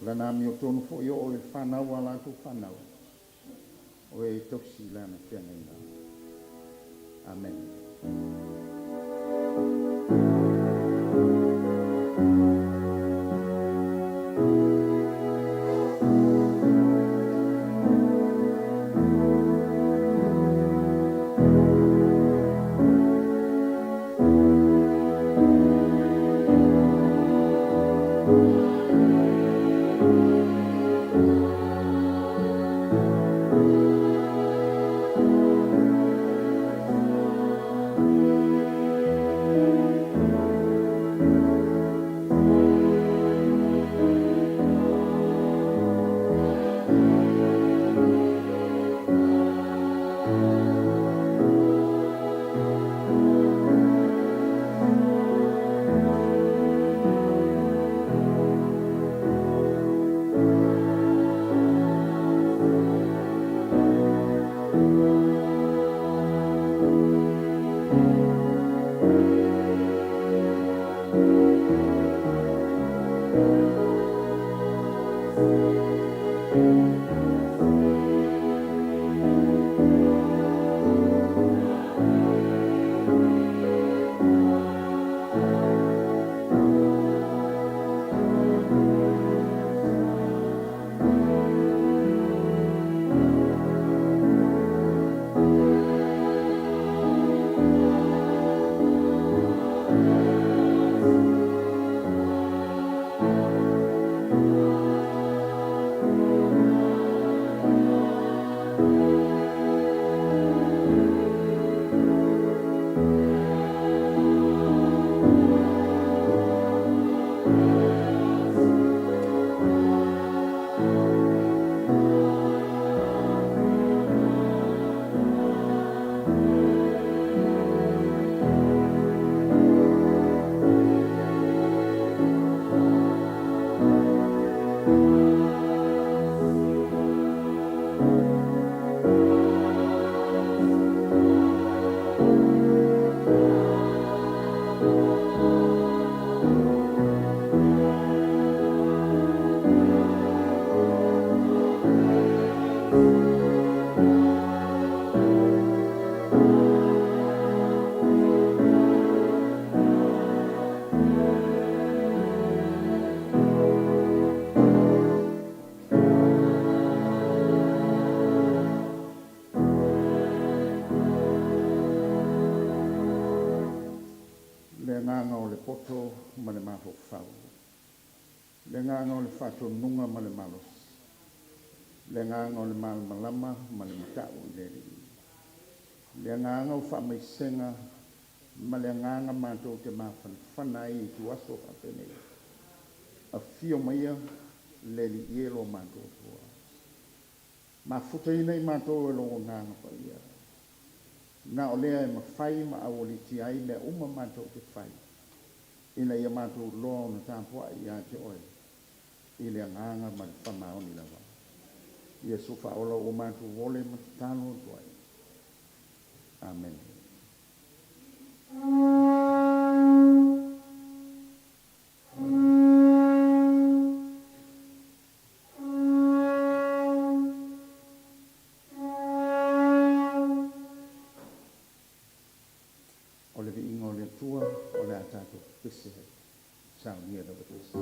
Lana amiotonu foi e oo i le fanau a latou fanau, o e tausi i Lana feagaiga. Amene. Le agaga o le poto ma le mafaufau, le agaga o le faatonuga ma le malosi, le agaga o le malamalama ma le mata'u i le Alii, le agaga o faamaisega ma le agaga matou te mafanafana ai i ituaso faapenei. Afio maia le Alii e lo matou Atua, mafutaina i matou e lou Agaga Paia, na o lea e mafai ma aualiitia ai mea uma matou te fai, ina ia matou iloa ona tapuai ia te oe i le agaga ma le faamaoni lava. Iesu Faaola ua matou ole ma tatalo atu ai. Amene. O le viiga o le Atua o le a tatou pepese ai. Saunia le Vatesu.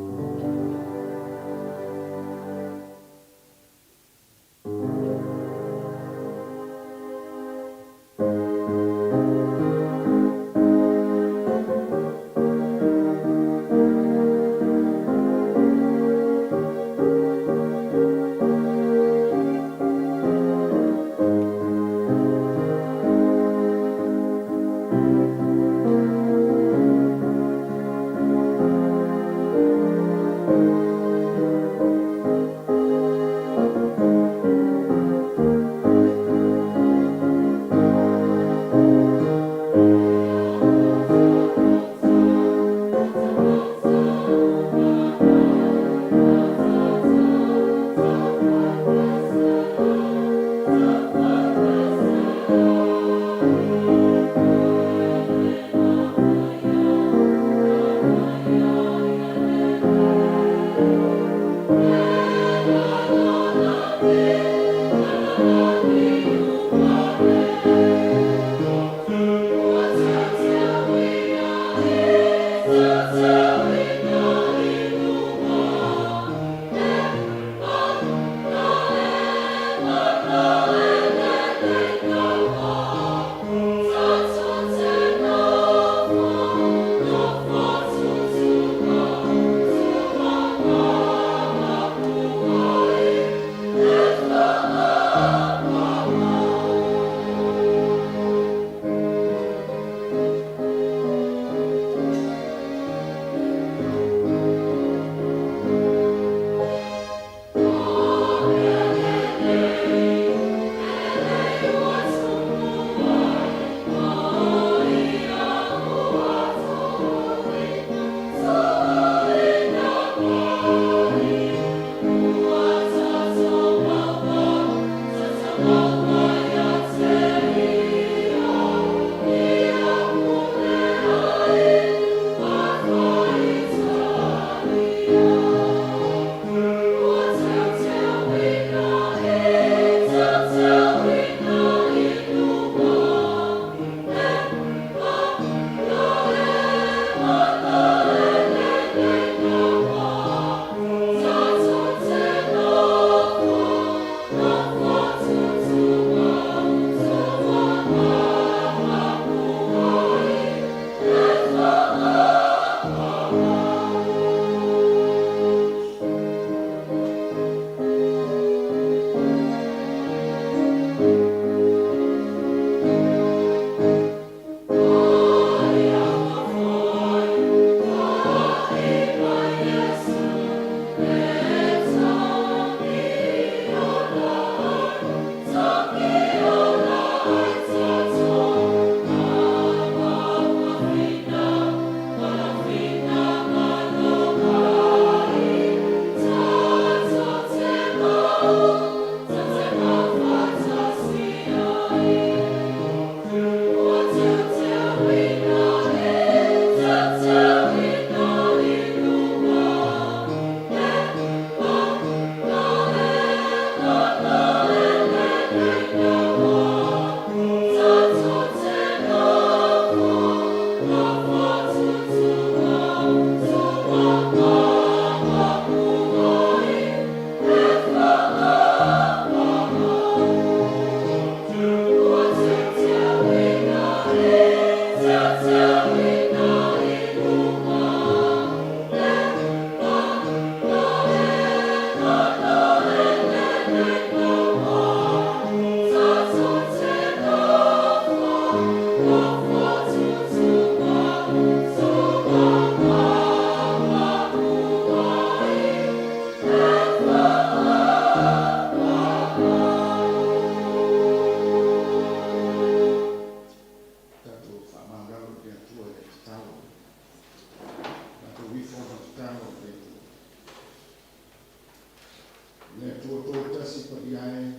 Tasi Paia e,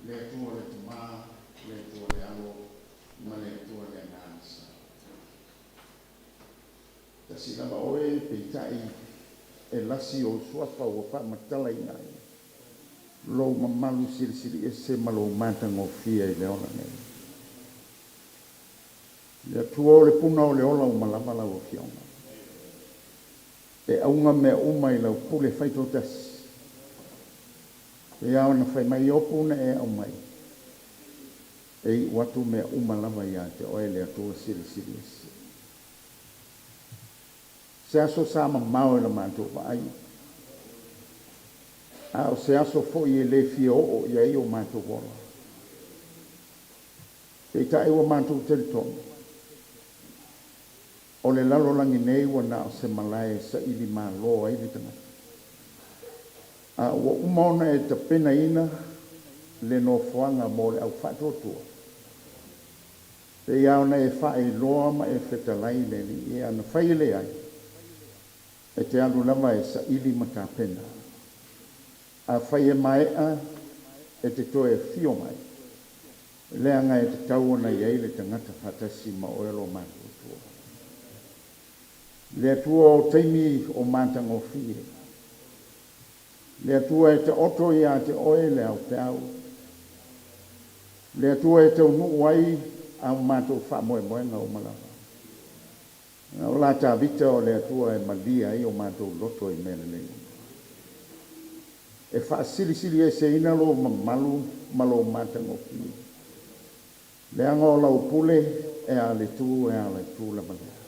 le Atua le Tamā, le Atua le Alo, ma le Atua le Agaga Sa. Tasi lava oe, peitai e lasi ou suafa ua faamatalaina ai lou mamalu silisili ese ma lou matagofie i le ola nei. Le Atua o le puna o le ola uma lava lau Afioga. E auga mea uma i lau pule faitoatasi. E ao na fai mai Iopu na e aumai, e iu atu mea uma lava ia te oe le Atua silisili ese. Se aso sa mamao e la matou vaai, a o se aso foi e le fia oo i ai o matou ola. Peitai ua matou talitonu, o le lalolagi nei ua na o se malae e saili malo ai le tagata. A ua uma ona e tapenaina le nofoaga mo le au faatuatua, pei lava ona e faailoa ma e fetalai le Alii e ana fai e leai, e te alu lava e saili ma tapena. Afai e maea, e te toe afio mai, leaga e tatau ona i ai le tagata faatasi ma oe lo matuatua. Le Atua o taimi o matagofie, le Atua e taoto ia te oe le aupeau, le Atua e taunuu ai a matou faamoemoega uma lava. O la Tavita o le Atua e malie ai o matou loto i mea lelei uma. E faasilisili eseina lou mamalu ma lou matagofie, leaga o lau pule e a le tu e a le tu lava lea.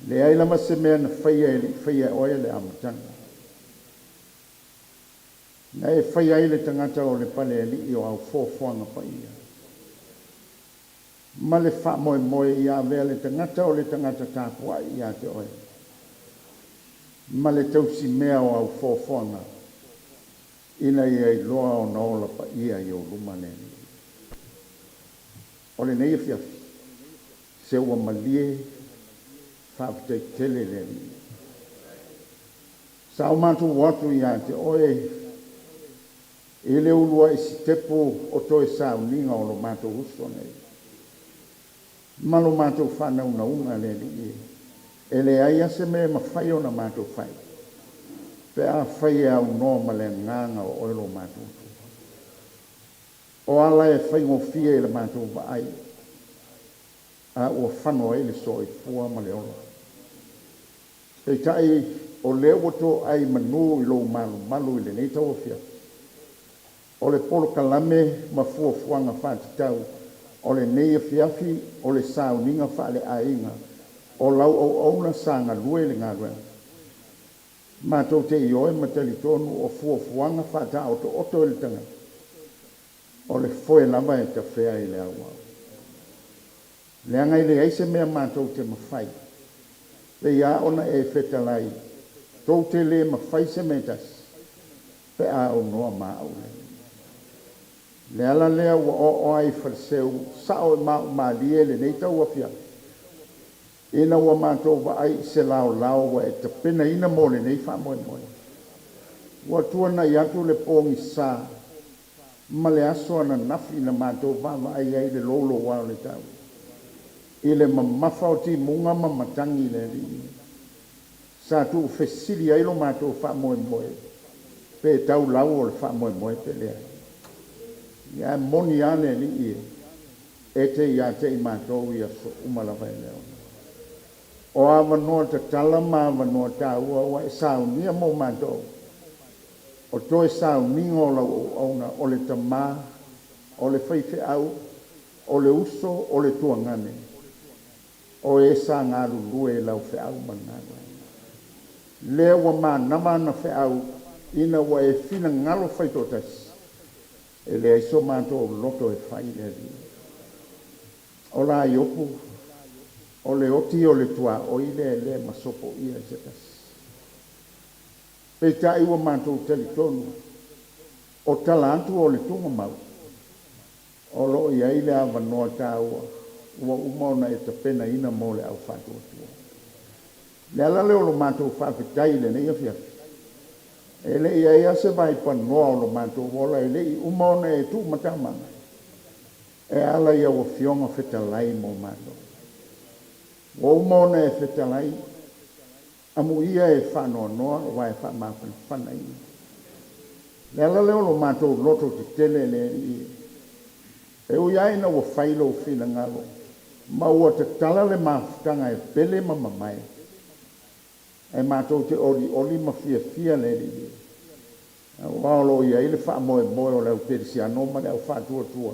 Leai lava se mea na faia e le i faia e oe le amataga. Na e faia ai le tagata o le palealii o au fuafuaga paia. Ma le faamoemoe ia avea le tagata o le tagata tapuai ia te oe. Ma le tausimea o au fuafuaga ina ia iloa ona ola paia i ou luma le Alii. O lenei afiafi, se ua malie, faafetai tele le Alii. Sa o matou o atu ia te oe i le uluai sitepu o toe sauniga o lo matou uso nei. Ma lo matou faanaunauga le Alii e leai lava se mea e mafai ona matou fai, pe afai e aunoa ma le agaga o oe lo matou Atua. O ala e faigofie i le matou vaai, a ua fano ai le soifua ma le ola. Peitai o lea ua toai manu i lou malumalu i lenei tauafiafi, o le polokalame ma fuafuaga faatatau o lenei afiafi o le sauniga faaleaiga o lau auauna sa galue le galuega. Matou te ioe ma talitonu o fuafuaga faataotooto e le tagata, o le foe lava e tafea i le auau. Leaga e leai se mea matou te mafai, pei lava ona e fetalai, tou te le mafai se mea e tasi, pe a aunoa ma au le Alii. Le ala lea ua oaoa ai Faleseu sao e maumālie lenei tauafiafi, ina ua matou vaai i se laolao ua e tapenaina mo lenei faamoemoe. Ua tuanai atu le pogisa ma le aso ananafi na matou vaavaai ai le louloua o le tau, i le mamafa o timuga ma matagi le Alii. Sa tuufesili ai lo matou faamoemoe, pe tau lau o le faamoemoe pe leai. Ia moni lava le Alii e te ia te i matou i aso uma lava e leo. O avanoa tatala ma avanoa tāua ua e saunia mo matou. O toe sauniga o lau auauna o le tamā, o le faifeau, o le uso, o le tuagane, o e sa galulue i lau feau ma le galuega. Lea ua manava ana feau ina ua e finagalo faitoatasi, e leai so matou loto e fai le Alii. O la Iopu, o le oti o le tuaoi lea e le masopoia e se tasi. Peitai ua matou talitonu, o tala atu o le tugamau, o lo o i ai le avanoa tāua ua uma ona e tapenaina mo le au faatuatua. Le ala lea o lo matou faafetai i lenei afiafi, E le i ai lava se vaipanoa o lo matou ola e le i uma ona e tuumatamaga e ala i au afioga fetalai mo matou. Ua uma ona e fetalai, amuia e faanoanoa aua e faamafanafana ia. Le ala lea o lo matou loto tetele le Alii e, e ui lava ina ua fai lou finagalo ma ua tatala le mafutaga e pele ma mamae, ae matou te olioli ma fiafia le Alii, aua o lo o i ai le faamoemoe o le au kerisiano ma le au faatuatua,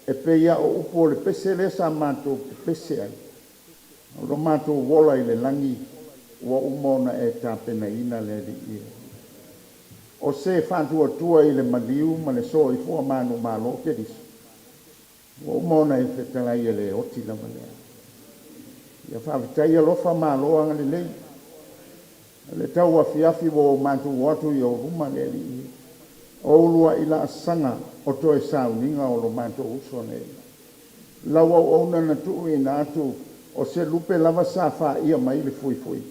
e pei lava o upu o le pese lea sa matou pepese ai. O lo matou ola i le lagi ua uma ona e tapenaina le Alii. O se faatuatua i le maliu ma le soifua manumalo Keriso, ua uma ona e fetalai e le oti lava lea. Ia faafetai alofa malo agalelei. Le tau afiafi ua o matou o atu i ou luma le Alii, o uluai laasaga o toe sauniga o lo matou uso nei. Lau auauna na tuuina atu o se lupe lava sa faia mai le fuifui,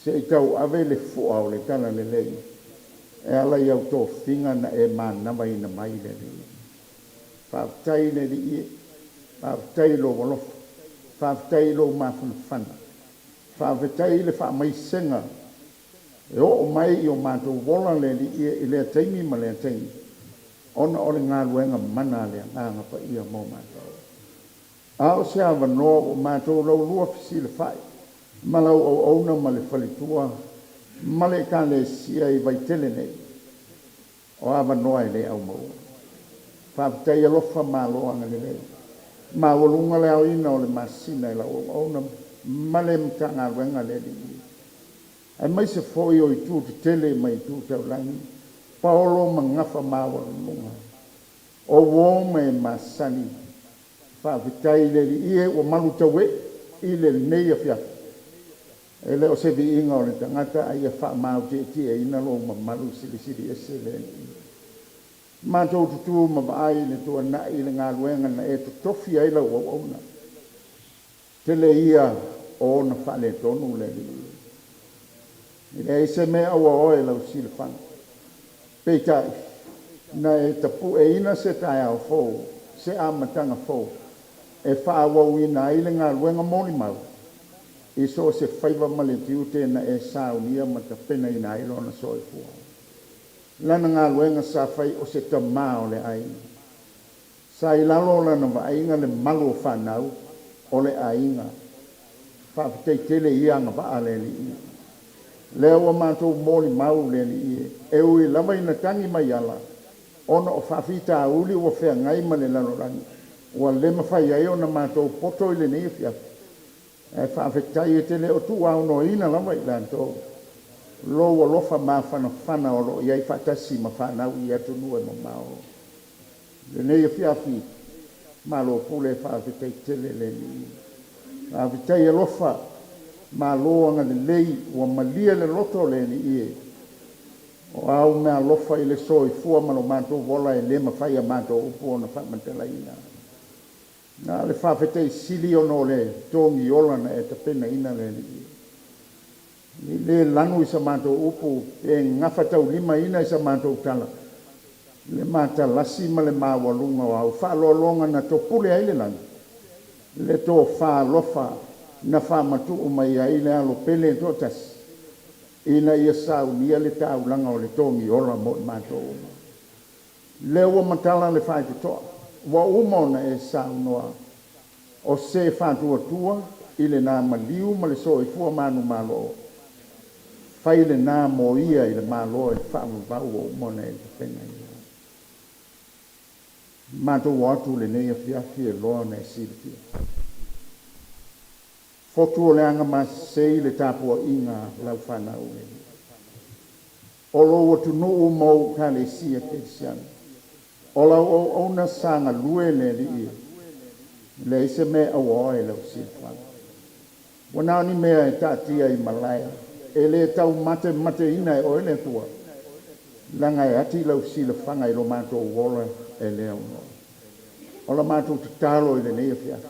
se i tauave le fua o le talalelei e ala i au tofiga na e manavaina mai le Alii. Faafetai le Alii, faafetai i lou alofa, faafetai i lou mafanafana, faafetai i le faamaisega e oo mai i o matou ola le Alii i lea taimi ma lea taimi, ona o le galuega mana a le Agaga Paia mo matou. A o se avanoa ua matou laulua fesilafai ma lau auauna ma le faletua ma le Ekalesia i Vaitele nei, o avanoa e le aumaua. Faafetai alofa malo agalelei. Maualuga le aoina o le masina i lau auauna ma le Matagaluega le Alii, aemaise foi o itu tetele ma itu taulagi, paolo ma gafa maualuluga, o uo ma e masani. Faafetai i le Alii e ua malutauee i lenei afiafi. E le o se viiga o le tagata, a ia faamaotietieina lou mamalu silisili ese le Alii. Matou tutū ma vaai i le tuanai i le galuega na e totofi ai lau auauna. Tele ia o ona faaletonu le Alii. E leai se mea aua oe lau silafaga. Peitai, na e tapueina se taeao fou, se amataga fou, e faaauauina ai le galuega molimau i so o se faiva ma le tiute na e saunia ma tapenaina ai lona soifua. Lana galuega sa fai o se tamā o le aiga. Sa i lalo o lana vaaiga le malu o fanau o le aiga. Faafetai tele ia agavaa le Alii. Lea ua matou molimau le Alii e ui lava ina tagi mai ala, ona o faafitauli ua feagai ma le lalolagi, ua le mafai ai ona matou poto i lenei afiafi. Ae faafetai e te le o tuuaunoaina lava i latou lou alofa mafanafana o lo o i ai faatasi ma fanau i atunuu e mamao. Lenei afiafi, malo pule, faafetai tele le Alii. Faafetai alofa, malo agalelei, ua malie le loto o le Alii e. O au mea alofa i le soifua ma lo matou ola e le mafai a matou upu ona faamatalaina. Na o le faafetai sili ona o le togi ola na e tapenaina le Alii. I le lanu i sa matou upu e gafataulima i sa matou tala, le matalasi ma le maualuga o au faaloaloga na topule ai le lagi, le tofa alofa na faamatuu mai ai le alo pele e toatasi, ina ia saunia le taulaga o le togi ola mo i matou uma. Lea ua matala le faitotoa, ua uma ona e saunoa, o se faatuatua i lena maliu ma le soifua manumalo, fai lena mo ia i le malo e faavavau ua uma ona e tapenaina. Matou o atu lenei afiafi e loa ona e silafia. Fotu o le agamasesei le tapuaiga lau fanau e. O lou atunuu ma ou ekalesia kerisiano. O lau auauna sa galue le Alii, leai se mea aua oe lau silafaga. Ua na o ni mea e taatia i malae, e le taumatemateina e oe le Atua, leaga e ati lau silafaga i lo matou ola e le aunoa. O la matou tatalo i lenei afiafi,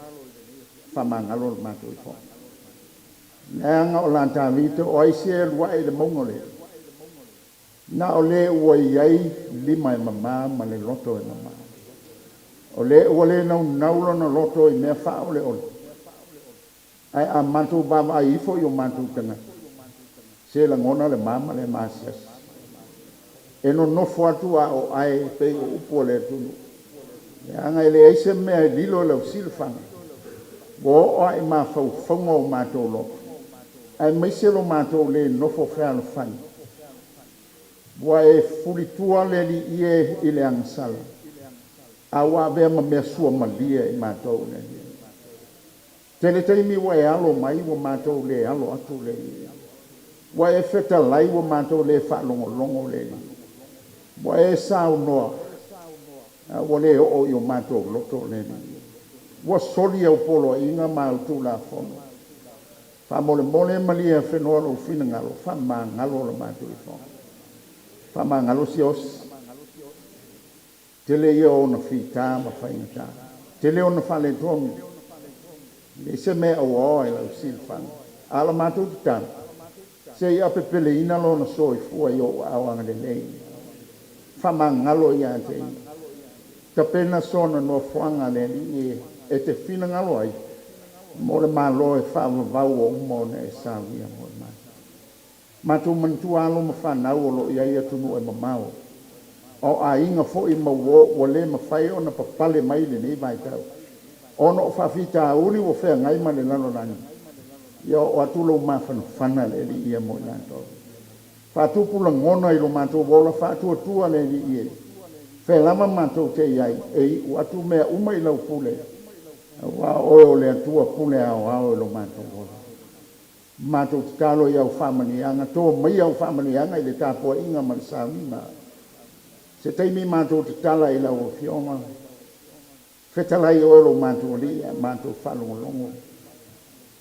faamagalo le matou ifoga. Leaga o la Tavita o ai se alu ae i le mauga o le Na o lē ua i ai lima e mamā ma le loto e mamā. O lē ua le naunau lona loto i mea faaoleole. Ae a matou vaavaai ifo i o matou tagata, se lagona le ma ma le maasiasi. E nonofo atu a o ae pei o upu a le atunuu. Leaga e leai se mea e lilo i lau silafaga, ua oo lava i mafaufauga o matou loto, aemaise lo matou le nofo fealofani. Ua e fulitua le Alii e i le agasala, a ua avea ma mea suamalie i matou le Alii. Tele taimi ua e alo mai, ua matou le alo atu le Alii. Ua e fetalai, ua matou le faalogologo le Alii. Ua e saunoa, a ua le oo i o matou loto le Alii. Ua soli au poloaiga ma au tulafono. Faamolemole malie afenoa lou finagalo, faamagalo la matou ifoga. Faamagalo Siaosi. Tele ia o ona fita ma faigata. Tele ona faaletonu. E leai se mea e auaoa i lau silafaga. A o la matou tatalo, se i apepeleina lona soifua i ou aao agalelei. Faamagalo ia te ia. Tapena sona nofoaga le Alii e te finagalo ai mo le Malo e faavavau ua uma ona e saunia mo i matou. Matou manatua alo ma fanau o lo o i ai atunuu e mamao, o aiga foi ma uo ua le mafai ona papale mai i lenei vaitau, ona o faafitauli ua feagai ma le lalolagi. Ia oo atu lou mafanafana le Alii ia mo i latou. Faatupu lagona i lo matou ola faatuatua le Alii e, fea lava matou te i ai, e iu atu mea uma i lau pule, aua o oe o le Atua pule aoao i lo matou ola. Matou tatalo i au faamanuiaga, to maia au faamanuiaga i le tapuaiga ma le sauniga. Se taimi matou tatala i lau Afioga, fetalai oe lo matou Alii, a matou faalogologo.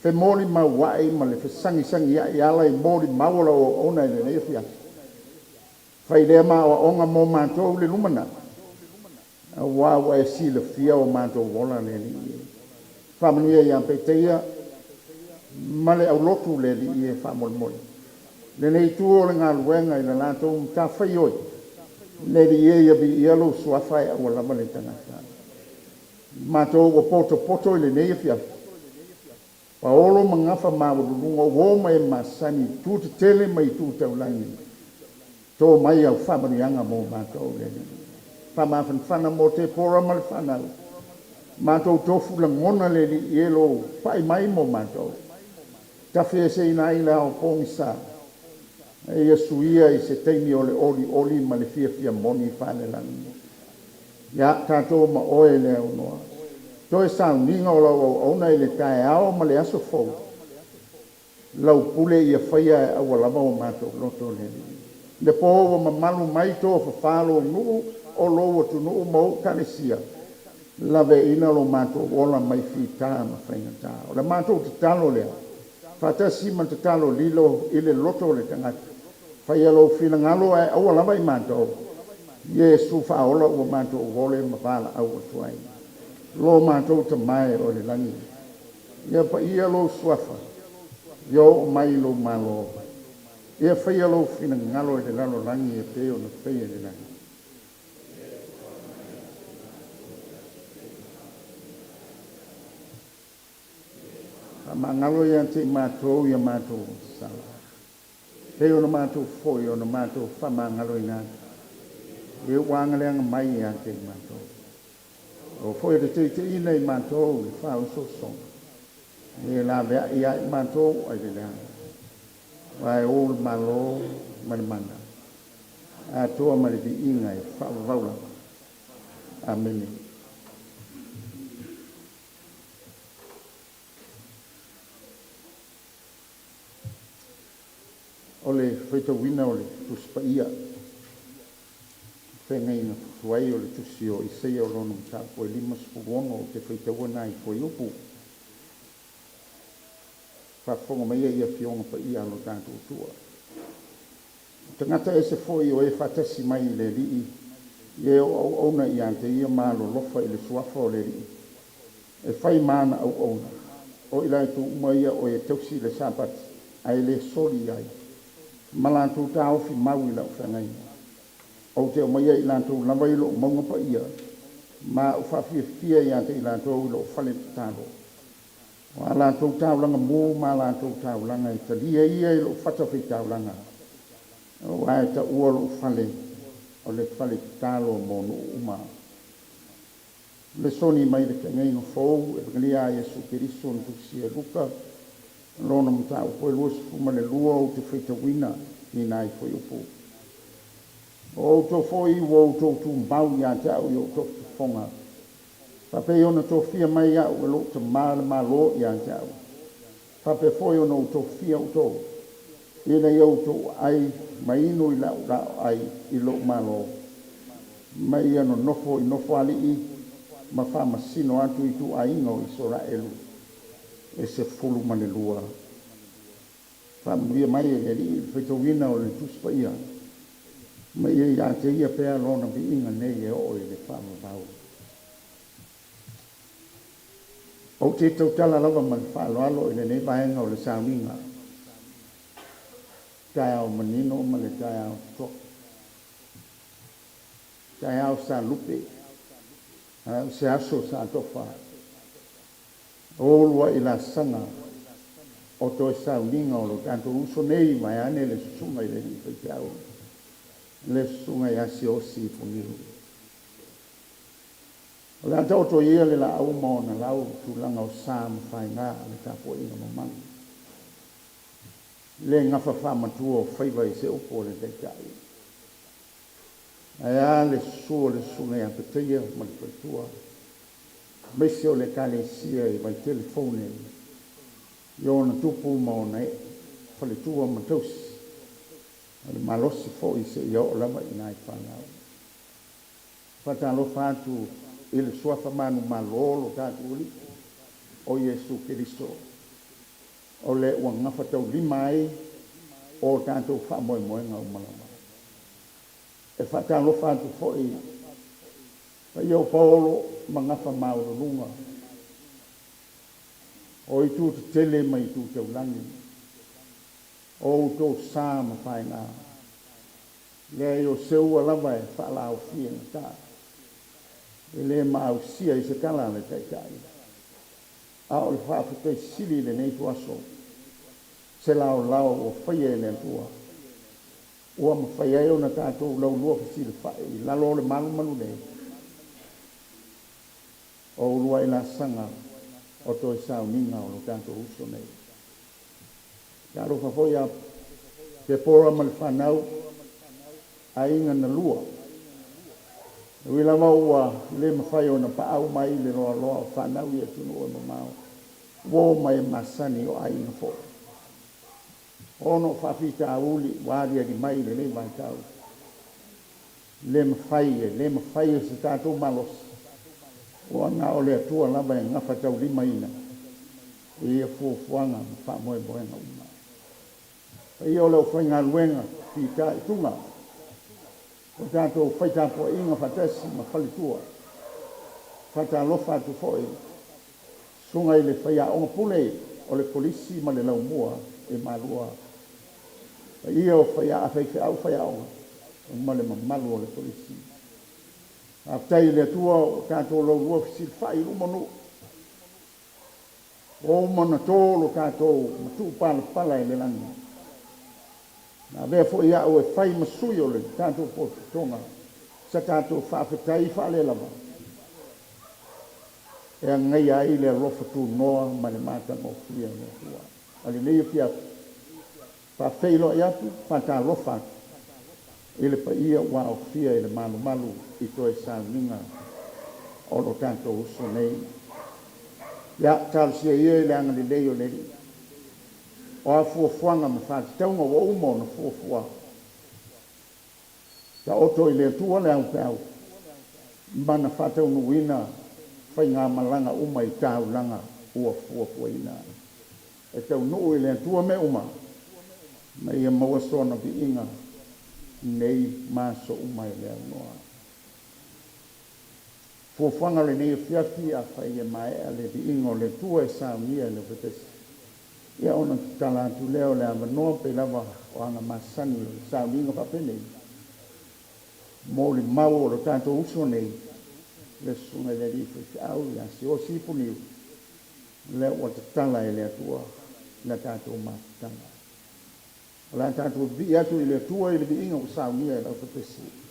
Femolimau ai ma le fesagisagi ai ala i molimau o lau auauna i lenei afiafi. Fai lea ma aoaoga mo matou i le lumanai, aua ua e silafia o matou ola le Alii e. Faamanuia ia Peteia ma le aulotu le Alii e faamolemole. Lenei itu o le galuega i le latou matafaioi, le Alii e ia viia lou suafa e aua lava le tagata. Matou ua potopoto i lenei afiafi, paolo ma gafa maualuluga o uo ma e masani i itu tetele ma itu taulagi, to mai au faamanuiaga mo matou le Alii. Faamafanafana mo Tepora ma le fanau, matou tofu lagona le Alii e lou pai mai mo matou. Tafe eseina ai le ao pogisa, e ia suia i se taimi o le olioli ma le fiafia moni faalelagi. Ia tatou ma oe le aunoa. Toe sauniga o lau auauna i le taeao ma le aso fou, lau pule ia faia e aua lava o matou loto le Alii. Le po ua mamalu mai tofafā lou nuu o lou atunuu ma ou ekalesia, laveaiina lo matou ola mai fita ma faigata. O le matou tatalo lea, faatasi ma tatalo lilo i le loto o le tagata. Faia lou finagalo ae aua lava i matou. Iesu faaola ua matou ole ma valaau atu ai. Lo matou Tama e o i le lagi, ia paia lou suafa, ia oo mai lou malo, ia faia lou finagalo i le lalolagi e pei ona faia i le lagi. Faamagalo ia te i matou ia matou sala, pei ona matou foi ona matou faamagaloina atu e ua agaleaga mai ia te i matou. O foi le teiteiina i matou i le faaosoosoga, e laveai ia i matou ai le leaga. Aua e ou le malo ma le mana, atoa ma le viiga e faavavau lava. Amene. O le faitauina o le Tusi Paia, feagaiga tuai o le Tusi o Isaia o lona mataupu e 56, ou te faitaua nai fuaiupu. Faafofoga maia i Afioga Paia a lo tatou Atua. O tagata ese foi o e faatasi mai i le Alii, i e o auauna ia te ia ma alolofa i le suafa o le Alii, e fai ma ana auauna. O i latou uma ia o e tausi le Sapati, ae le soli ai. ma latou taofi mau i lau feagaiga. Ou te aumaia i latou lava i lou mauga paia, ma ou faafiafia ia te i latou i lou fale tatalo. O a latou taulaga mu ma a latou taulaga e talia ia i lou fatafaitaulaga, aua e taua lou fale o le fale tatalo mo nuu uma. Lesoni mai le Feagaiga Fou, Epegalia a Iesu Keriso na tusia e Luka, lona mataupu e 22 ou te faitauina ni nai fuaiupu. O outou foi ua outou tumau ia te au i ou tofotofoga, faapei ona tofia mai au e lou Tama le Malo ia te au, faapea foi ona ou tofia outou, ina ia outou aai ma inu i lau laoai i lou Malo, ma ia nonofo i nofoalii ma faamasino atu i ituaiga o Isaraelu e 12. Faamanuia mai e le Alii i le faitauina o le Tusi Paia, ma ia ia te Ia pea Lona viiga nei e oo i le faavavau. Ou te tautala lava ma le faaaloalo i lenei vaega o le sauniga, taeao manino ma le taeao totoa, taeao sa lupe, a o se aso sa tofa, o uluai laasaga o toe sauniga o lo tatou uso nei, vaeane le susuga i le alii faifeau, le susuga ia Siaosi Puniu. O le a taoto ia le laau ma ona lau, tulaga o sa ma faiga le tapuaiga mamalu. Le gafa faamatua o faiva i se upu o le taitai. Ae a le susu o le susuga ia Petaia ma le faletua, aemaise o le Ekalesia i Vaitele fou nei, i ona tupu ma ona ee, faletua ma tausi, o le malosi foi seia oo lava i nai fanau. Faatalofa atu i le suafa manumalo o lo tatou Alii o Iesu Keriso, o le ua gafataulima ai o tatou faamoemoega uma lava. E faatalofa atu foi paia o paolo ma gafa maualuluga o itu tetele ma itu taulagi, o outou sa ma faigā, leai o se ua lava e faalaofie gata, e le maausia i se tala a le taitai, a o le faafetai sili i lenei ituaso, se laolao ua faia e le Atua, ua mafai ai ona tatou laulua fesilafai i lalo o le malumalu nei, o uluai laasaga o toe sauniga o lo tatou uso nei. Talofa foi ia Tepora ma le fanau, aiga na lua. E ui lava ua le mafai ona paau mai le loaloa o fanau i atunuu e mamao, ua o mai e masani o aiga foi. Ona o faafitauli ua aliali mai i lenei vaitau, le mafai e le mafai e se tatou malosi, ua na o le Atua lava e gafataulimaina i ia fuafuaga ma faamoemoega uma. Paia o le aufaigaluega fitaituga o tatou faitapuaiga faatasi ma faletua. Faatalofa atu foi susuga i le faiaoga pule o le kolisi ma le laumua i Malua. Paia o faifeau faiaoga ma le mamalu o le kolisi. Faafetai i le Atua o tatou laulua fesilafai i luma o nuu. Ua uma ona to lo tatou matupalapala i le lagi. Na avea foi au e fai ma sui o le tatou potopotoga sa tatou faafetai faalelava e agaia ai le alofa tunoa ma le matagofie o le Atua. A lenei afiafi, faafeiloai atu, faatalofa atu i le paia ua aofia i le malumalu i toe sauniga o lo tatou uso nei. Ia, talosia ia i le agalelei o le Alii, o a fuafuaga ma faatatauga ua uma ona fuafua, taoto i le Atua le aupeau ma na faataunuuina faigamalaga uma i taulaga ua fuafuaina. E taunuu i le Atua mea uma, ma ia maua sona viiga nei ma aso uma e le aunoa. Fuafuaga o lenei afiafi, afai e maea le viiga o le Atua e saunia e le Ofetesi, Ia ona tatala atu lea o le avanoa pei lava o aga masani o le sauniga faapenei, molimau o lo tatou uso nei, le susuga i le alii faifeau ia Siaosi Puniu, lea ua tatala e le Atua le tatou mafutaga. O le a tatou vivii atu i le Atua i le viiga ua saunia e lau pepesi.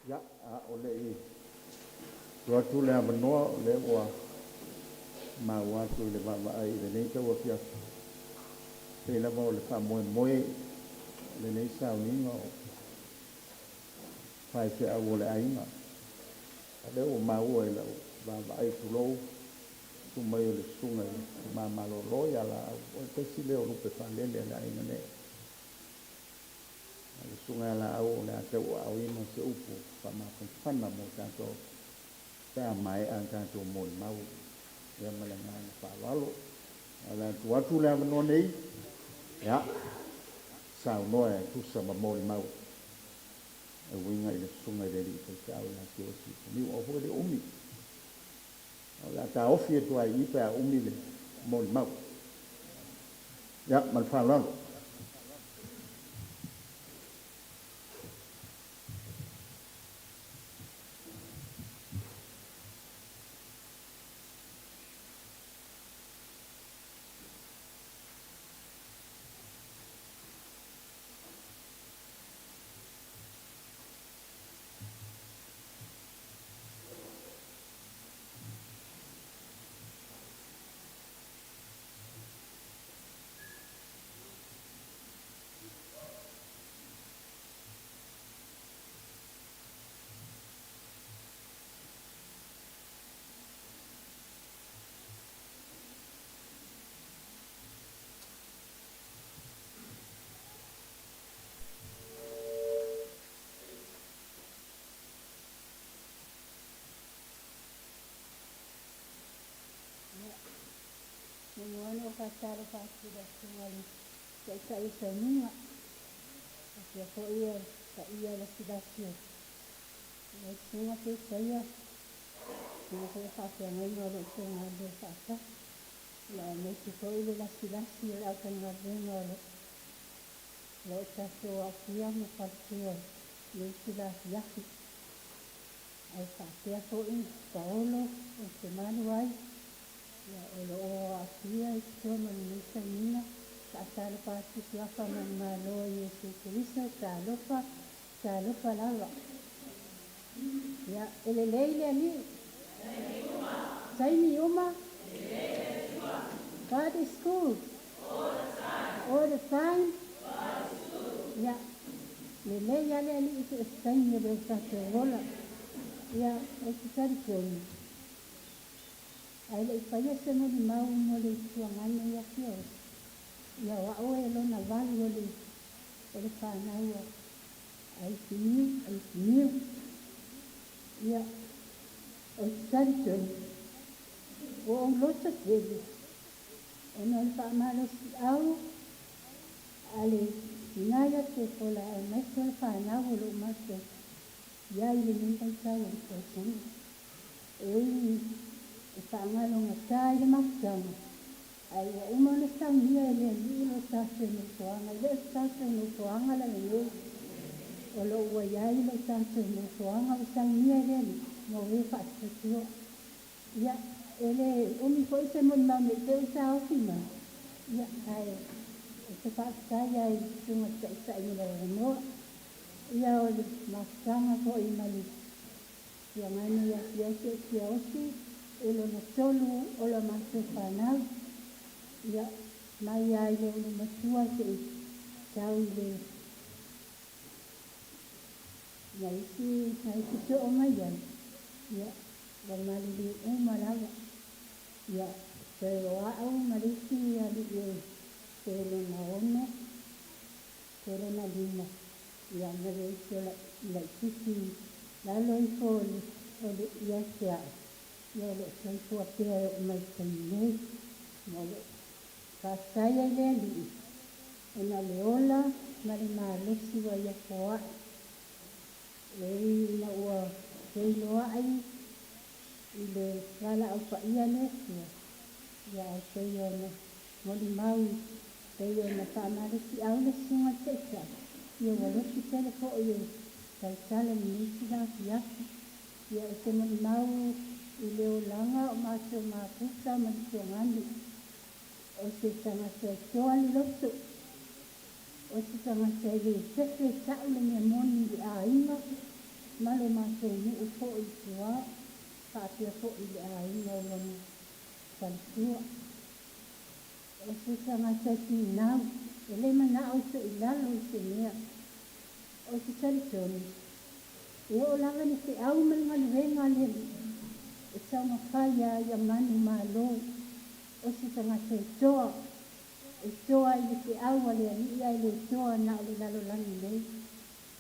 Ia, a o le i tuu atu le avanoa, o lea ua maua atu i le vaavaai i lenei tauafiafi, pei lava o le faamoemoe o lenei sauniga o faifeau o le aiga. A o lea ua maua i lau vaavaai tulou, le susu mai o le susuga i le Tama Malolo ia Laau, o le tasi lea o lupe faalele a le aiga nei. O le susuga ia Laau o le a tauaaoina se upu faamafanafana mo tatou pe a maea a tatou molimau. Ia ma le agaga faaaloalo. Ae o le a tuu atu le avanoa nei, ia, saunoa e tusa ma molimau e uiga i le susuga i le alii faifeau ia Siaosi Puniu. Aua foi le umi, o le a taofi atu lava i i pe a umi le molimau. Ia, ma le faaaloalo. Faatalofa atu i le Afioga i le Taitai o Sauniga, faapea foi le paia o lasilasi o lau Susuga Petaia, susuga foi o faafeagaiga o lo o outou galulue faatasi, aemaise foi le lasilasi o le aufaigaluega o lo o tatou aofia ma faletua i lenei itula afiafi. Ae faapea foi Paolo ou te malu ai, o lo o aofia i totonu o lenei sauniga. Faatalofa atu i suafa manumalo o Iesu Keriso, talofa, talofa lava. Ia, e lelei le Alii. Taimi uma. God is good. All the time. Ia, lelei lava le Alii i so o se taimi o le tatou ola. Ia, ou te talitonu, ae le i faia se molimau mo le Itu Agai nei Siaosi, ia o au e lona valu o le fanau a Ifimiu, a Ifimiu. Ia, ou te talitonu, ua ou loto tele, ona o le faamalosiau a le tina ia Tepola aemaise o le fanau o lo o matou iai i lenei vaitau o le tausaga. E ui e faagalogata i le mafutaga, ae ua uma ona saunia e le Alii lo tatou nofoaga. E le o se tatou nofoaga la lenei, o lo o ua i ai lo tatou nofoaga ua saunia e le Alii mo e faatuatua. Ia, e le umi foi se molimau ne i te i ua taofi mai, ia, ae ou te faafetai lava i le Susuga i le Taitai mo le avanoa. Ia, o le mafutaga foi ma le Tuagane ia Siaosi o Siaosi e lona tolu o la matou fanau. Ia, mai lava i le ulumatua seia tau i le na isi na isi too mai ai, ia, ua maliliu uma lava. Ia, toe o au ma le isi alii e toe lona ono, toe lona lima, ia ma le isi o laitiiti i lalo ifo o le ia te au, ia o lo o soifua pea e oo mai i le taimi nei. Ma o lo o faafetai ai le Alii ona o le ola ma le malosi ua ia foai. E ui ina ua feiloai i le valaau paia a le Atua, ia ae pei ona molimau, pei ona faamalosiau le Susuga i le Taitai, ia ua lotu tele foi e tautala i lenei itula afiafi. Ia ou te molimau i le olaga o matou mafuta ma le tuagane, o se tagata e toa le loto, o se tagata e le fefe e ta'u le mea moni i le aiga ma lo matou nuu foi i tua, faapea foi i le aiga o lona faletua. O se tagata e pinau, e le manao e toilalo i se mea. Ou te talitonu, e oo lava i le feau ma le galuega a le Alii, e taumafai lava ia manumalo. O se tagata e toa, e toa i le feau a le Alii ae le toa na o le lalolagi nei.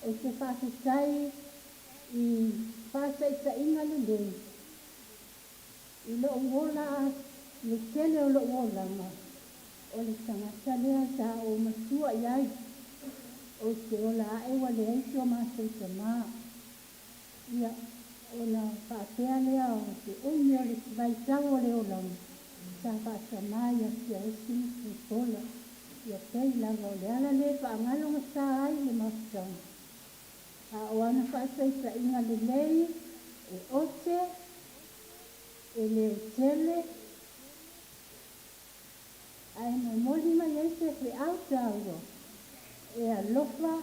Ou te faafetai i faataitaiga lelei i lou ola i le tele o lou olaga, o le tagata lea sa ou matua i ai. Ou te ola ae ua leai si o matou tama. Ia, ona faapea lea o se umi o le vaitau o le olaga, sa faatama ia Siaosi ma Tuipola. Ia pei lava o le ala lea e faagalogata ai le mafutaga. A o ana faataitaiga lelei e ote, e leotele, ae momoli mai ai se feau taua e alofa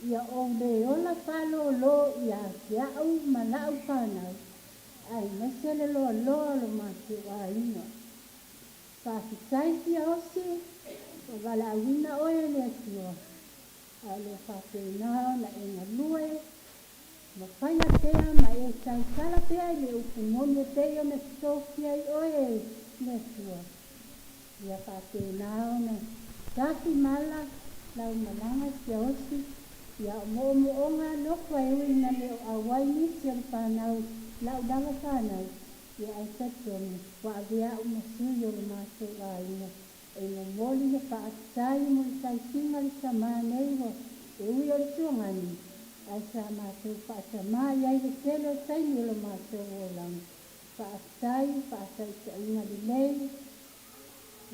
ia ou le ola faalōlō ia te au ma la'u fanau, aemaise le loaloa o lo matou aiga. Faafetai Siaosi, ua valaauina oe e le Atua, a o lo o faapena ona e galue ma faia pea ma e tautala pea i le upu moni e pei ona tofia ai oe e le Atua. Ia faapena ona tafi mala lau malaga Siaosi, ia o moomooga alofa e ui ina le o auai nisi o le fanau lau lava fanau, ia ae talitonu ua avea au ma sui o le matou aiga. E momoli le faafetai mo le tausiga i le tama nei ua e ui o le tuagani, ae sa matou faatamā i ai le tele o taimi o lo matou olaga. Faafetai i faataitaiga lelei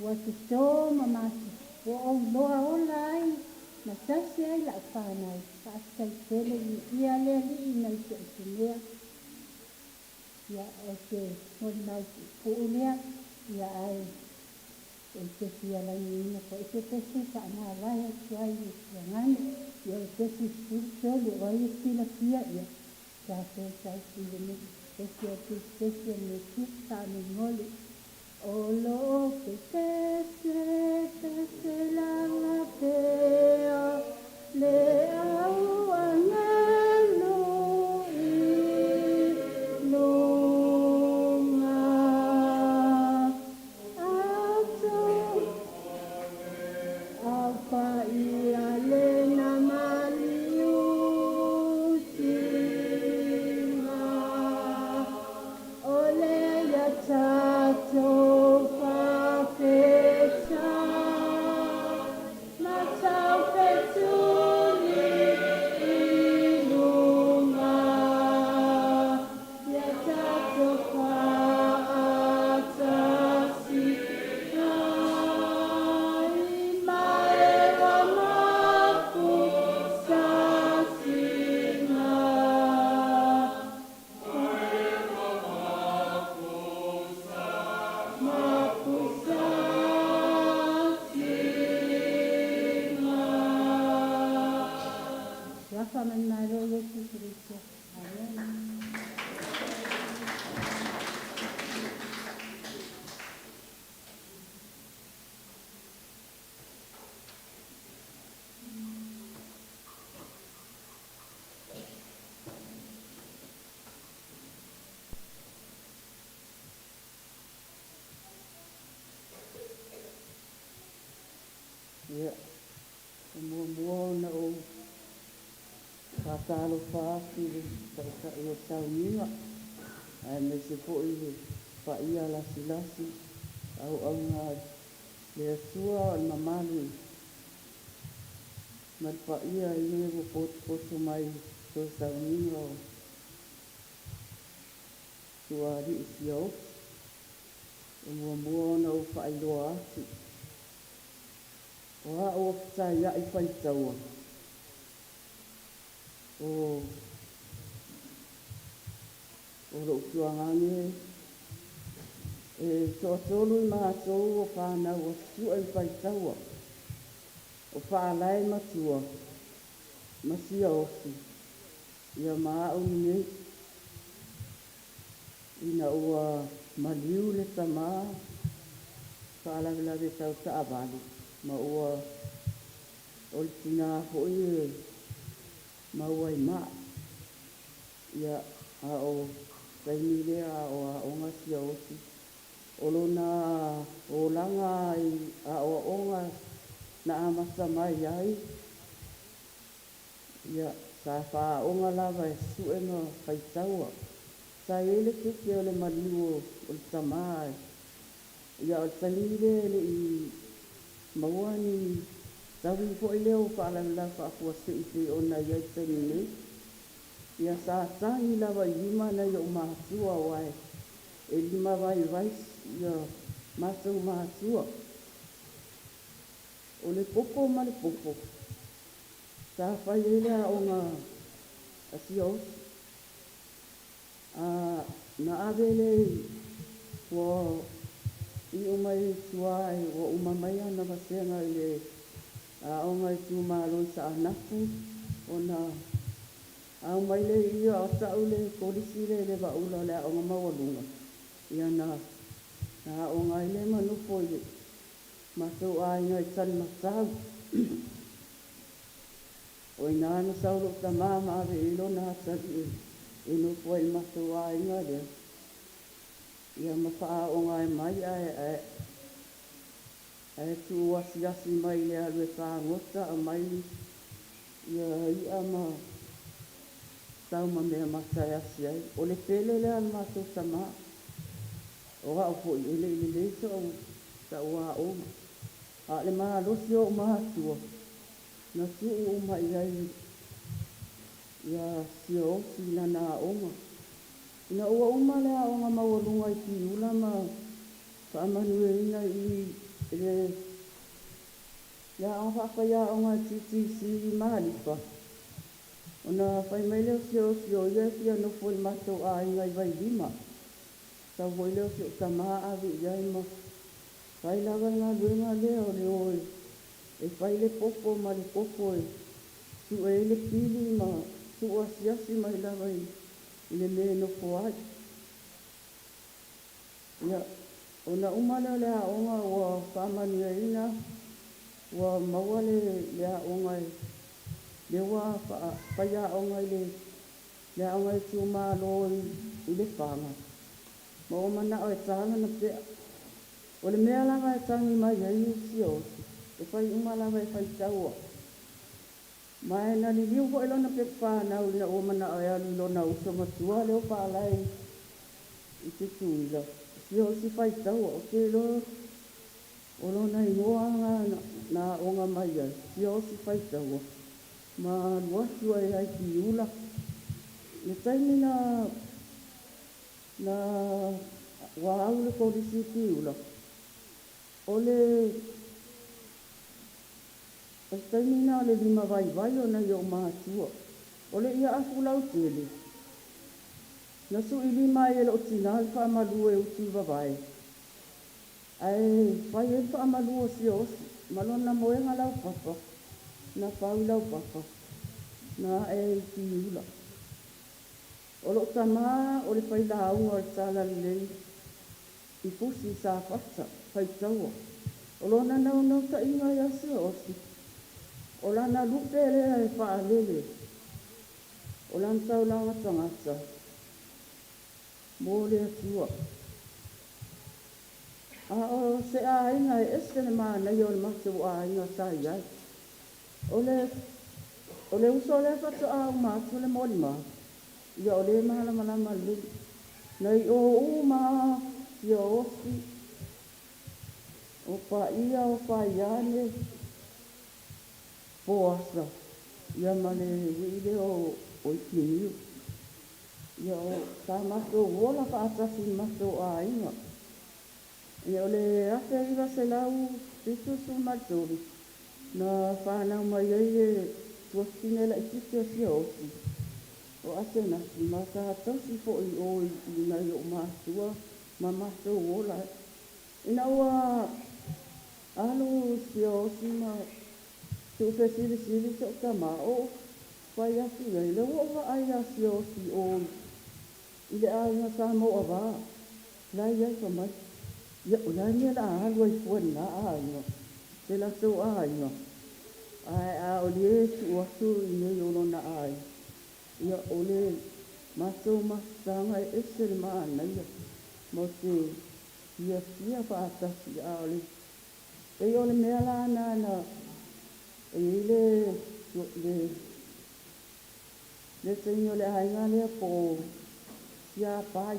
ua totō ma matou ua ou iloa ola ai ma tasi ai lau fanau. Faafetai tele viia le Alii nai so o se mea. Ia, o se molimau puupuu lea, ia ae ou te fia lagiina foi se pese e faamavae atu ai i le tuagani. Ia, o le pese 13, o ai e silafia, ia tatou tausi i le pese o le Tusipese o le Mesia faamolemole. O lo o pepese, pese lava pea le au agelu i luga. Atu au paia lena maliu sina. O lea ia tatou faafetai ma taufetuli i luga. Ia tatou faatasi ai ma e ua mafusasina. Mafusasina. Suafa ma le Malo o Iesu Keriso. Amene. Ia, e muamua ona ou faatalofa atu i le Taitai o Sauniga, aemaise foi le paia lasilasi, auauna a le Atua o le mamalu ma le paia i e ua potopoto mai i toe sauniga o Sualii Siaosi. E muamua ona ou faailoa atu, o a'u o Fetaia'i Faitaua, o lo'u tuagane e toatolu i matou o fanau a Su'e ma Faitaua, o Faalae Matua ma Siaosi, ia ma a'u lenei. Ina ua maliu le tamā faalavelave tau taavale ma ua o le tinā foi e maua i ma'i, ia a o taimi lea a o aoga Siaosi, o lona olaga i aoaoga na amata mai ai, ia sa faaoga lava e su'e ma Faitaua. Sa i ai le keke o le maliu o le tamā, ia o le taimi lea e le'i maua ni taui foi lea o faalavelave faafuasei pei ona i ai le taimi nei. Ia sa tagi lava i lima nai o'u matua, aua e lima vaivai ia matou matua. O le koko ma le popo sa fai ai le aoga a Siaosi. A na ave lea ua iu mai tua ua uma mai ana vasega i le aoga itumalo i Saanapu, ona aumai lea ia o ta'u le kolisi lea i le Vaula o le aoga maualuga. Ia na aoga ai lea ma nofo i le matou aiga i Talimatau. O ina na sau lo'u tamā ma ave i lona atalii e nofo ai i le matou aiga lea, ia ma faaaoga ai mai ae ae tuu asiasi mai i le alu e fagota aumai ia i'a ma tau ma mea mata e asi ai. O le pele lea a le matou tamā. O a'u foi e le'i lelei so'u sa'u aoga. A o le malosi o ou matua, na tuu uma i ai ia Siaosi i lana aoga. Ina ua uma le aoga maualuga i Piula ma faamanuiaina i i le le aoga faafaiaoga a TTC i Malifa, ona fai mai lea o Siaosi o ia e fia nofo i le matou aiga i Vailima. Sau foi lea o si ou tama ave i ai ma fai lava le galuega lea o le o e fai le popo ma le koko e sue ai le pili ma tuu asiasi mai lava i le mea e nofo ai. Ia, ona uma lea o le aoga ua faamanuiaina, ua maua le aoga lea ua faiaoga i le aoga itumalo i Lefaga, ma ua manao e ta lana pea. O le mea lava e tagi mai ai Siaosi, e fai uma lava e faitaua. Ma e na liliu foi lona pepa fanau ina ua manao e alu i lona uso matua lea o Faalae i Tutuila, Siaosi Faitaua. Ou te iloa o lona igoa lena na aoga mai ai, Siaosi Faitaua, ma alu atu ai i Piula. I le taimi na na ua au le kolisi i Piula, o le O le taimi lena o le limavaivai o nai ou matua, o le ia afu lautele, na suilima ai e lou tinā le faamalu e utu i vavae, ae fai ai le faamalu o Siaosi ma lona moega laupapa, na pau i laupapa, na ae ai i Piula. O lou tama o le failauga o le Talalelei i Fusi i Safata, faitaua. O lona naunautaiga ia Siaosi, o lana lupe lea e faalele, o lana taulaga tagata mo le Atua. A o se aiga e ese le manaia o le matou aiga sa i ai. O le, o le uso lea faatoa uma atu le molimau, ia o lea e malamalama lelei. Na i o uma lava Siaosi, o Paia, o Faiane, Poasa, ia ma le uii lea o Ikiniu. Ia o sa matou ola faatasi i le matou aiga. Ia o le 1973 na fanau mai ai le tuafafine laitiiti o Siaosi, o Asenati, ma sa tausi foi i o i nai ou matua ma matou ola ai. Ina ua alu Siaosi ma tuufesilisili si ou tama, ou fai atu i ai, lea ua ou vaai ia Siaosi i o i le aiga sa Mauavā, la e i ai fai mai, ia, o le a le mea o le a alu ai fua i lena aiga, se latou aiga, ae a o lea e tuu atu i inei o lona aiga. Ia, o le matou mafutaga e ese le manaia, ma ou te fiafia faatasi, a o le pei o le mea la lena na e i ai le le le taimi o le aiga lea po o Siapai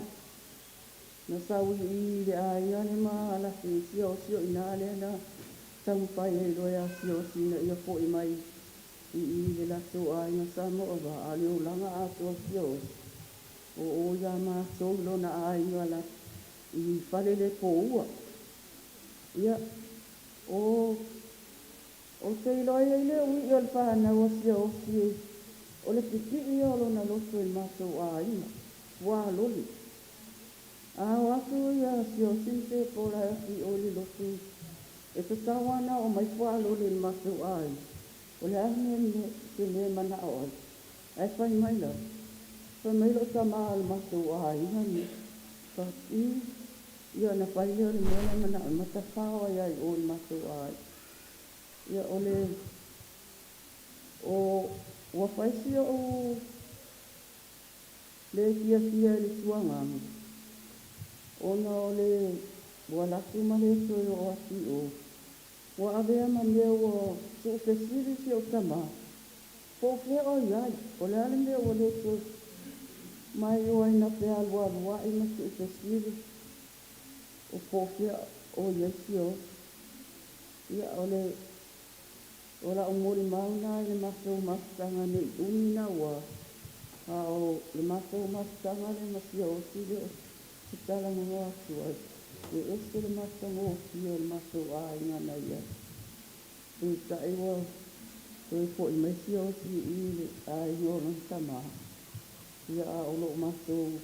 na sau i i le aiga lea ma latou siaosi o i ina lea na taumafai ai loa ia siaosi ina ia foi mai i i le latou aiga sa Moavā, a o le olaga atoa siaosi o o ia matou i lona aiga la i Falelepoua. Ia, o ou te iloa ai le ui'i o le fanau a Siaosi o le pipii ia o lona loto i le matou aiga, ua loli. A o atu ia Siaosi ma Pepola e atu i o i le lotu, e tatau lava ona oo mai fualoli i le matou aiga, o le a le mea se mea e manao ai. Ae fai mai la, fai mai lou tama o le matou aiga lenei, fai, ia ona fai lea o le mea la e manao ai, matafao ai lava i o i le matou aiga. Ia o le, o, ua fai si ou le fiafia i le tuagaga, ona o le, ua alu atu ma le toe oo atu i o, ua avea ma mea ua tuufesili si ou tama, po o fea o i ai, o le a le mea ua le toe mai o ai na fealualuai ma tuufesili, o po o fea o i ai Siaosi. Ia, o le o la'u molimau na i le matou mafutaga nei umi naua, a o le matou mafutaga lea ma Siaosi lea ou te talanoa atu ai, e ese le matagofie o le matou aiga na i ai. Peitai ua toe fo'i mai Siaosi i i le aiga o lona tamā, ia a o lo o matou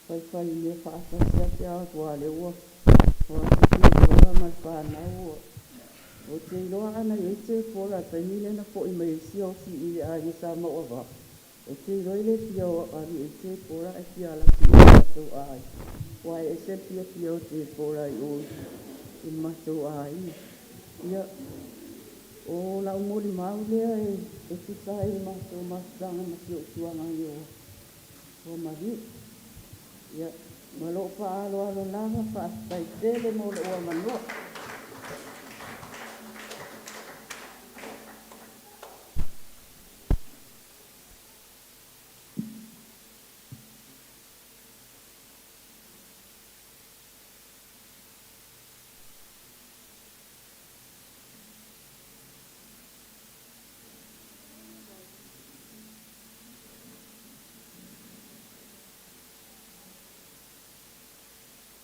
faifai mea faatasi lava pe a o atu aua o lea ua o atu Tebola ma le fanau ua Ou te iloa ana i ai Tebola i le taimi lea na fo'i mai ai Siaosi i le aiga Sa Mauavao, ou te iloa e le fia alu i ai Tebola ae fia alu atu i o i le matou aiga. Aua e ese le fiafia o Tebola i o i le matou aiga. Ia, o lau molimau lea e tusa ai i le matou mafutaga ma si ou tuagane ua maliu. Ia, ma lou faaaloalo lava, faafetai tele mo lou avanoa.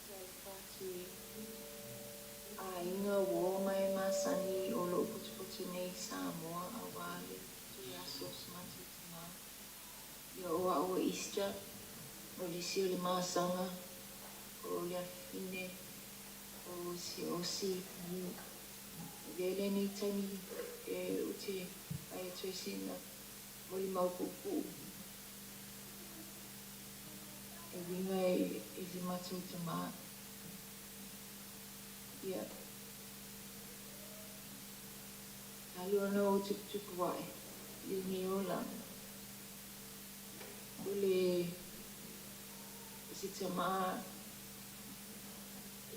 Talofa atu i aiga uo ma e masani o loo potopoto nei i Samoa aua le toe aso o so matou tama. Ia o au o Easter, o le isi o le masaga o le afafine o Siaosi Niu. Avea lenei taimi e ou te fai atu ai sina molimau puupuu e uiga i le matou tama. Ia, talu ona ou tuputupu ae i lenei olaga, o le se tama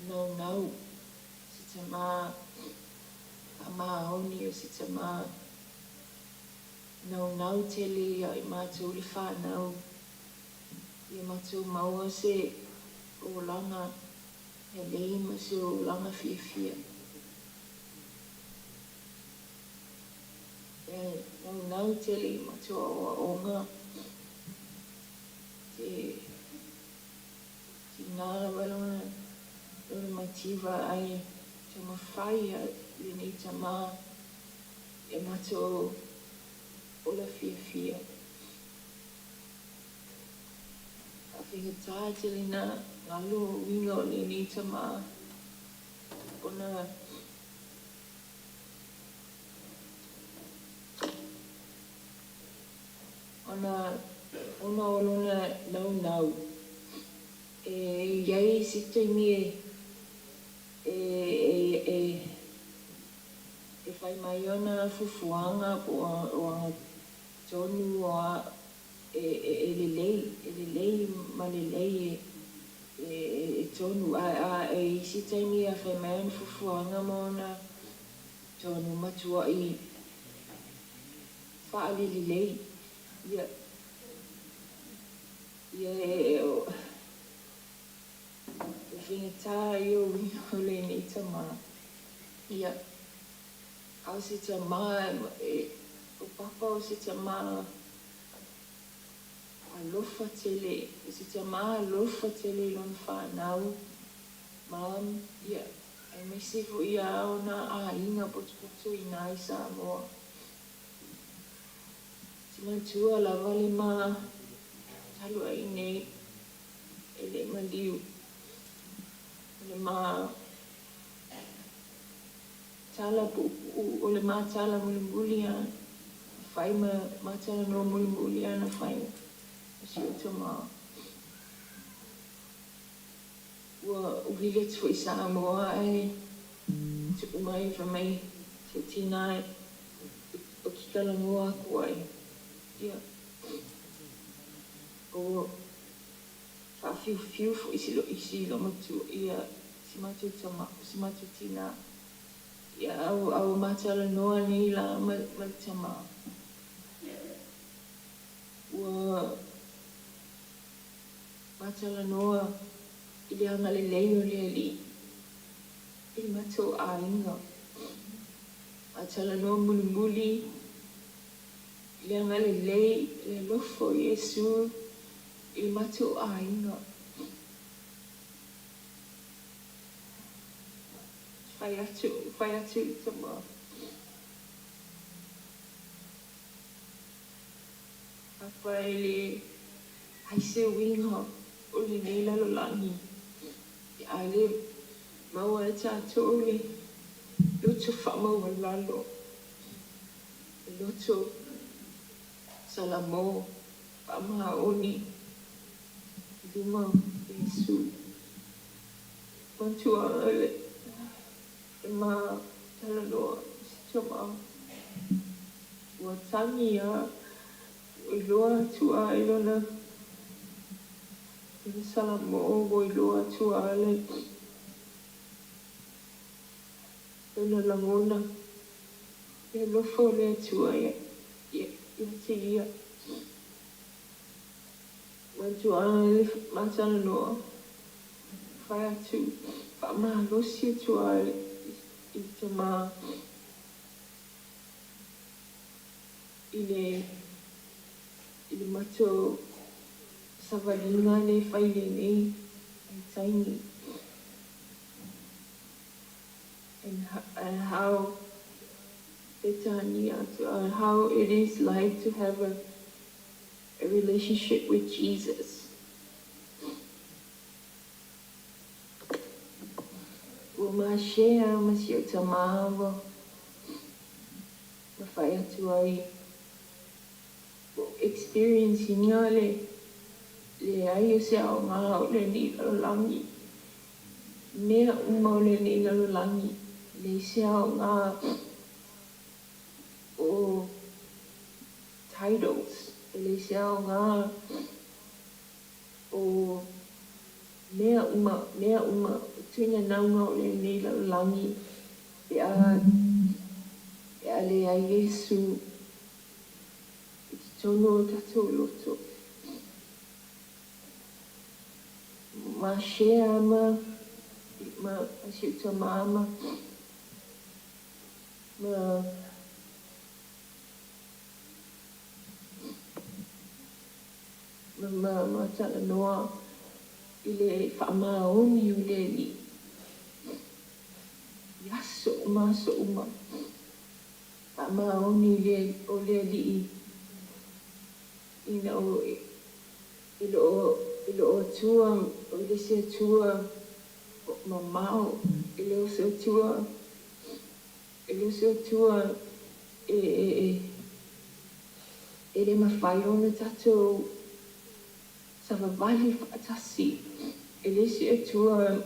naunau, se tama faamaoni, o se tama naunau tele ia i matou le fanau, ia matou maua se olaga lelei ma se olaga fiafia. E naunau tele i matou aoaoga, te tiga lava lona mativa ae taumafai lenei tama ia matou ola fiafia. Faafaigata tele na galo uiga o lenei tama ona ona o lona naunau e i ai se taimi e e e e fai mai ona fuafuaga po o ana tonu e e lelei, e lelei ma lelei e e tonu. A e i isi taimi a fai mai ona fuafuaga ma ona tonu matuai faalelelei, ia ia e e faigata ia uiga o lenei tama. Ia, a o se tama e, o Papa o se tama alofa tele, o se tama alofa tele i lona fanau, ma, ia, aemaise foi ia ona aiga potopoto i ina i Samoa. Te manatua lava le ma talu ai nei e le i maliu, o le ma tala puupuu, o le ma tala mulimuli a fai ma ma talanoa mulimuli a na fai ma si ou tama. Ua vili atu foi i Samoa ae tuu mai fai mai si ou tina ou te talanoa atu ai. Ia, ua faafiufiu foi si loomatua, ia, si matou tama, si matou tina. Ia, a ua ma talanoa nei la ma le tama. Ua ma talanoa i le agalelei o le Alii i le matou aiga. Matalanoa mulimuli i le agalelei i le alofa o Iesu i le matou aiga. Fai atu, fai atu i le tama. Papa e leai se uiga o lenei lalolagi pe a le maua e tatou le loto faamaualalo, le loto salamo faamaoni i luma o Iesu. Manatua le ma talanoa i si tama. Ua tagi a ua iloa atu lava i lona salamo, ua iloa atu lava lona lagona i le alofa o le Atua ia te ia. Manatua le matalanoa, fai atu, faamalosi atu lava i le tama. I le i le matou savaliga lea e fai i lenei vaitaimi and and how Petania how it is like to have a a relationship with Jesus. Ua ma share ma si ou tama ua ma fai atu ai ua ou experience ina le leai o se aoga o lenei lalolagi, mea uma o lenei lalolagi, leai se aoga o titles, e leai se aoga o mea uma, mea uma o tuinanauga o lenei lalolagi pe a pe a leai Iesu i totonu o tatou loto. Ma share ma ma si ou tama ma ma ma ma ma talanoa i le faamaoni o le Alii i aso uma aso uma. Faamaoni le o le Alii ina o e le o e le o Atua o le isi Atua mamao, e le o se Atua e le o se Atua e e e e le mafai ona tatou savavali faatasi, e le isi Atua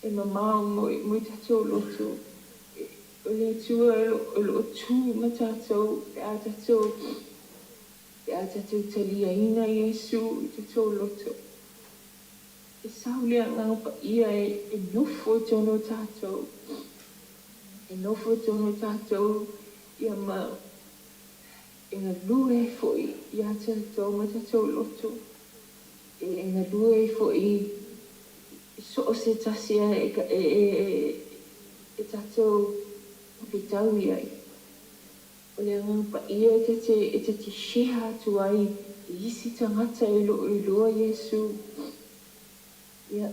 E mamao mo i tatou loto, o le Atua o lo o tu ma tatou pe a tatou pe a tatou taliaina Iesu i tatou loto. E sau le Agaga Paia e nofo i totonu o tatou, e nofo i totonu o tatou ia ma e galue ai foi ia tatou ma tatou loto, e galue ai foi So o se tasi e tatou fetaui ai. O le Agaga Paia e ta te share atu ai i isi tagata e le o iloa Iesu. Ia,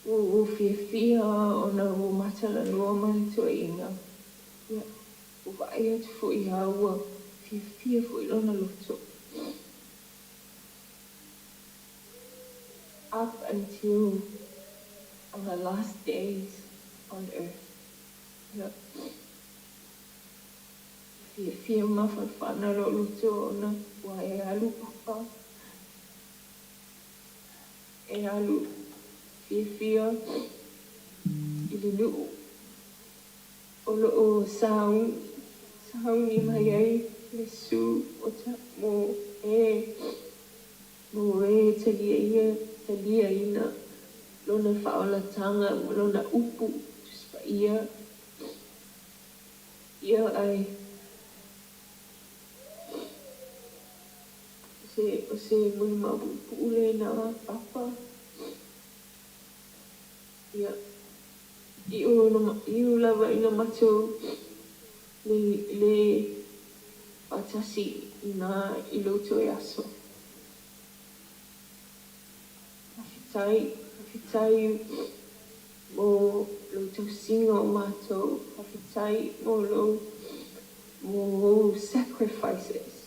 ua fiafia ona ua matalanoa ma le toeaina. Ia, ua vaai atu foi lava ua fiafia foi lona loto. Up until our last days on earth. Ia, fiafia mafanafana lou loto ona ua e alu papa, e alu fiafia i le nuu o lo o sauni mai ai Iesu mo e mo e taliaina lona faaolataga ma lona upu Tusi Paia. Ia ai o se molimau puupuu lena papa. E ui lava ina matou le le faatasi i ina i lou toe aso. Faafetai, faafetai mo lou tausiga o matou, faafetai mo lou mo ou sacrifices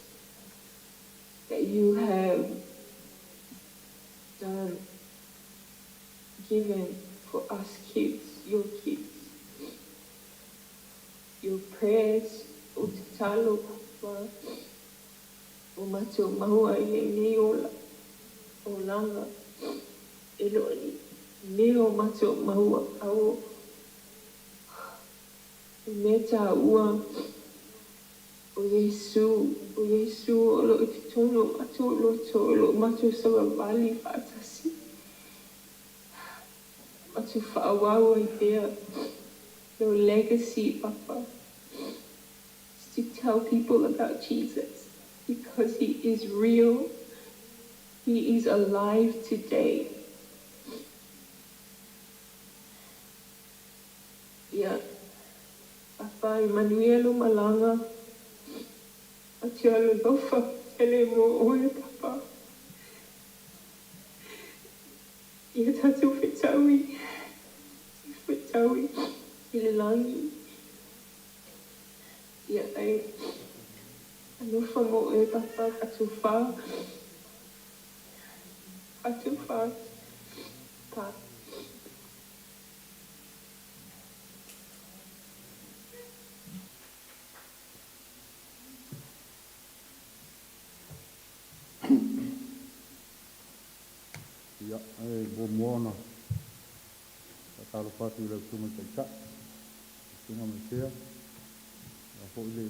that you have done, given for us kids, your kids. Your prayers, o tatalo ua o matou maua i lenei ola, olaga. E le o ni mea o matou maua a o le mea taua o Iesu, o Iesu o lo o i totonu o matou loto, o lo o matou savavali faatasi. Matou faaauau ai pea lou legacy, Papa, is to tell people about Jesus because he is real. He is alive today. Ia, Papa, e manuia lou malaga. Ou te alolofa tele mo oe, Papa. Ia tatou fetaui, fetaui i le lagi. Ia, e alofa mo oe, Papa, tatou fa. Tatou fa, pa. Ia, e muamua ona faatalofa atu i lau Susuga i le Taitai, Susuga Maisea, a foi le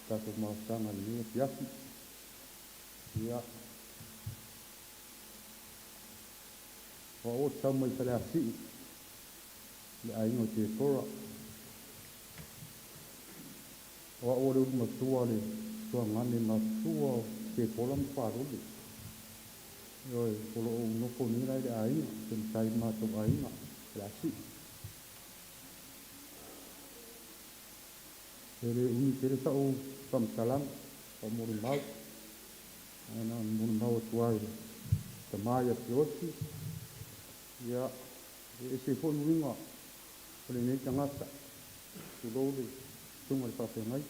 tatou mafutaga i lenei afiafi. Ia, o au ou te sau mai Faleasiu, le aiga o Tepora. O au o le ulumatua o le tuagane matua o Tepora ma Palole. Ioe, o lo o ou nofo nei la i le aiga, te matai i le matou aiga, Faleasiu. E le umi tele sa'u faamatalaga o molimau, ae na ona molimau atu ai i le tama ia Siaosi. Ia, e ese foi uiga o lenei tagata, tulou le susuga i le faafeagai.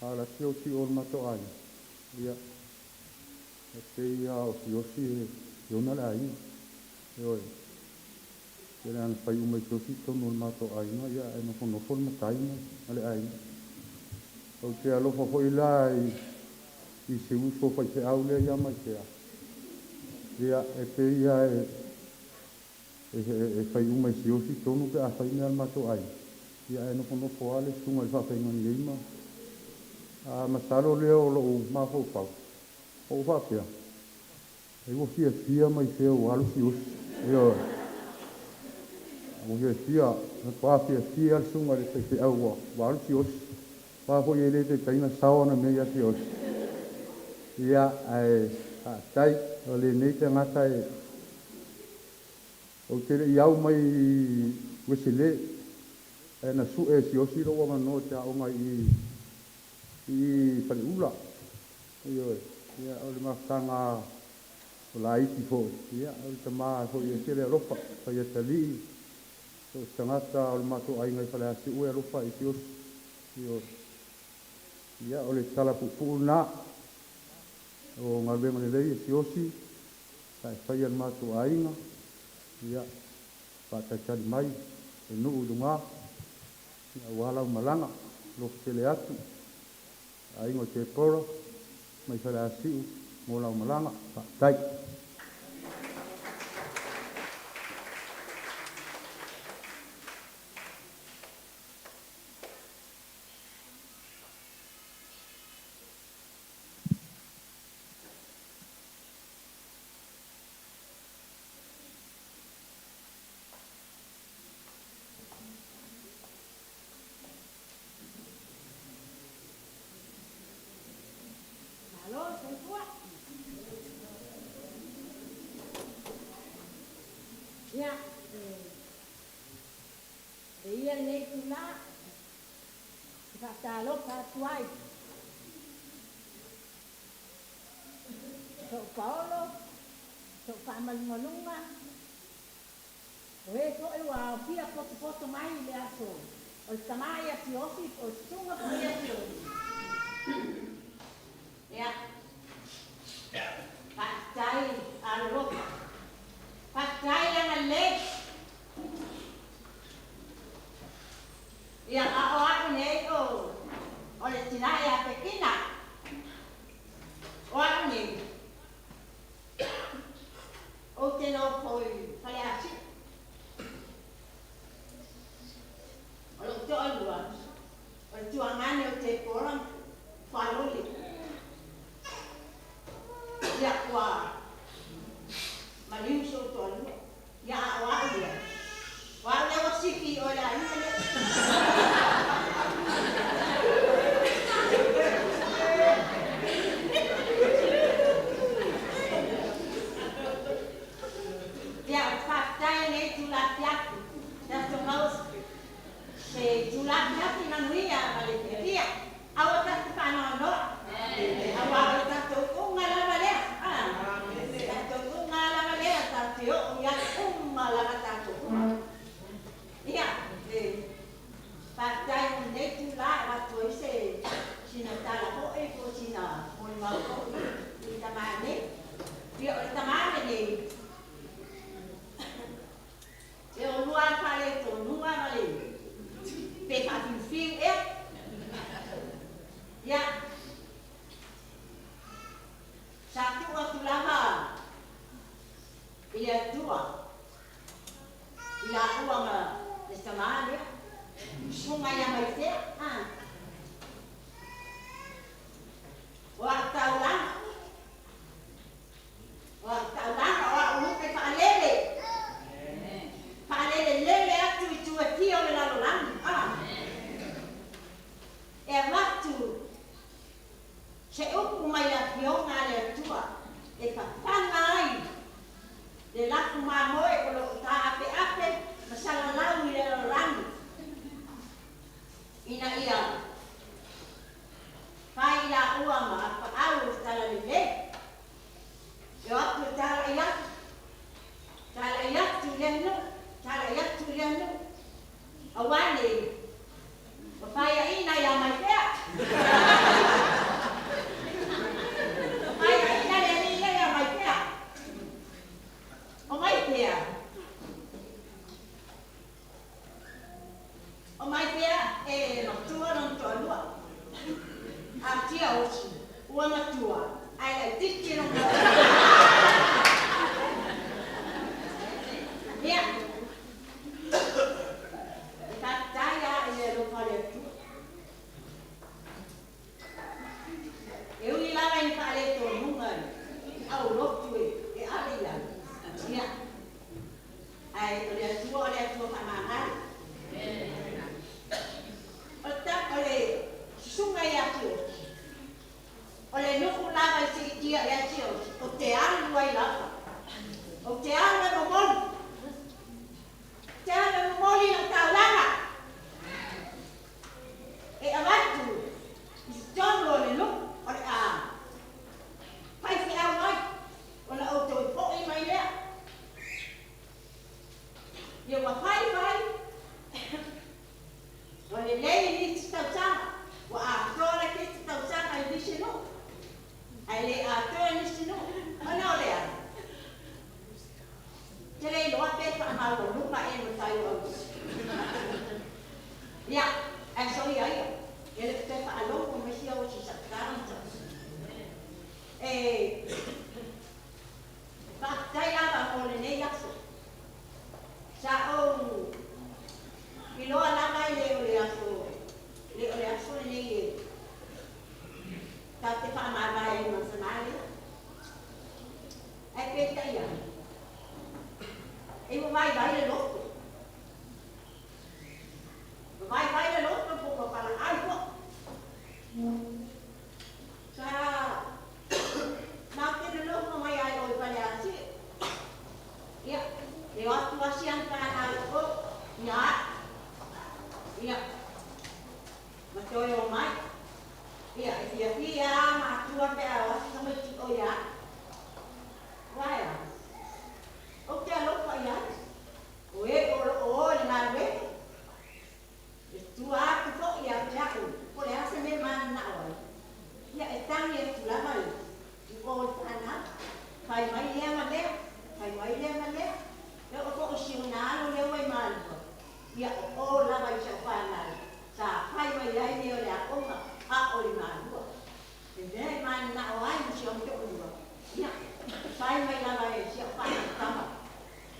A o le Siaosi o le matou aiga, ia, e pei lava o Siaosi e ona le aiga. Ioe, tele ana fai uma i Siaosi i totonu o le matou aiga, ia ae nofonofo le matai ma le aiga. Ou te alofa foi la i si uso faifeau lea ia Maisea, ia, e pei lava e fai uma i Siaosi tonu pe a fai mea a le matou aiga, ia ae nofonofo lava le susuga i le faafeagaiga nei ma a masalo lea o lou mafaufau, o ou faapea, ai ua fiafia Maisea ua alu Siaosi. Ioe, ua fiafia, matua fiafia le susuga i le faifeau ua alu Siaosi. Aua foi e le taitai ona sao ana mea ia Siaosi. Ia, ae faafetai o lenei tagata e ou te le i au mai i Uesele, ae na sue e Siaosi lou avanoa ou te aoga i Faleula. Ioe, ia o le mafutaga o laiti foi, ia o le tama foi e ese le alofa, fai atalii, so o se tagata o le matou aiga i Faleasiu e alofa i Siaosi. Ioe, ia o le tala puupuu lena o galuega lelei e Siaosi sa e faia i le matou aiga. Ia, faatalitali mai le nuu i luga, ia aua lau malaga, alofa tele atu, aiga o Tepora mai Faleasiu mo lau malaga, faafetai. Malo soifua. itulā e faatalofa atu ai so'u paolo, so'u faamalumaluga, o e fo'i ua aofia potopoto mai i le aso o le tamā ia Siaosi po o le susuga fo'i ia Siaosi. Ia, faafetai alolofa, faafetai le agalelei. Ia, a o a'u nei o o le tinā ia Pekina. O a'u nei, ou te nofo i Faleasi'u. O lo'u to'alua, o le tuagane o Tepora ma Fualole. Ia, ua maliu so'u toalua. Ia, a o a'u ia, o a'u lea ua sifi i oe le aiga lea. Ia, o le faafetai lenei itulā afiafi, tatou maua se itulā afiafi manuia ma le fiafia. Aua tatou te faanoanoa, auā o le tatou iuga lava lea. Tatou iuga lava lea, tatou te oo i ai uma lava tatou uma. Ia, e faafetai mo lenei itulā e avatu ai se sina tala fo'i po o sina molimau fo'i i le tamā nei. Ia, o le tamā lenei, e olua lava le faaletonuga ma le pe faafiufiu ea. Ia, sa tuu atu lava i le Atua i laua ma le tamā lea, susuga ia Maifea. O a'u taulaga, o a'u taulaga, o a'u lupe faalele, faalelelele atu i itu e fia o le lalolagi. E avatu se upu mai le Afioga a le Atua e fafaga ai le lafu mamoe o lo'o taapeape ma salalau i le lalolagi, ina ia fai i laua ma apaau o le talalelei, e o atu e tala'i atu, tala'i atu i lea nuu, tala'i atu i lea nuu, auā nei ua faiaina iā Maifea. Ua faiaina le alii lea iā Maifea. O Maifea, o Maifea e matua lona toalua. A o Siaosi, ua matua, ae laitiiti lona. Ia, e faafetai lava i le alofa o le Atua. E ui lava ina faaletonuga i aulotu e ave i ai. Ia, ae o le Atua o le Atua faamagalo. O le o le susuga ia Siaosi, o le nuu lava i siitia i ai Siaosi, ou te alu ai lava. Ou te alu e momoli. Ou te alu e momoli lau taulaga. E avatu i totonu o le nuu o le a faifeau ai, ona ou toe fo'i mai lea. Ia ua fai fai, ua lelei i nisi tausaga, ua atoa le 7 tausaga i nisi nuu, ae le atoa i nisi nuu. Ona o le a? Te le iloa pe faamaualuga ea le matai o Ausi. Ia, ae soia ia, e le o toe faalogo mai Siaosi i sau tala ma sau. E faafetai lava mo lenei aso. Sa ou iloa lava e le o le aso, le o le aso lenei e tatou te faamavae ai ma le tamā lea. Ae peitai ane, e ua vaivai le loto. Ua vaivai le loto po ua valaau fo'i. Sa matou te toe omai. Ia, e fiafia lava matua pe a o atu tamaiti i o ia au. Aua e a? Ou te alofa i ai, o e o lo o o i le galuega. E tua atu foi ia te au, po o le a se mea e mananao ai, ia e tagi atu lava i o i fanau, fai mai lea ma lea, fai mai lea ma lea. E oo foi i si ona alo lea ua i Malua, ia o o lava i sau fanau sa fai mai ai mea o le aoga a o i Malua. Le mea e mananao ai ma si ou toalua, ia, fai mai lava e si au fanau tama,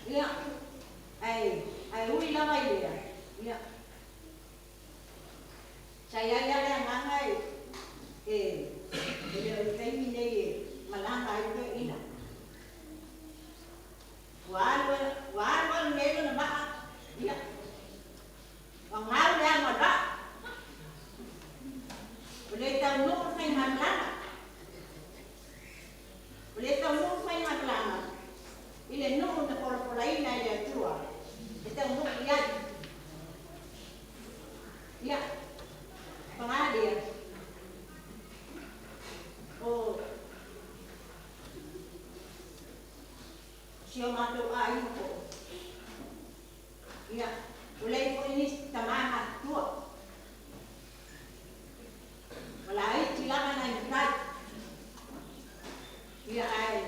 ia, ae, ae ui lava i lea, ia, sa i ai lava le agaga e, e, e le o le taimi nei e malaga ai toeaiina. Ua alu, ua alu alu nei lona vaa, ia, ua gau le ama o le vaa. Ua le taunuu le faigamalaga. Ua le taunuu le faigamalaga i le nuu na polapolaina e le Atua e taunuu i ai. Ia, paga lea, o si o matou aiga foi, ia, ua leai foi nisi tama matutua. Ua laiti lava nai matai. Ia, ae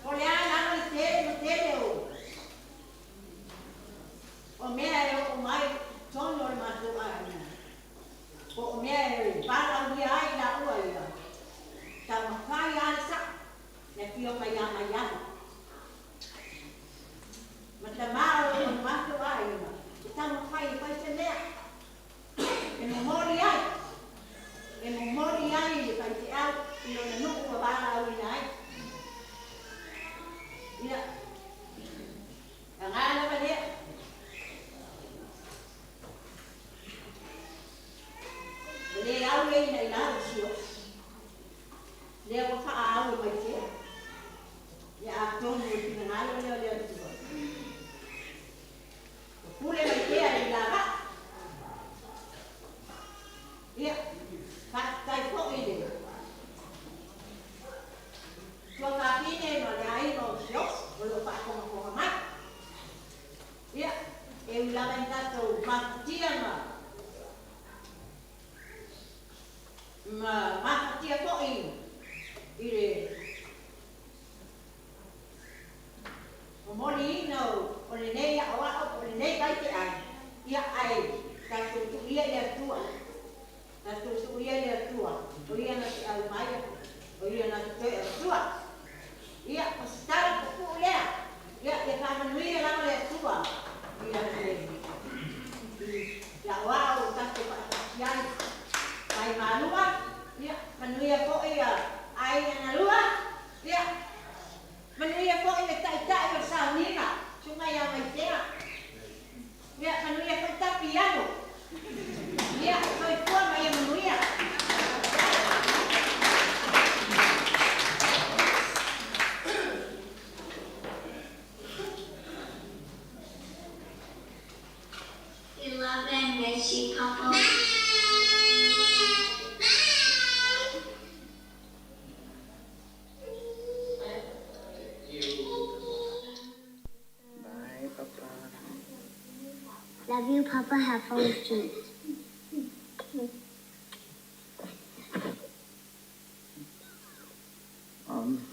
o le a lava le tele ma tele o o mea e oo mai i totonu o le matou aiga, po o mea e valaaulia ai i laua ia, taumafai lava le sa'o le afioga ia Maiava ma tama o le matou aiga e taumafai e fai se mea e momoli ai, e momoli ai le faifeau i lona nuu ua valaauina ai. Ia, aga lava lea. Ua le au e ina i lalo si'osi. Lea ua faaau e Maisea. Ia atonu o le finagalo lea o le Atua. Ua pule mai pea i le lavaa. Ia, faafetai foi i le tuafafine ma le aiga o Si'osi o lo o faafogafoga mai. Ia, e ui lava ina tatou mafatia ma ma mafatia foi i le momoliina o lenei aoao po o lenei vaiteau, ia, ae tatou tuu ia i le Atua, tatou tuu ia i le Atua, o Ia na te aumaia, o Ia na te toe avatua. Ia, o se tala puupuu lea, ia, ia faamanuia lava le Atua i le i aoao o tatou faatasi ai. Mai Malua, ia, manuia foi aiga na lua, ia, manuia foi le taitai o le sauniga, Susuga ia Maisea. Ia, manuia foi ta piano. Ia, soifua ma ia manuia. We love and miss you, Papa. Bye, Papa. Love you, Papa. Have fun with Jesus.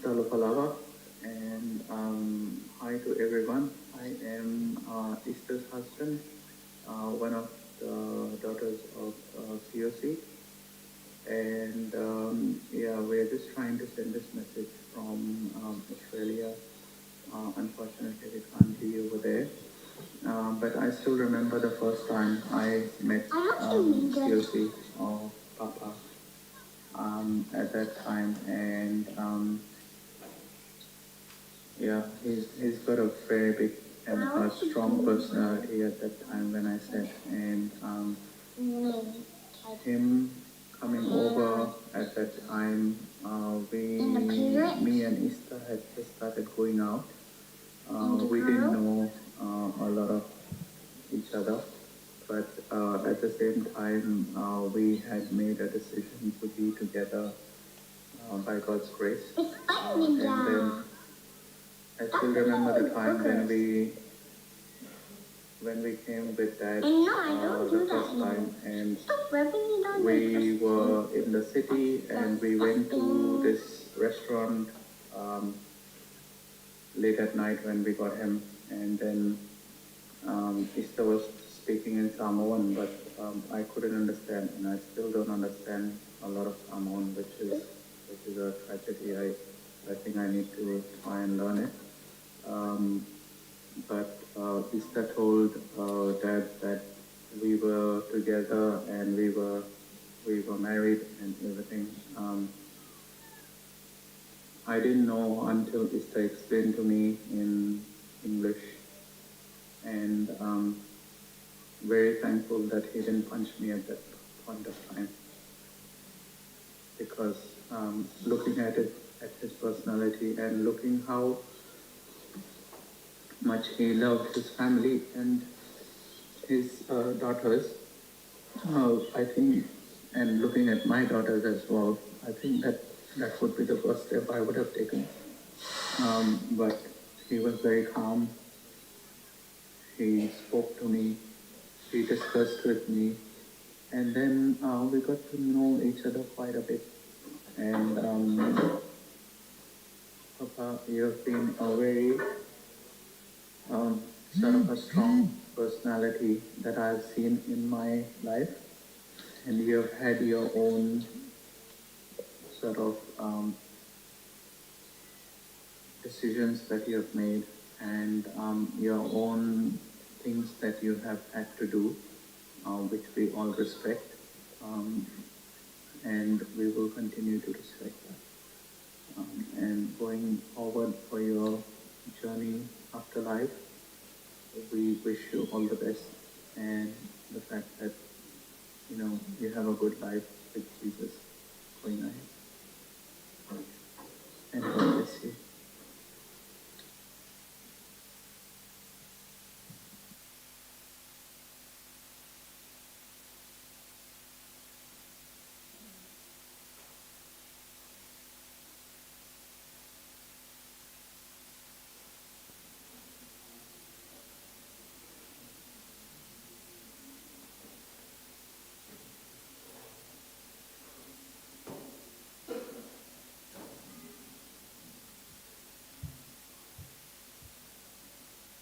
Talofa lava, and hi to everyone. I am Easter's husband, one of the daughters of Siaosi. And yeah, we're just trying to send this message from Australia. Unfortunately, we can't be over there. But I still remember the first time I met I want to read it. Siaosi or Papa at that time, and yeah, he's got a very big and I a want to strong read it. personality at that time when I said, and Me. him coming over at that time, And the parrot me and Ista had just started going out. and the We didn't crow. know a lot of each other, but at the same time, we had made a decision to be together by God's grace. And then I still remember the time when we came with Dad the first time, and we were in the city and we went to this restaurant late at night when we got him, and then Ista was speaking in Samoan, but I couldn't understand, and I still don't understand a lot of Samoan, which is a tragedy. I think I need to try and learn it. But Ista told Dad that we were together and we were married and everything. I didn't know until Ista explained to me in English, and very thankful that he didn't punch me at that point of time, because looking at it, at his personality and looking how much he loved his family and his daughters, I think, and looking at my daughters as well, I think that that would be the first step I would have taken. But he was very calm. He spoke to me, he discussed with me, and then we got to know each other quite a bit. And Papa, you have been a very sort of a strong personality that I've seen in my life, and you have had your own sort of decisions that you have made, and your own things that you have had to do, which we all respect, and we will continue to respect that. And going forward for your journey after life, we wish you all the best, and the fact that you have a good life with Jesus going ahead. And God bless you.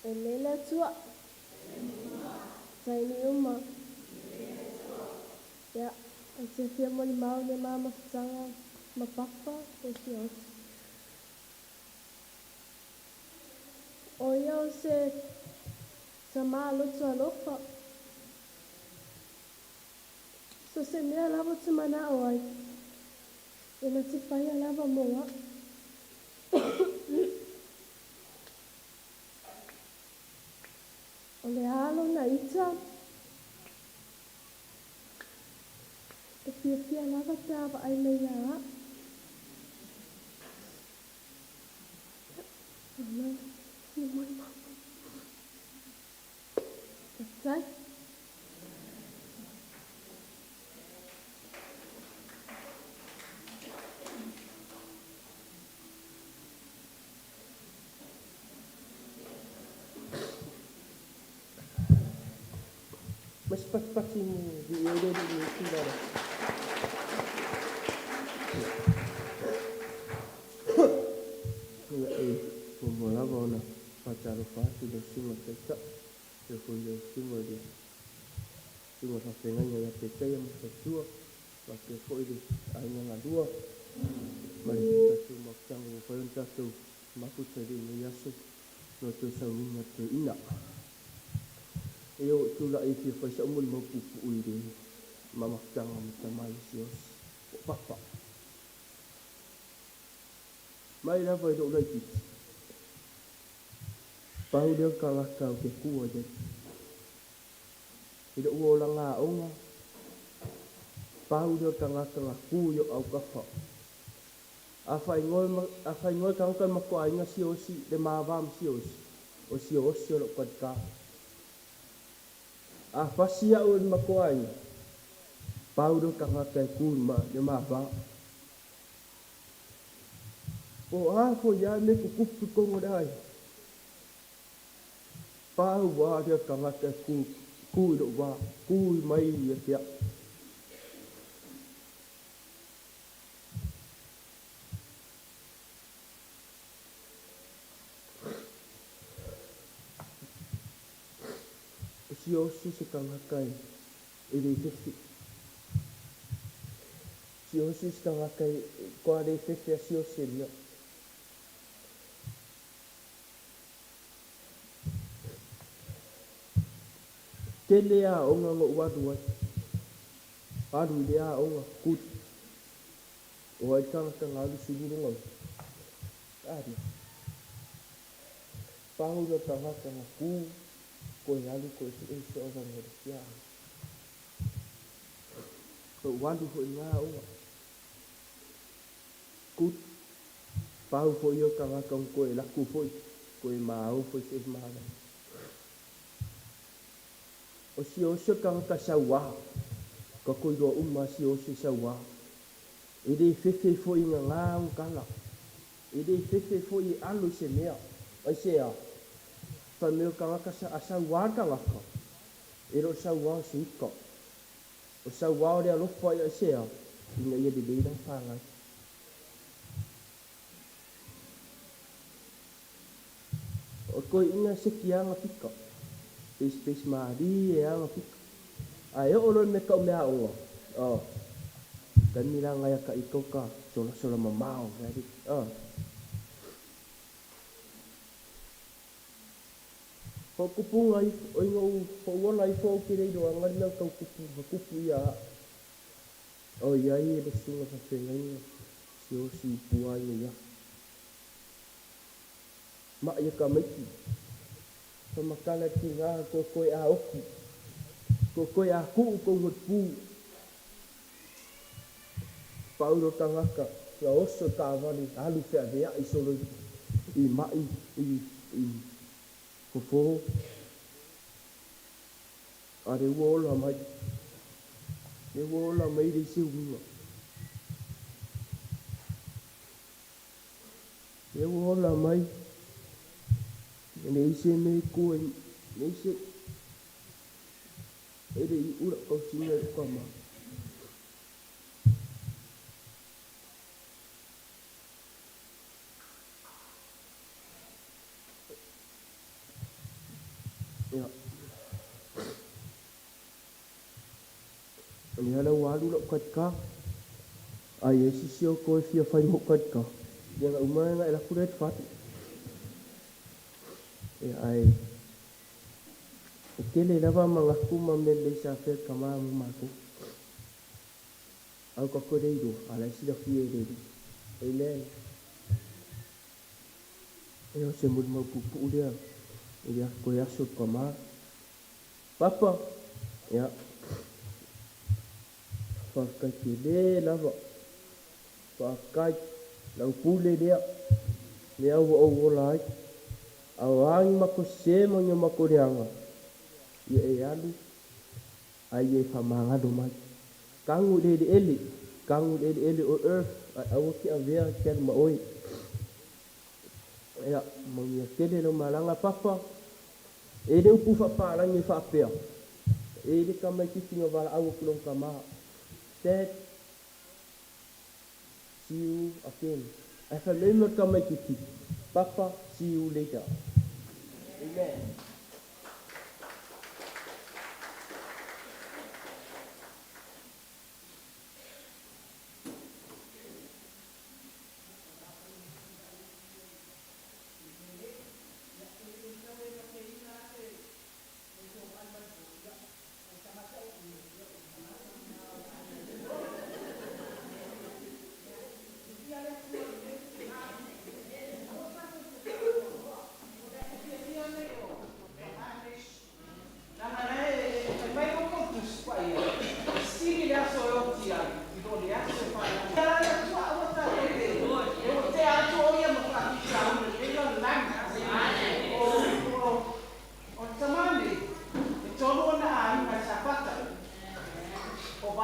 E le le Atua. Taimi uma. Ia, ou te fia molimau i le ma mafutaga ma Papa o Siaosi. O ia o se tama loto alofa. So se mea lava ou te manao ai, e na te faia lava mo a'u. O le a lona ita, e fiafia lava pe a vaai mai ia a'u. Ia, fia molimau. Faafetai. Ma se patipati mo viia le Alii i tulaga. Ia e muamua lava ona faatalofa atu i lau susuga Taitai, faapea foi i lau susuga i le susuga faafeagaiga ia Petaia ma Faletua, faapea foi le aiga galua ma le tatou mafutaga ua mafai ona tatou mafuta i lenei aso no toe sauniga toeaina. E o tulai e fia fai sa'u molimau puupuu i le mamafutaga ma tama i Sios po o Papa. Mai lava i lo'u laitiiti, pau lea o le tagata ou te kua i ai. I lo'u olaga aoga, pau lea o le tagata na ku i o'u autafa. A faaigoa e tagata o le matou aiga Siaosi, le ma va ma Siaosi, o Siaosi o lo'u talita. A fasi a'u e le matou aiga, pau lea o tagata e tu i le ma va. Po o a foi a mea e tutupu i totonu o le aiga, pau lava lea o tagata e tu, tu i lou va, tu mai ia te a'u. O Siaosi se tagata e le fefe. Siaosi se tagata e toa le fefe a Siaosi e mea. Tele aoga na ou alu ai. Alu i le aoga, good. O ai le tagata na alu sulu lona uso? A lea. Pau lea o tagata na ku, koe alu koe sue se avanoa le kia ai. Ou alu foi i nga aoga. Good. Pau foi ia o tagata na koe laku foi, koe maao foi se malama. O siosio tagata sauā, ka koiloa uma a siosio sauā. E le fefe foi i ngā aukala. E le fefe foi e alo i se mea. Aisea? Fai mai o le tagata sa, a sauā le tagata, e le o le sauā o se ika. O le sauā o le alofa ia aisea? Ina ia lelei lana whāngai. O koe ina seki anga pika. Pesipesi malie anga pika. Ae oo loa i le mea tau meaaoga, oh, taimi la ngai a ka ika o ka solasola mamao, ready, oh. Hoʻokupu ifo, oi noʻu hoʻouola ifo au ke le iloaga le mea o tau kupu, ka kupu ia aʻu. ʻOiai e le susuga faafeagaiga Siaosi i pua ai nei afu. Maʻi a tamaiti, Whamakala ki ngā koekoe a oki, koekoe a kuu kou hotpū. Paulo tangata, nga oso taavale alu feaveaʻi solo i maʻi i fofo. A le ua ola mai, le ua ola mai le isi uiga. E ua ola mai, e leai se mea e kua i, leai se, e le i ula tausiga i lou tama. Ia. O lea la ua alu lau credit card. A i ai sisi o outou e fia fai mo credit card, ia na uma ona e alu atu lea i le fale. Ia ae e tele lava manatu ma mea lelei sa afea le tama mo matou. Au ka koe le iloa, a la e silafia e le Alii. Amen. Ia o se molimau puupuu lea i le toe aso o le tama. Papa, ia, faafetai tele lava, faafetai, lau pule lea, lea ua ou ola ai, a o a ni matou sese ma ni o matou leaga, ia e alu, a ia e faamagalo mai. Kagu i le eleele, kagu i le eleele o earth, ae aua te avea i te alu ma oe. Ia, manuia tele lau malaga Papa. E le upu faapalagi e faapea, E le tamaitiiti na valaau atu lona tama. Dad, see you again. Ae fai mai ma le tamaitiiti, Papa, see you later. Amen.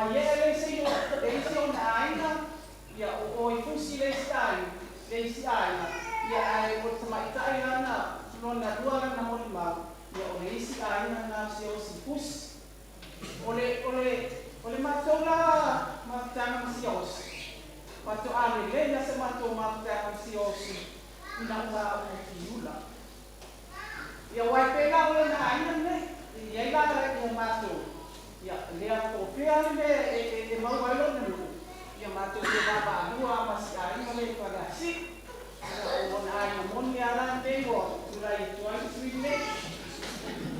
Vaiee le isi le isi ona aiga, ia o o i Fusi le isi aiga, le isi aiga, ia ae o le tamaitai lana, lona lua lana molimau, ia o le isi aiga lena o Siaosi i Fusi. O le, o le, o le matou la mafutaga ma Siaosi, faatoa lelei lava se matou mafutaga ma Siaosi ina ua aoga i Piula. Ia aua e pei la o lona aiga lenei, e i ai la ia matou, ia lea po o fea le mea e maua ai lona nuu, ia matou te vaavaalua lava ma si aiga lea i Faleasiu. Ia o lona aiga moni lava la lenei ua tulai atu ai le sui lenei.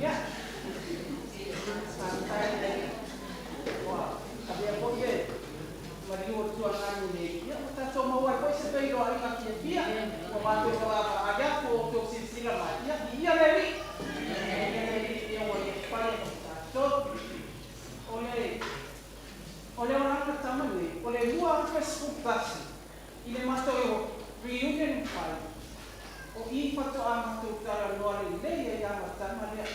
Ia, faafetai ua avea foi le maliu o le tuanai nei, ia ua tatou maua ai foi se feiloaiga fiafia, ua matou vaavaai atu ua outou silasila mai, ia, viia le Alii, viia le Alii i mea ua Ia faia mo tatou. O le, o le olaga tama nei, o le 2011, i le matou reunion na fai, o i faatoa matou talanoa lelei ai lava ma le tama lea,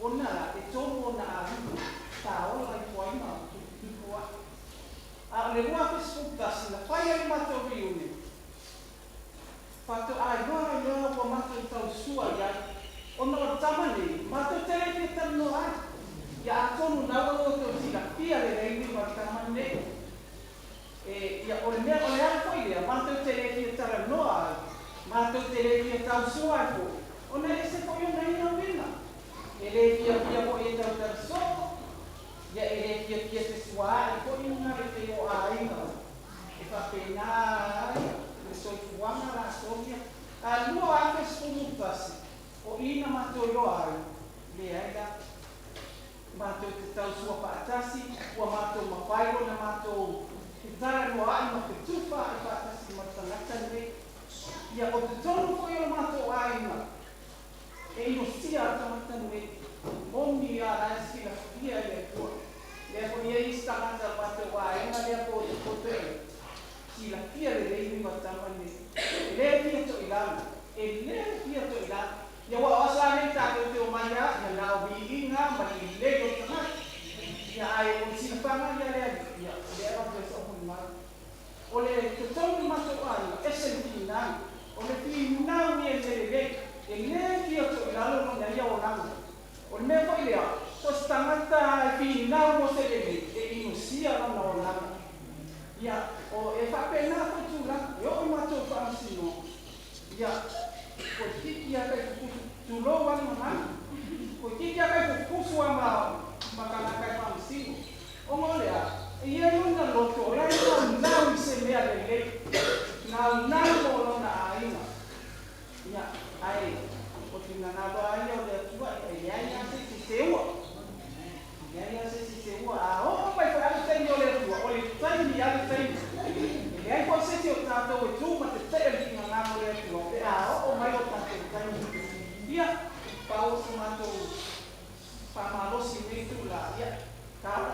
ona la, e tolu ona aiga, sa ola ifo ai ma tuputupu ae. A o le 2011 na fai ai le matou reunion, faatoa iloa ai loa ua matou tausua i ai, ona o le tama nei, matou te le fia talanoa ai. Ia atonu na ua outou silafia lelei uiga o le tama lenei. E, ia, o le mea, o le ala foi lea, matou te le fia talanoa ai, matou te le fia tausua ai foi, ona e ese foi ona ia uiga. E le fiafia foi e tautala soo, ia e le fiafia fesuaai foi luga le pei o aiga e faapena ai le soifuaga latou ia. A 2011, o i na matou iloa ai, leai la, matou te tausua faatasi, ua matou mafai ona matou fetalanoaai ma fetufaai faatasi ma le tagata lenei. Ia, o totonu foi o le matou aiga, e inosia le tagata lenei, moni lava la e silafia e le Atua. Lea foi e i ai isi tagata o le matou aiga lea po o toeaina, silafia lelei uiga o le tama lenei. E le fia toilalo, e le fia toilalo. Ia aua o aso lava nei tatou te omai lava, ia na o viiga ma le lelei o le tagata. Ia ae o le silafaga ia a le Alii, ia o lea e avatu ai sou molimau. O le totonu o le matou aiga, ese le finau. O le finau ia i mea lelei, e le fia toilalo lona ia olaga. O le mea foi lea, so o se tagata e finau mo se lelei, e inosia lona olaga. Ia, o, e faapena foi tulaga, e oo i matou faamasinoga, ia, toeitiiti lava tai fufusu, tulou lava le gagana, toeitiiti lava tai fufusu lava ma, ma tagata e faamasino. Ona o le a? E i ai lona loto o la e naunau i se mea lelei, naunau mo lona aiga. Ia, ae o finagalo lava ia o le Atua, e leai lava se isi e seua. E leai lava se isi e seua. A oo mai foi lava le taimi o le Atua, o le taimi lava le taimi. E leai foi se isi o tatou e tu ma tetee le finagalo o le Atua pe a oo mai lo tatou taimi. Ia, pau o se matou faamalosi i lenei itula, ia, tala,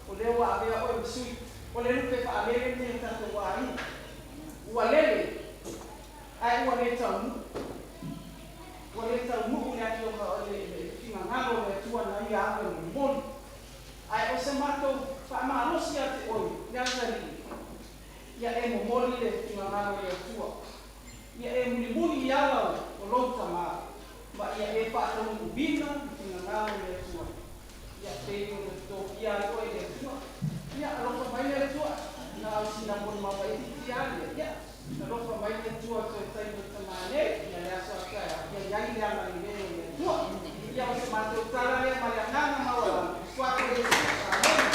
o lea ua avea oe ma sui, o le lupe faalele lenei o tatou aiga. Ua lele, ae ua le taunuu. Ua le taunuu le afioga o le finagalo o le Atua na ia ave momoli. Ae o se matou faamalosi ia te oe, le atalii, ia e momoli le finagalo o le Atua. Ia e mulimuli i ala o lou tama, ma ia e faataunuuina le finagalo o le Atua. Ia pei ona tofia ai oe e le Atua. Ia alofa mai le Atua, na o sina molimau laitiiti lava lea. Ia alofa mai le Atua i toe taimi o le tama nei, ia le aso a taeao, ia i ai le agalelei o le Atua. Ia o se matou tala lea ma le agaga maualalo, suafa o Iesu. Amene.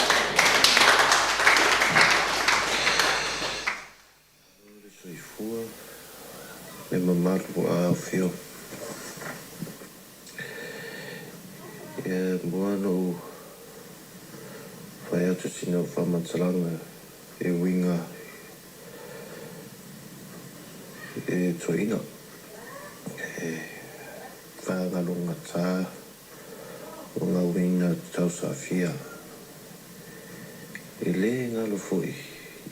Malo le soifua le mamalu ua afio. Ia mua ona ou fai atu sina faamatalaga e uiga i toeaina e faagalogata o ngā uiga tausafia. E le galo foi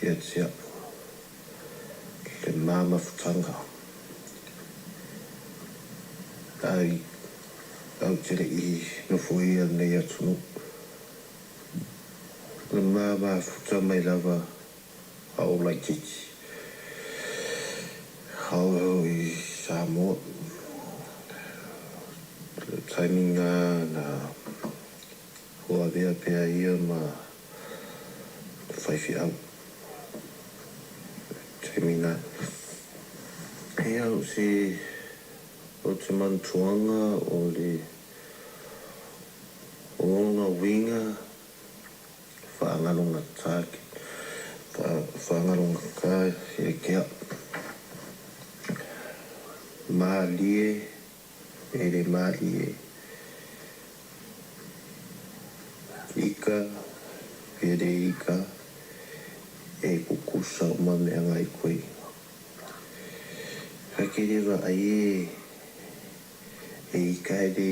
ia te au le mamafutanga ai au te le i nofoia lenei atunuu. Na ma mafuta mai lava a o laitiiti a oo i Samoa. Le taimi lena na hoavea pea ia ma faifeau. Taimi lena. Ia o se o te manatuaga o le o ona uiga faagalogatā faagalogatā ia te a'u. Mālie e le mālie. Ika e le ika e kukusa uma mea ngai koe. Ka kere vaai e e ika e le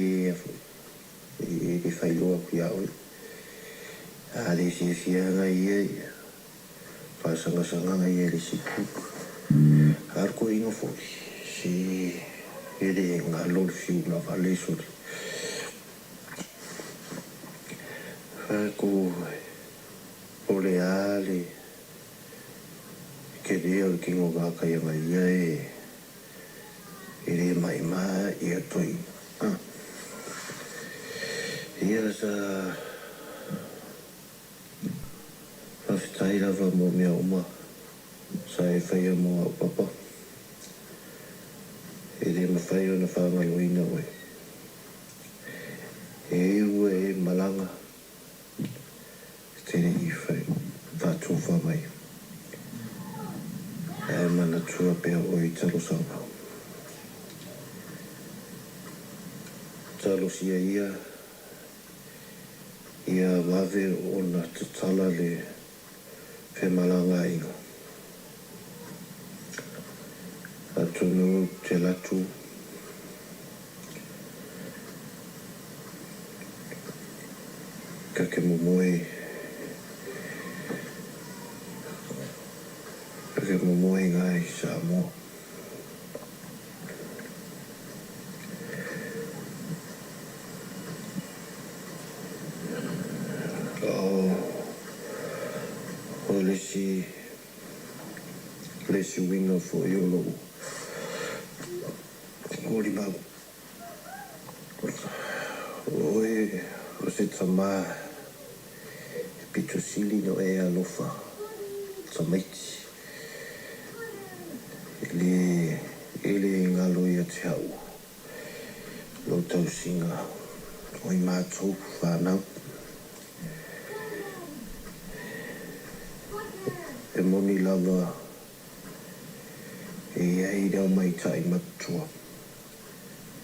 e le faailoa atu ia oe. A le fiafiaga ia ia faasagasagaga ia i le isi itu. A o le toeaina foi, se e le galo le fiu lava le soli. Fai atu o le a le tele o le tino vākai aga ia e e le maima ia toeaina. Ia sa faafetai lava mo mea uma sa e faia mo a'u papa. E le mafai ona faagaloina oe. E ua e malaga e te le i faatofa mai. Ae manatua pea oe i talosaga. Talosia ia ia vave ona tatala le femalagaaiga. Atonu ou te alu atu ta te momoe ta te momoe i i Samoa. O o le isi le isi uiga foi o lou molimau. O oe o se tamā e pito sili ona e alofa tamaiti. E le e le galo ia te a'u lou tausiga o i matou fanau. E moni lava e i ai le aumaitai matua.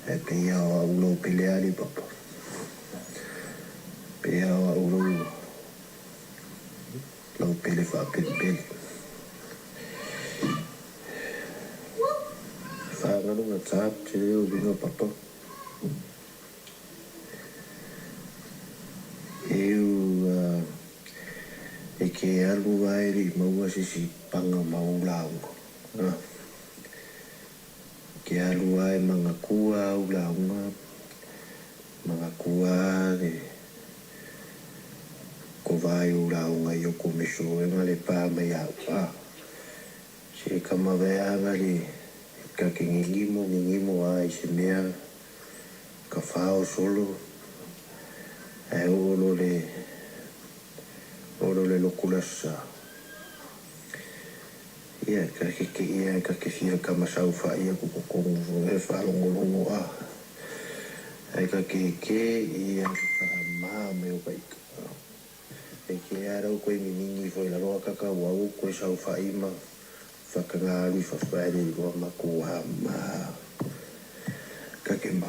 Ae pei lava o a'u lou pele ale papa. Pei lava o a'u lou lou pele faapelepele. Faagalogatā tele o uiga papa. E u e ke alu lava e le i maua se isi paga ma ou lauga. Ke alu lava e manatua au lauga, manatua le kovā i ou lauga i o komiso e ga le pa mai a'u a. Se kama vaeaga le ka ke gigimo gigimo a i se mea ka fao solo ae oo loa le oo loa le lotu le Aso Sa. Ia ka ke te'i ae ka ke fia kamasaufai aku totonu foi e faalogologo a. Ae ka kēkē ia le faamā mai o ka ika. E ke a lau koe ninini foi lalo a kakau au koe saufai ma whakangāru i fafo ae le iloa ma kua ma ka ke ma.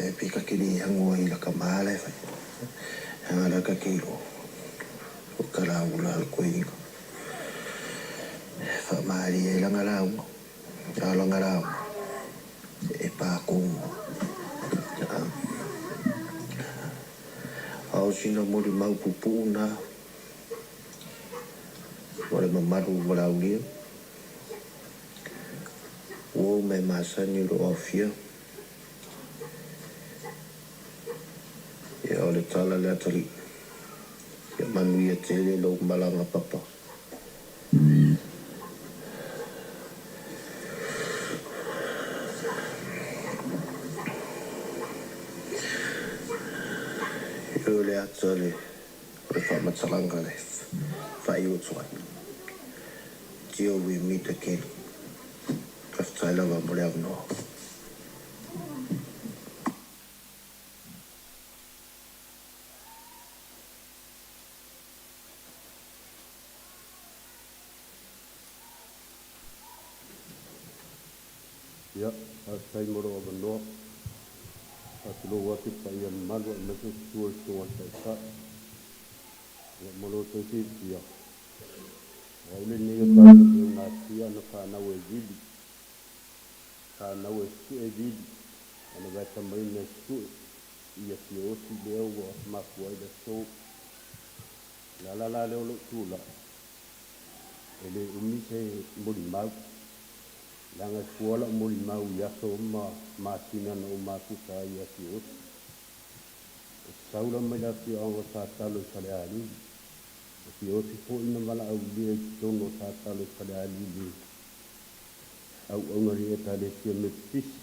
E pe ka ke le angoa i la ka ma le whai. Hanga la ka ke ilo. O ka la ula al koe inga. Whaamaari e langa lauga. A langa lauga. E pākō. A o sina molimau puupuu na ma le mamalu valaaulia. Ua ou mea masani o loo aofia. Ia o le tala le atalii. Ia manuia tele lou malaga Papa. Ioe le ata le o le faamatalaga le faaiu atu ai. Till we meet again. Faafetai lava mo le avanoa. Ia, faafetai mo lou avanoa. Faatulou atu i le paia o le malu aemaise o susu o le Susuga i le Taitai. Ia, mo lo outou silafia, o au lenei o tatou Leunatia na fanau e Vili. Fanau e Sue Vili, ana vaetamaina e Sue ia Siaosi lea ua mafua ai le aso. O le ala la lea o lou tulai, e le umi se molimau, leaga e fua lau molimau i aso ma masina na ou mafuta ai ia Siaosi. Ou te sau la mai le afioaga o Satalo i Falealili. O Siaosi foi na valaaulia i totonu o Satalo i Falealili auauna i le Ekalesia Metotisi.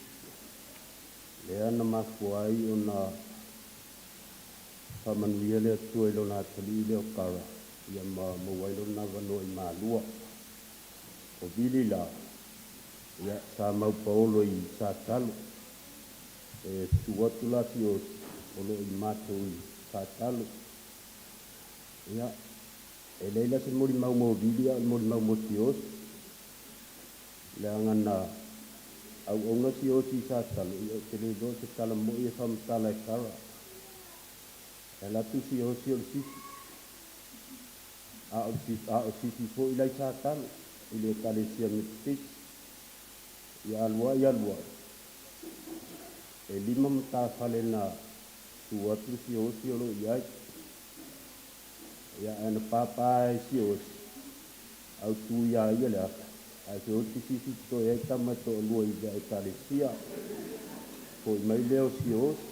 Lea na mafua ai ona faamanuia le Atua i lona atalii lea o Kara, ia ma maua ai lona avanoa i Malua. O Vili la, ia, sa mau paolo i Satalo. E susu atu la Siaosi o lo o i matou i Satalo. Ia, e leai la se molimau mo Vili a o le molimau mo Siaosi. Leaga na auauna Siaosi i Satalo, ia ou te le iloa se tala moi e faamatala e Kara. E alu atu Siaosi o le sifi. A o le a o sifi foi la i Satalo i le Ekalesia Metotisi. Ia alu ai alu ai, e lima matafale na tu atu le Siaosi o lo o i ai. Ia ae na pāpā e Siaosi, au tu iā ia le ata, ae se oti sifi totoe ai tama e toalua i lea Ekalesia. Foi mai lea o Siaosi,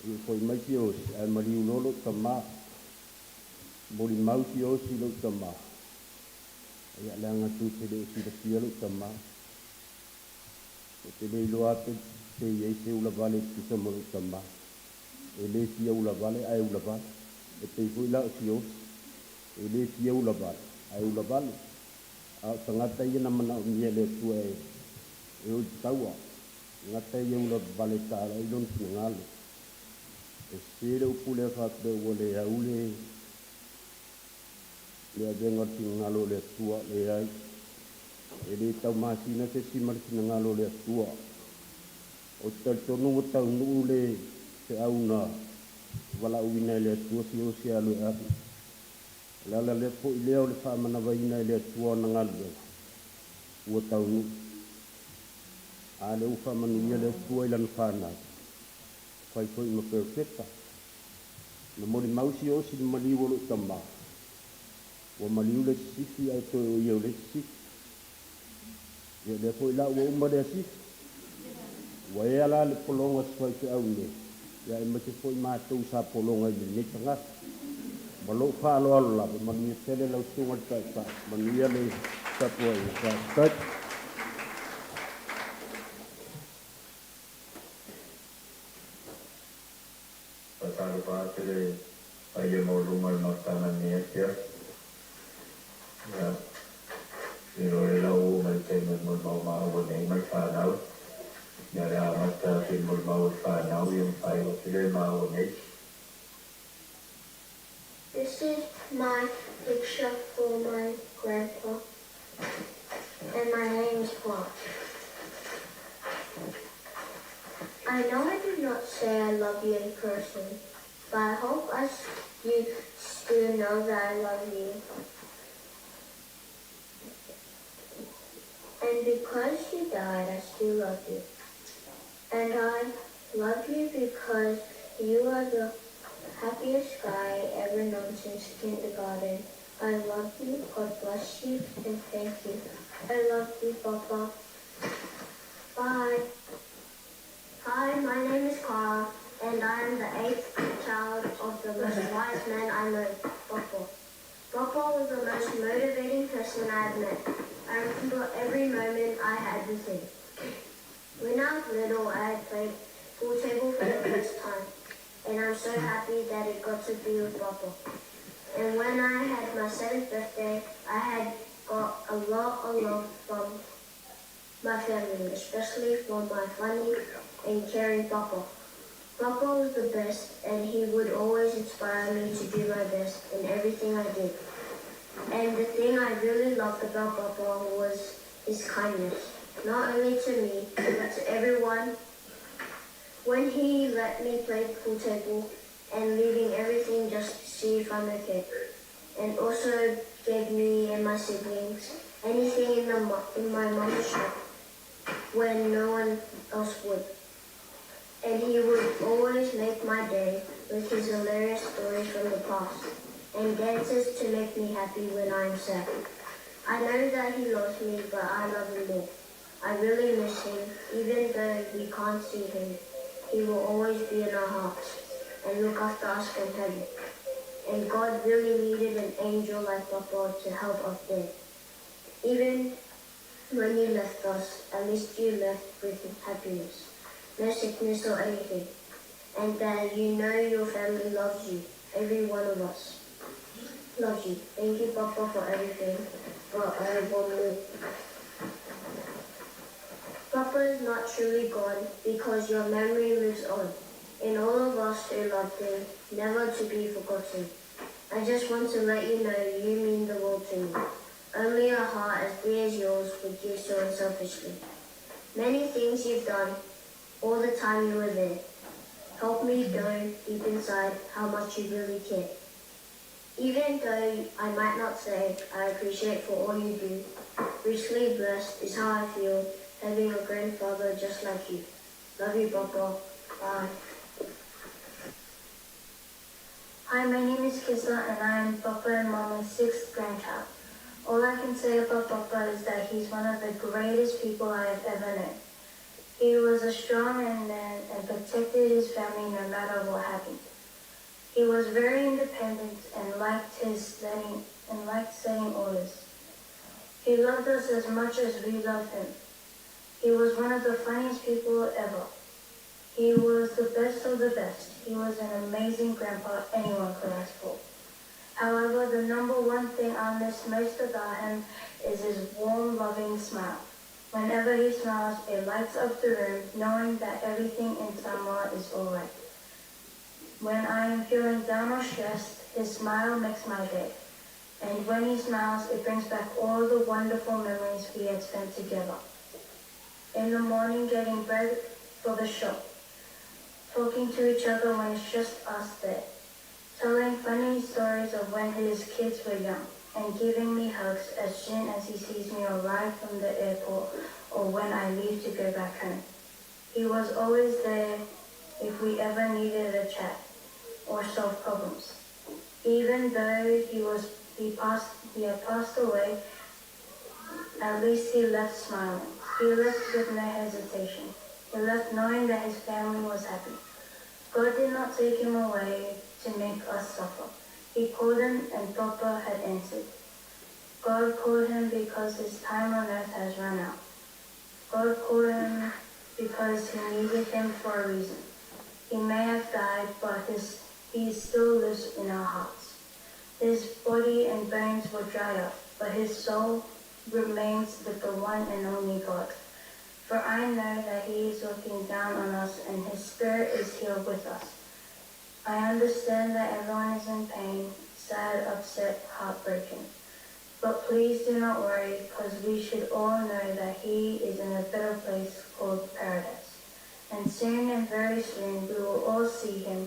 ia foi mai Siaosi, ae maliu loa lou tamā. Molimau Siaosi i lou tamā. Ia, leaga tou te le o silafia lou tamā. Ou te le iloa pe, pe i ai se ulavale e tusa ma lou tamā. E le fia ulavale ae ulavale. E pei foi la o Siaosi. E le fia ulavale ae ulavale. A o tagata ia na manaomia e le Atua e, e o i le taua. Gata ia ulavale taala ai lona finagalo. E sese le upu lea faapea ua le au le Le avega o le finagalo o le Atua, leai, e le taumasina se isi ma le finagalo o le Atua. Ou te talitonu ua taunuu le feau na valaauina e le Atua Siaosi e alu e ave. O le ala lea foi lea o le faamanavaina e le Atua ana galuega, ua taunuu. A lea ua faamanuia le Atua i lana fanau, fai foi ma perofeta. Na molimau Siaosi i le maliu o lou tama. Ua maliu le sisifi ae toe o ia o le sisifi. Ia o lea foi la ua uma lea sifi. Ua ea la le pologa si faifeau nei, ia aemaise foi matou sa pologa i lenei tagata. Ma lou faaaloalo lava, manuia tele lau susuga i le Taitai, manuia le tapuaiga. Faafetai. Faatalofa atu i le paia maualuga o le mafutaga i lenei afiafi. Ia, ou te iloa o lea la ua oo mai le taimi o le molimau maua nei ma le fanau. Ia, o le a amata atu i le molimau a le fanau ia ona faaiu atu lea i maua nei. This is my picture for my grandpa and my name is Juan. I know I do not say I love you in person, but I hope I, you still know that I love you. And because you died, I still love you. And I love you because you are the happiest guy I ever known since kindergarten. I love you, God bless you, and thank you. I love you, Papa. Bye. Hi, my name is Cara. and I am the eighth child of the most wise man I know, Papa. Papa was the most motivating person I have met. I remember every moment I had with him. When I was little, I had played pool table for the first time, and I'm so happy that it got to be with Papa. And when I had my seventh birthday, I had got a lot of love from my family, especially from my funny and caring Papa. Papa was the best, and he would always inspire me to do my best in everything I did. And the thing I really loved about Papa was his kindness, not only to me, but to everyone. When he let me play pool table and leaving everything just to see if I'm okay, and also gave me and my siblings anything in, the, in my mom's shop when no one else would. And he would always make my day with his hilarious stories from the past and dances to make me happy when I am sad. I know that he loves me, but I love him more. I really miss him, even though we can't see him. He will always be in our hearts and look after us from heaven. And God really needed an angel like Papa to help up there. Even when you left us, at least you left with happiness, no sickness or anything. And that you know your family loves you, every one of us loves you. Thank you, Papa, for everything. But I have one more. Papa is not truly gone because your memory lives on in all of us who loved him, never to be forgotten. I just want to let you know you mean the world to me. Only a heart as dear as yours would give so unselfishly. Many things you've done all the time you were there. Help me know deep inside how much you really care. Even though I might not say I appreciate for all you do, richly blessed is how I feel having a grandfather just like you. Love you, Papa. Bye. Hi, my name is Kissa and I am Papa and Mama's sixth grandchild. All I can say about Papa is that he's one of the greatest people I have ever known. He was a strong man and protected his family no matter what happened. He was very independent and liked his setting and liked setting orders. He loved us as much as we loved him. He was one of the funniest people ever. He was the best of the best. He was an amazing grandpa anyone could ask for. However, the number one thing I miss most about him is his warm, loving smile. Whenever he smiles, it lights up the room, knowing that everything in Samoa is all right. When I am feeling down or stressed, his smile makes my day. And when he smiles, it brings back all the wonderful memories we had spent together. In the morning, getting bread for the shop, talking to each other when it's just us there, telling funny stories of when his kids were young, and giving me hugs as soon as he sees me arrive from the airport or when I leave to go back home. He was always there if we ever needed a chat or solve problems. Even though he was he passed he had passed away, at least he left smiling. He left with no hesitation. He left knowing that his family was happy. God did not take him away to make us suffer. He called him and Papa had answered. God called him because his time on earth has run out. God called him because he needed him for a reason. He may have died, but his, he still lives in our hearts. His body and bones will dry up, but his soul remains with the one and only God. For I know that he is looking down on us and his spirit is here with us. I understand that everyone is in pain, sad, upset, heartbroken. But please do not worry, because we should all know that he is in a better place called paradise. And soon and very soon we will all see him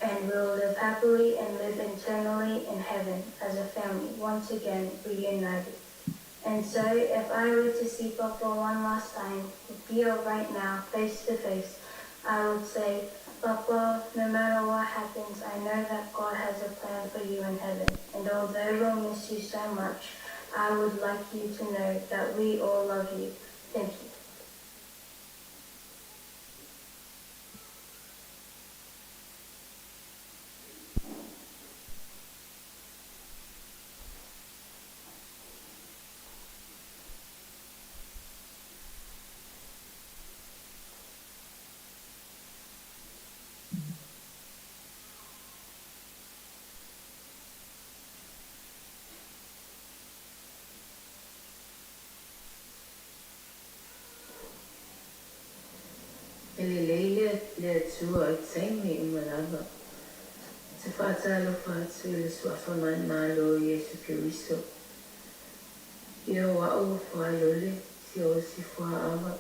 and we will live happily and live eternally in heaven as a family, once again reunited. And so, if I were to see Papa one last time, here right now, face to face, I would say, Papa, no matter what happens, I know that God has a plan for you in heaven. And although we'll miss you so much, I would like you to know that we all love you. Thank you. Atua i taimi uma lava. Ou te faatalofa atu i le Suafa manumalo o Iesu Keriso. Ia o a'u o Fuailole, Siaosi Fuaava.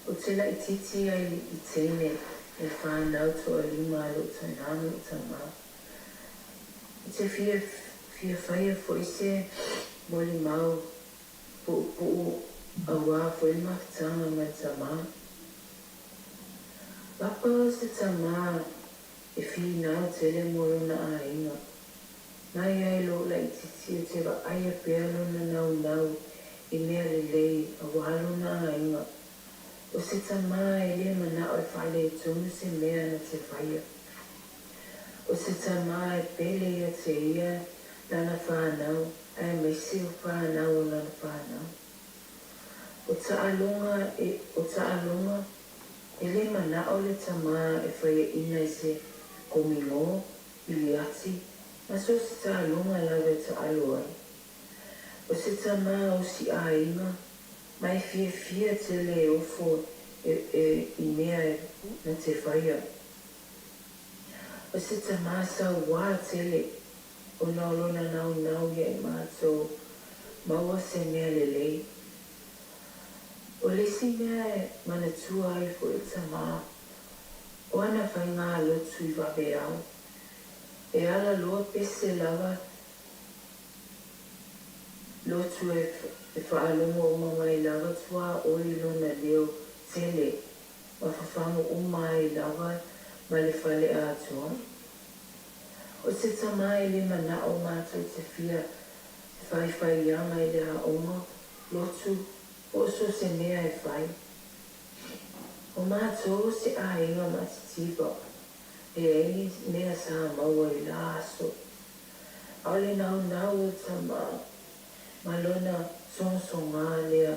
Ou te laitiiti ai i teine i le fanau toalima a lo'u tanā ma lo'u tamā. Ou te fia fia faia fo'i se molimau pu'upu'u auā fo'i le mafutaga ma le tamā. Papa o se tamā e finau tele mo lona aiga. Mai ai lou laitiiti ou te vaaia pea lona naunau i mea lelei auā lona aiga. O se tamā e lē mana'o e faaletonu se mea na te faia. O se tamā e pele ia te ia lana fanau aemaise o fanau o lana fanau. O taaloga e, o taaloga, e lē mana'o le tamā e faiaʻina i se komigō, piliati, ma so o se taaloga lava e taalo ai. O se tamā osi aiga, ma e fiafia tele e ofo e, e, i mea e na te faia. O se tamā sauā tele, ona o lona naunau iā i matou maua se mea lelei. O le isi mea e manatua ai fo'i le tamā, o ana faigālotu i vaveao, e ala loa pese lava lotu e e faalogo uma mai lava tuaoi i lona leo tele ma fafagu uma ai lava ma le fale atoa. O se tamā e lē mana'o matou te fia faifaiaga i le aoga, lotu, po o so se mea e fai. O matou o se aiga matitiva, e leai ni mea sa maua i la aso. ʻAʻole naunau o le tamā ma lona sogasogā lea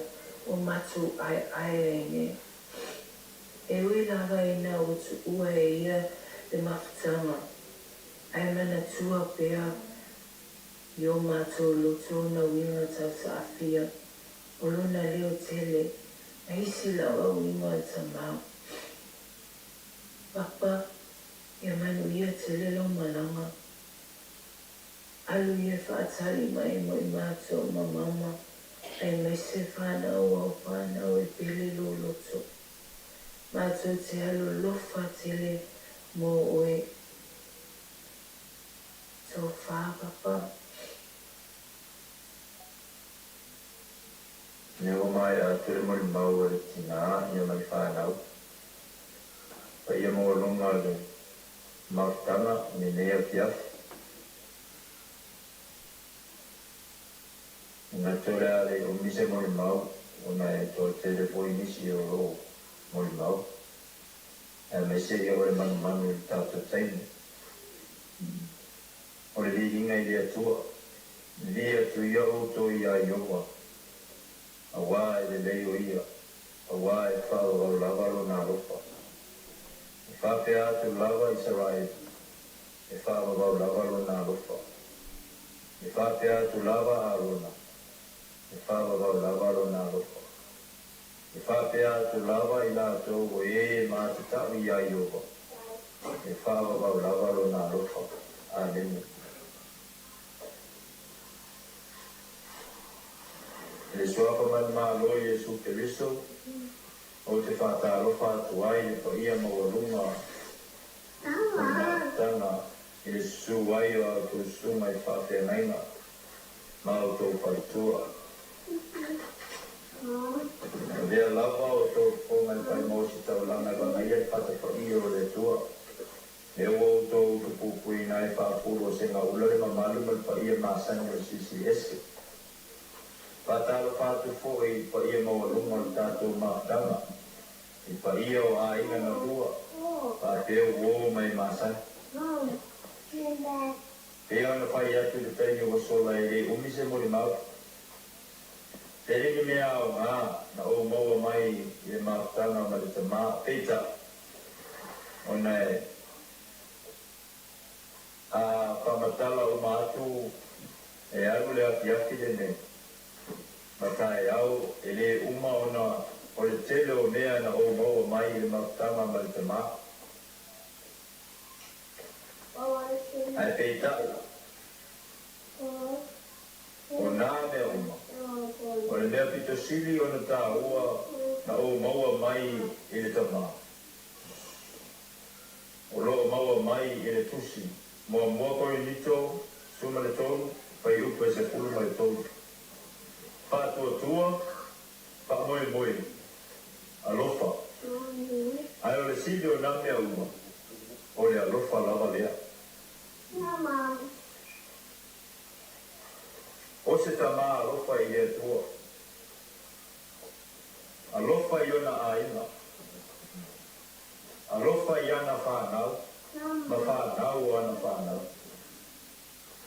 ua matou ʻaeʻae ai nei. E ui lava ina ua tuua e ia le mafutaga, ae manatua pea i o matou loto ona uiga tau taafia, o lona leo tele, ma isi lava uiga o le tamā. Papa, ia manuia tele lau malaga. Alu ia e faatali mai mo i matou ma mama, aemaise fanau au fanau e pele lou loto. Matou te alolofa tele mo oe. Tofa papa. Ina ua maea atu le molimau a le tinā ia ma le fanau, paia maualuga le mafutaga i lenei afiafi. E manatu o le a le umi se molimau ona e toatele foi nisi o lo o molimau, aemaise ia o le manumanu i le tatou taimi. O le viiga i le Atua, vivii atu ia outou iā Ieova, auā e lelei o Ia, auā e faavavau lava Lona alofa. E faapea atu lava Isaraelu, e faavavau lava Lona alofa. E faapea atu lava Arona, e faavavau lava Lona alofa. E faapea atu lava i latou o ē matatau iā Ieova, e faavavau lava Lona alofa. Amene. I le Suafa manumalo o Iesu Keriso, ou te faatalofa atu ai i le paia maualuga o le mafutaga i le susu ai o a outou susuga i faafeagaiga ma a outou faletua. Avea lava o outou fofoga e fai mo se taulaga e vagaia le fatafaia o le Atua. Lea ua outou utupupuina ai faapulu o segaula le mamalu ma le paia masani o le Silisili Ese. Faatalofa atu foi i le paia maualuga o le tatou mafutaga, i le paia o aiga na lua, faapea uō mai masani. Pei ona fai atu i le taimi ua sola e le umi se molimau. Tele ni mea aoga na ou maua mai i le mafutaga ma le tamā, peitai, ona e a faamatala uma atu e alu le afiafi lenei ma taeao e le uma ona o le tele o mea na ou maua mai i le mafutaga ma le tamā. Ae peitai, o nā mea uma, o le mea pito sili ona tāua na ou maua mai i le Tamā, o lo o maua mai i le Tusi Muamua Korinito 13, fuaiupu e 13. Faatuatua, faamoemoe, alofa, ae o le sili o nā mea uma, o le alofa lava lea. O se tamā alofa i le Atua, alofa i ona aiga, alofa i ana whānau, ma whānau o ana whānau.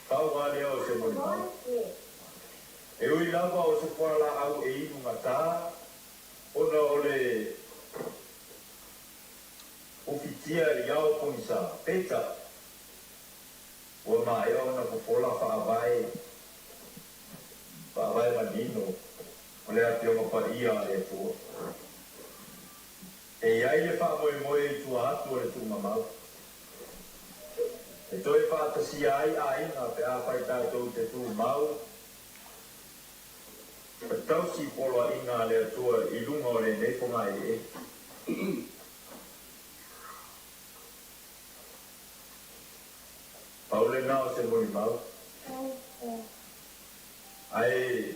Pau lava lea o se molimau. E ui lava o se fualaau e inu gatā, ona o le ufitia i ao pogisa, peitai, ua maea ona fofola faavae, faavae manino o le Afioga Paia a le Atua. E i ai le faamoemoe i tua atu o le tuugamau. E toe faatasia ai aiga pe afai tatou te tumau ma tausi poloaiga a le Atua i luga o lenei fogaeleele. Pau lena o se molimau. Ae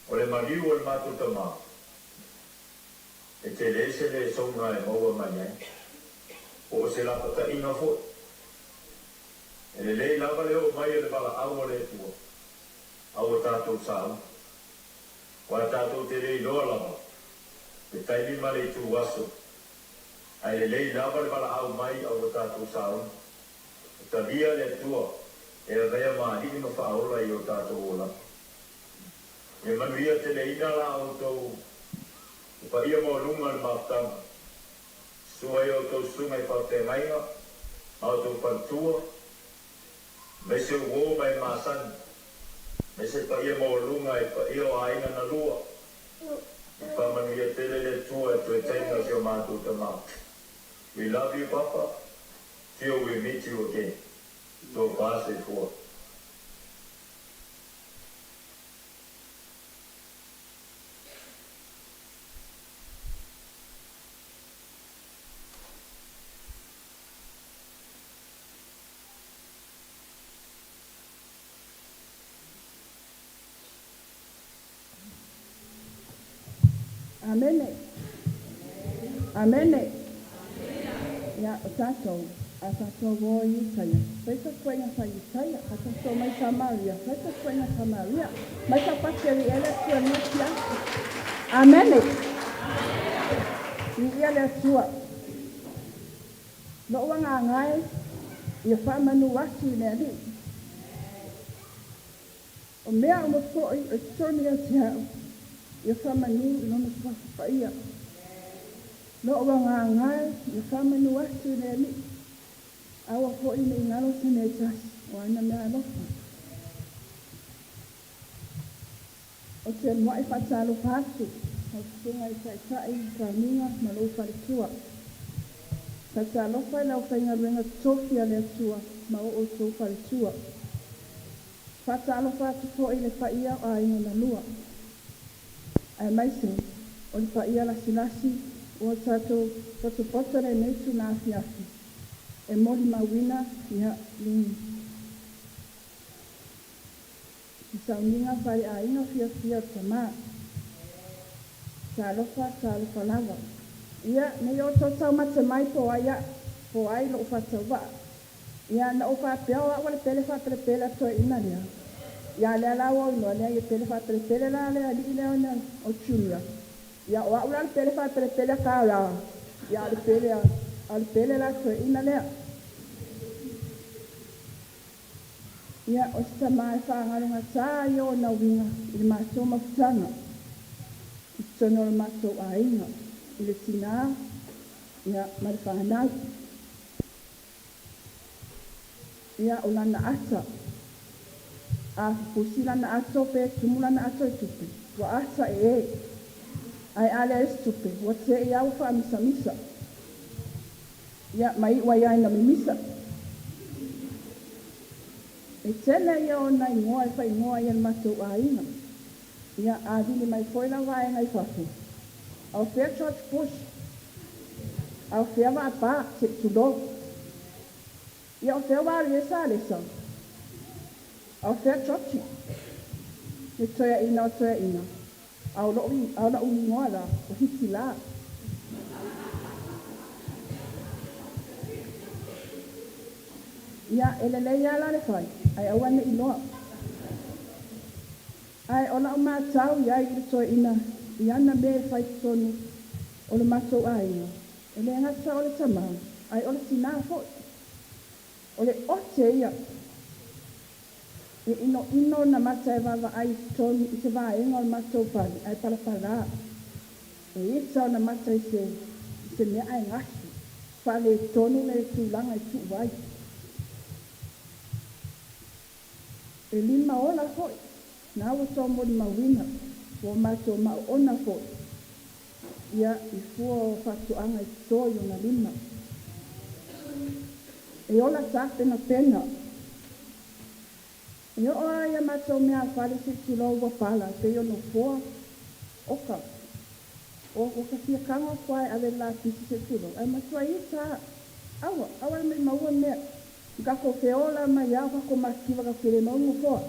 o le maliu o le matou tama, e tele se lesona e maua mai ai, po o se lapataiga foi. E lelei lava le oo mai o le valaau a le Atua, a ua tatou sauni. Aua tatou te le iloa lava le taimi ma le itu aso, ae lelei lava le valaau mai a ua tatou sauni. E talia le Atua e avea ma alii ma faaola i o tatou olaga. Ia manuia teleina la outou le paia maualuga o le mafutaga. Sua i a outou susuga i faafeagaiga ma outou faletua, aemaise uo ma e masani, aemaise le paia maualuga i paia o aiga na lua. I faamanuia tele le Atua e toe taimi o si o matou tama. We love you Papa, till we meet you again. Tofa soifua. Amene. Amene. Ia, o tatou, a tatou o i Iutaia, fai tapuaiga fai Iutaia, a tatou mai Samaria, fai tapuaiga Samaria, mai tapati e le Atua i lenei afiafi. Amene. Viia le Atua. Lou agaga e, ia faamanu atu i le Alii. O mea uma foi o i totonu ia te au, ia faamanu i Lona Suafa Paia. Lou agaga e, ia faamanu atu i le Alii. Aua foi ne i galo se mea e tasi o ana mea alofa. Ou te muai faatalofa atu lau Susuga i Taitai Kauniga ma lou faletua. Faatalofa i le aufaigaluega totofi a le Atua ma o outou faletua. Faatalofa atu foi i le paia o aiga na lua, aemaise o le paia lasilasi ua tatou potopoto lenei tuna afiafi e molimauina ia le sauniga faleaiga fiafia o Tamā. Talofa, talofa lava. Ia, nei outou taumate mai po ai a'u, po ai lo'u faatauvaa. Ia, na ou faapea o a'u o le pele faapelepele a toeaina lea. Ia, a lea la ua ou iloa lea, ia pele faapelepele la le alii lea ona o Junior. Ia, o a'u la le pele faapelepele a Kara. Ia, a o le pele a, a o le pele la a toeaina lea. Ia, o se tama e faagalogatā ai ona uiga i le matou mafutaga i totonu o le matou aiga, i le tinā, ia, ma le fanau. Ia, o lana ata, a pusi lana ato pe tumu lana ato i tupe, ua ata e e. Ae a leai se tupe, ua te i a ua faamisamisa. Ia, ma iu ai a ina mimisa. E tele ia o nā igoa e faaigoa ai e le matou aiga. Ia, a vili mai foi lau vaega i fafo, a o fea George Bush? A o fea Vaapā, se i tulou? Ia, o fea Warriors a Alesa? A o fea Georgie? Le toeaina o toeaina, a o lou, a o la'u igoa la, o Hitilā. Ia, e lelei lava la le fai, ae aua ne i loa. Ae o la'u matau i ai i le toeaina i ana mea e fai totonu o lo matou aiga, e le gata o le tamā, ae o le tinā foi. O le ote ia e inoino ona mata e vaavaai i totonu i se vaega o le matou fale ae palapalā. E ita ona mata i se i se mea ae gasu, faaletonu le tulaga e tuu ai. E lima ola foi, na ua tou molimauina, ua matou maoona foi ia i fua o faatoaga i toto i ona lima. E ola tapenapena. E oo lava ia matou meafale se i tulou ua pala e pei o nofoa, oka, o ua ka fia tago atu lava e ave le lapisi se i tulou, ae matua ita lava. Aua, aua le maumau mea. I tatou feola mai lava o tatou matitiva tatou te le maua ni nofoa.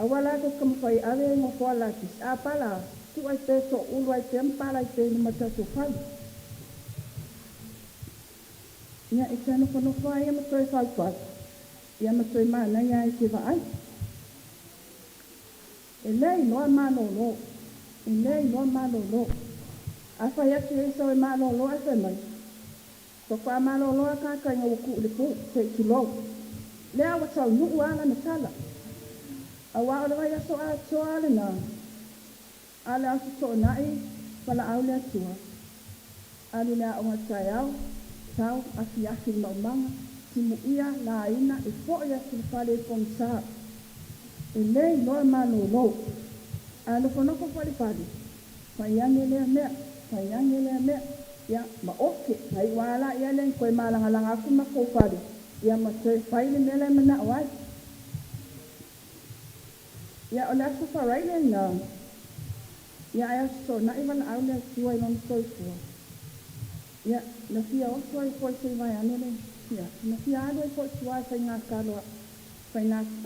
Aua la tou te taumafai e ave nofoa lapisi. A pala a, tuu ai pea e toulu ai pea ma pala ai pea i luma o le tatou fale. Ia, e toe nofonofo lava ia ma toe faufau, ia ma toe manaia ai se vaai. E le iloa malolo. E le iloa malolo. A fai atu i ai sau e malolo ae fai mai, Faatoa malolo a tagata ina ua tuu i le pu, se i tulou. Lea ua taunuu a lana tala. Aua o le vaiaso atoa a lena, a le Aso Toonai, valaau le Atua. Alu i le aoga taeao, tau, afiafi i le maumaga, timuia, laina, e foi atu i le fale i pogisa. E le iloa malolo. A nofonofo foi i le fale, Fai ane lea mea, fai ane lea mea, ia, ma oke, na iu lava la ia lea toe malagalaga atu matou fale, ia ma toe fai le mea la e manao ai. Ia, o le Aso Faraile lena, ia ae Aso Toonai valaau le Atua i lona soifua. Ia, na fia oso ai foi se i vaeane le, ia, na fia alu ai foi i tua i faigatalo a,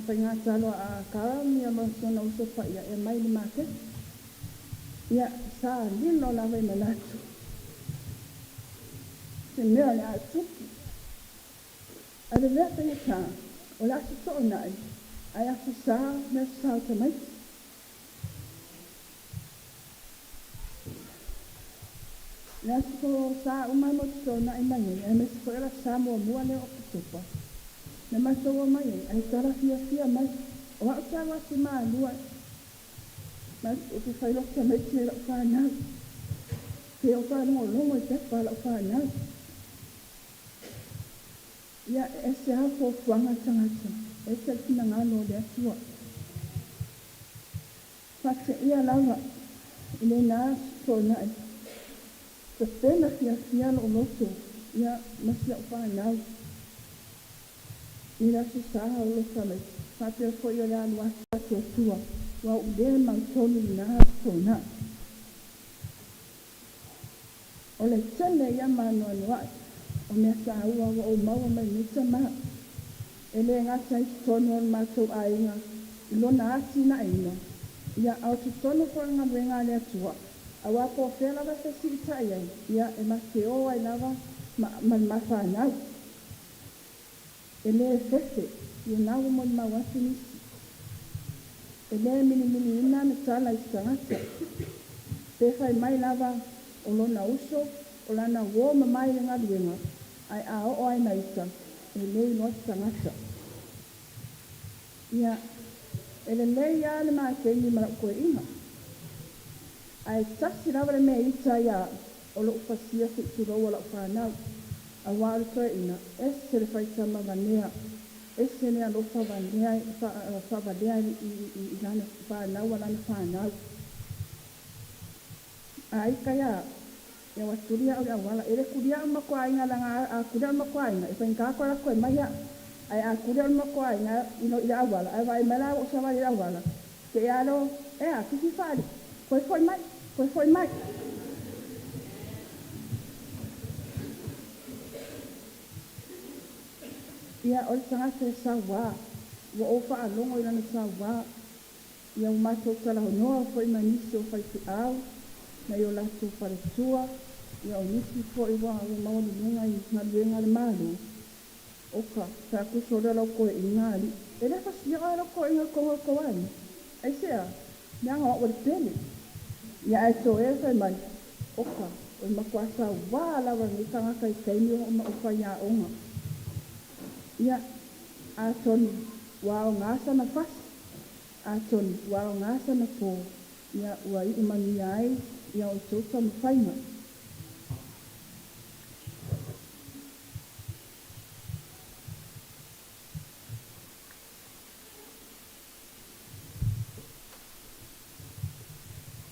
faigatalo a Carl ia ma si ona uso paia e aumai i le maketi. Ia, sa lilo lava i manatu se mea o le a tupu. A le mea faigata, o le Aso Toonai ae Aso Sa le Aso Sa o tamaiti. Le aso sa uma mo te toonai mai ai, aemaise foi o le aso sa muamua lea o Oketopa, na matou omai ai, ae tala fiafia mai, o au te alu atu i Malua, ma ou te fai loa tamaiti i lau fanau, pe o faalogologo i pepa a lau fanau. Ia, e ese lava fuafuaga a le tagata, e ese le finagalo o le Atua. Faateia lava i lena aso toonai, tapena fiafia lou loto, ia, ma si au fanau i le Aso Sa o lo tamaiti, faapea foi o le alu atu atuatua, ua ou le mautonu i lena aso toonai. O le tele ia maanoanoaʻi o mea taua ua ou maua mai nei tama. E le gata i totonu o le matou aiga i lona atinaeina, ia, a o totonu foi o le galuega a le Atua, aua po o fea lava e fesiitai ai, ia, e ma te o ai lava ma, ma le mafanau. E le fefe, ia na ua molimau atu nisi. E le milimiliina le tala i se tagata. Pe fai mai lava o lona uso, o lana uō mamae i le galuega, ae a oo ai na ita, e le iloa se tagata. Ia, e lelei lava le makeni ma la'u toeaiga. Ae tasi lava le mea ita ia a'u, o lo'u pasia se i tulou o la'u fanau, auā o le toeaina, ese le faitama vanea, ese le alofa vanea faavalea i lana fanau a lana fanau. A ita ia a'u, ia ua tuli a'u i le auala, e le tuli a'u ma koaiga leaga a tuli a'u ma koaiga, e faigata koe latou e mai a'u. Ae a kuli o le matou aiga i le auala, ae vaai mai la ua ou savali i le auala, te i lava lea o, E a, kisi faalii, toe foi mai, toe foi mai. Ia, o le tagata e sauā, ua ou faalogo i lana sauā, ia ua matou talanoa foi ma nisi o faifeau mai o latou faletua, ia o nisi foi ua maualuluga i galuega a le Malo, Oka, pe a tusa o lea lau toeaiga alii. E le fasia oe lau toeaiga i totonu o le tou aiga. Aisea? Leaga o au o le pele. Ia ae toe fai mai, Oka, o le matua sauā lava lenei tagata i taimi o ou faiaoga. Ia, atonu ua aoga sana fasi, atonu ua aoga sana pō, ia ua iu manuia ai ia outou taumafaiga.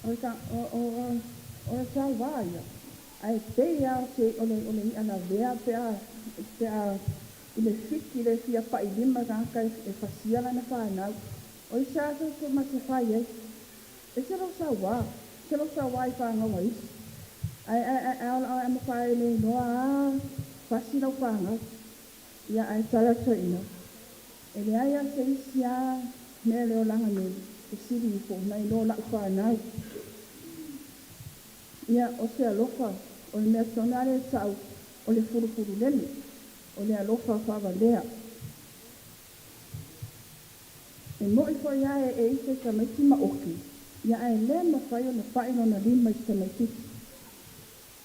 O le sauā ia, ae pei lava o se o le o le i'a lavea pe a pe a i le fiki le fia pa'i lima tagata e fasia lana fanau. O isi a se ma te fai ai. Ese lou sauā, ese lou sauā i fanau a isi. Ae ae ae ae ae ae matua e le iloa a fasi lau fanau. Ia ae tala atu ai ina, e leai a se isi a mea le olaga nei e sili ifo nai lo la'u fanau. Ia o se alofa, o le mea tonu a lea ta'u o le fulufululele, o le alofa faavalea. E mo'i foi a e e i se tamaiti maoti, ia ae le mafai ona pa'i lona lima i se tamaititi.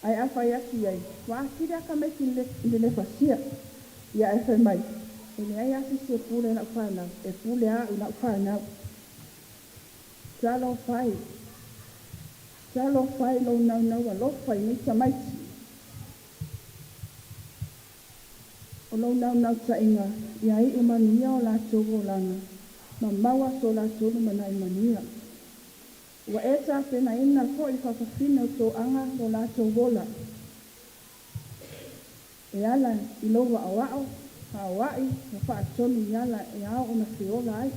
Ae a fai atu i ai, Ua atili a tamaiti i le le fasia. Ia ae fai mai, E leai a se isi e pule i la'u fanau, e pule a au i la'u fanau. Talofa e! Talofa e lou naunau alofa i nei tamaiti. O lou naunautaiga ia iu manuia o latou olaga, ma maua so latou lumanai manuia. Ua e tapenaina foi le faafafine o toaga lo latou ola, e ala i lou aoao, aoai ma faatonu i ala e ao ona feola ai.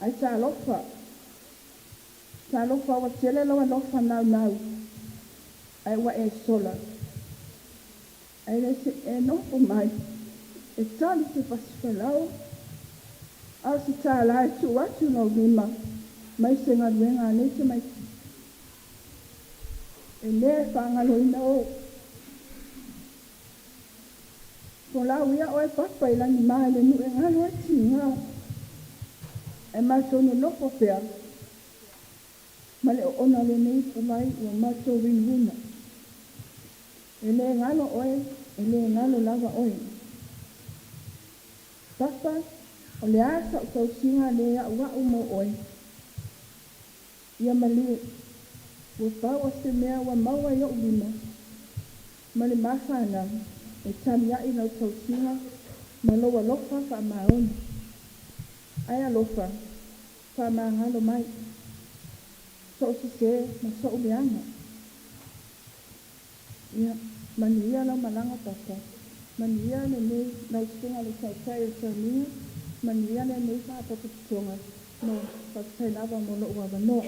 Ai talofa! Talofa ua tele lou alofa naunau, ae ua e sola. Ae le se e nofo mai e tali se fasifalau, a o se tālā e tuu atu i lou lima mai se galuega a nei tamaiti. E le faagaloina ou. Folau ia oe papa i lagi ma i le nuu e galo ai tiga, ae matou nonofo pea ma le oona o lenei ipuvai ua matou inuina. E le galo oe, e le galo lava oe. Papa, o le a sa'u tausiga le a'ua'u mo oe? Ia malie, ua pau o se mea ua maua i o'u lima, ma le mafanau, e tali a'i lau tausiga ma lou alofa faamaoni. Ae alofa, faamagalo mai, so'u sesē ma so'u leaga. Ia, manuia lau malaga papa, manuia lenei lau susuga le taitai o Taumiga, manuia lenei faapotopotoga mo faafetai lava mo lo'u avanoa.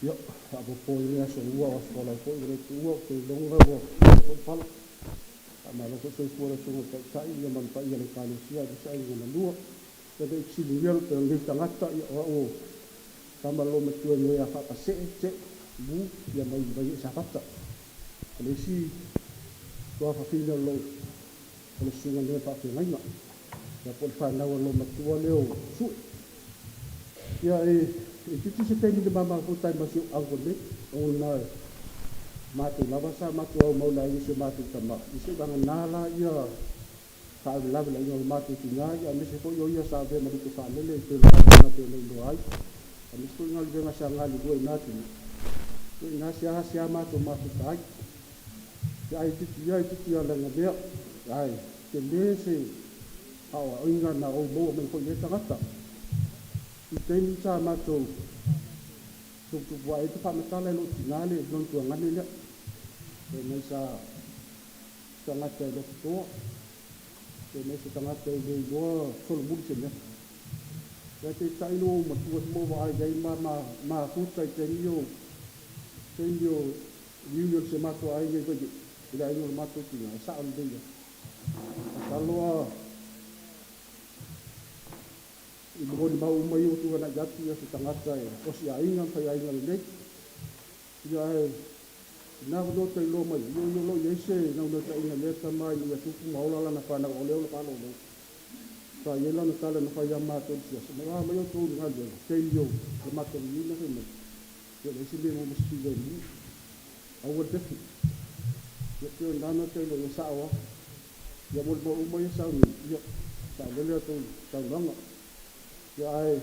Ia, faaopoopo i le aso lua o aso folau foi ua le tuua, ou te iloga ua foi le pala. Faamalo foi soifua le Susuga i le Taitai ia ma le paia o le Ekalesia aemaise aiga na lua. Ia ne i fesiligia lou lenei tagata, ia o au o tama loomatua nei ia Faapasee, Tse, Mu, ia mai Vaiee Safata. O le isi tuafafine o lou o le susuga nei o le faafeagaiga. Ia po o le fanau a loomatua lea o Sue. Ia e itiiti se taimi le mama futa ai ma si ou uncle nei ona matou lava sa matou aumau le aiga i si o matou tama i se vagana la ia faalavelave le aiga o le matou tina ia aemaise foi o ia sa avea ma lupe faalele i pei o le galuega pei ona iloa ai aemaise foi galuega sa galulue i na atunuu. Ituaiga seasea matou mafuta ai. Te itiiti ia itiiti alagamea, ae telē se aoaoina na ou maua mai foi i lea tagata. I taimi sa matou tuputupuae ai te faamatala e lou tinā le lona tuagane lea, fai mai sa tagata e lototoa, fai mai se tagata e le iloa solomuli se mea. Ia peitai ina ua ou matua atu ma ou vaai i ai ma mafuta i taimi o taimi o reunion o si o matou aiga i Vaiee, i le aiga o le matou tina, e sao lelei lava. Masalo a i molimau uma ia ua tuanai atu ia se tagata e osi aiga ma faiaiga lelei. Ia ae na avanoa tailoa mai, io io lo i ai se naunautaiga i lea tama ina ia tupu ma ola lana fanau o lea o le faalolo. Sa i ai lana tala na fai ia matou i le siasa, mai a mai outou i le galuega, taimi o le matou reunion fai mai, ia leai se mea e maua ma se filemu. Aua le fefe. Ia pei o i ina na tailo ia sao lava. Ia molimau uma ia sau nei, ia saolele a outou saunoaga. Ia ae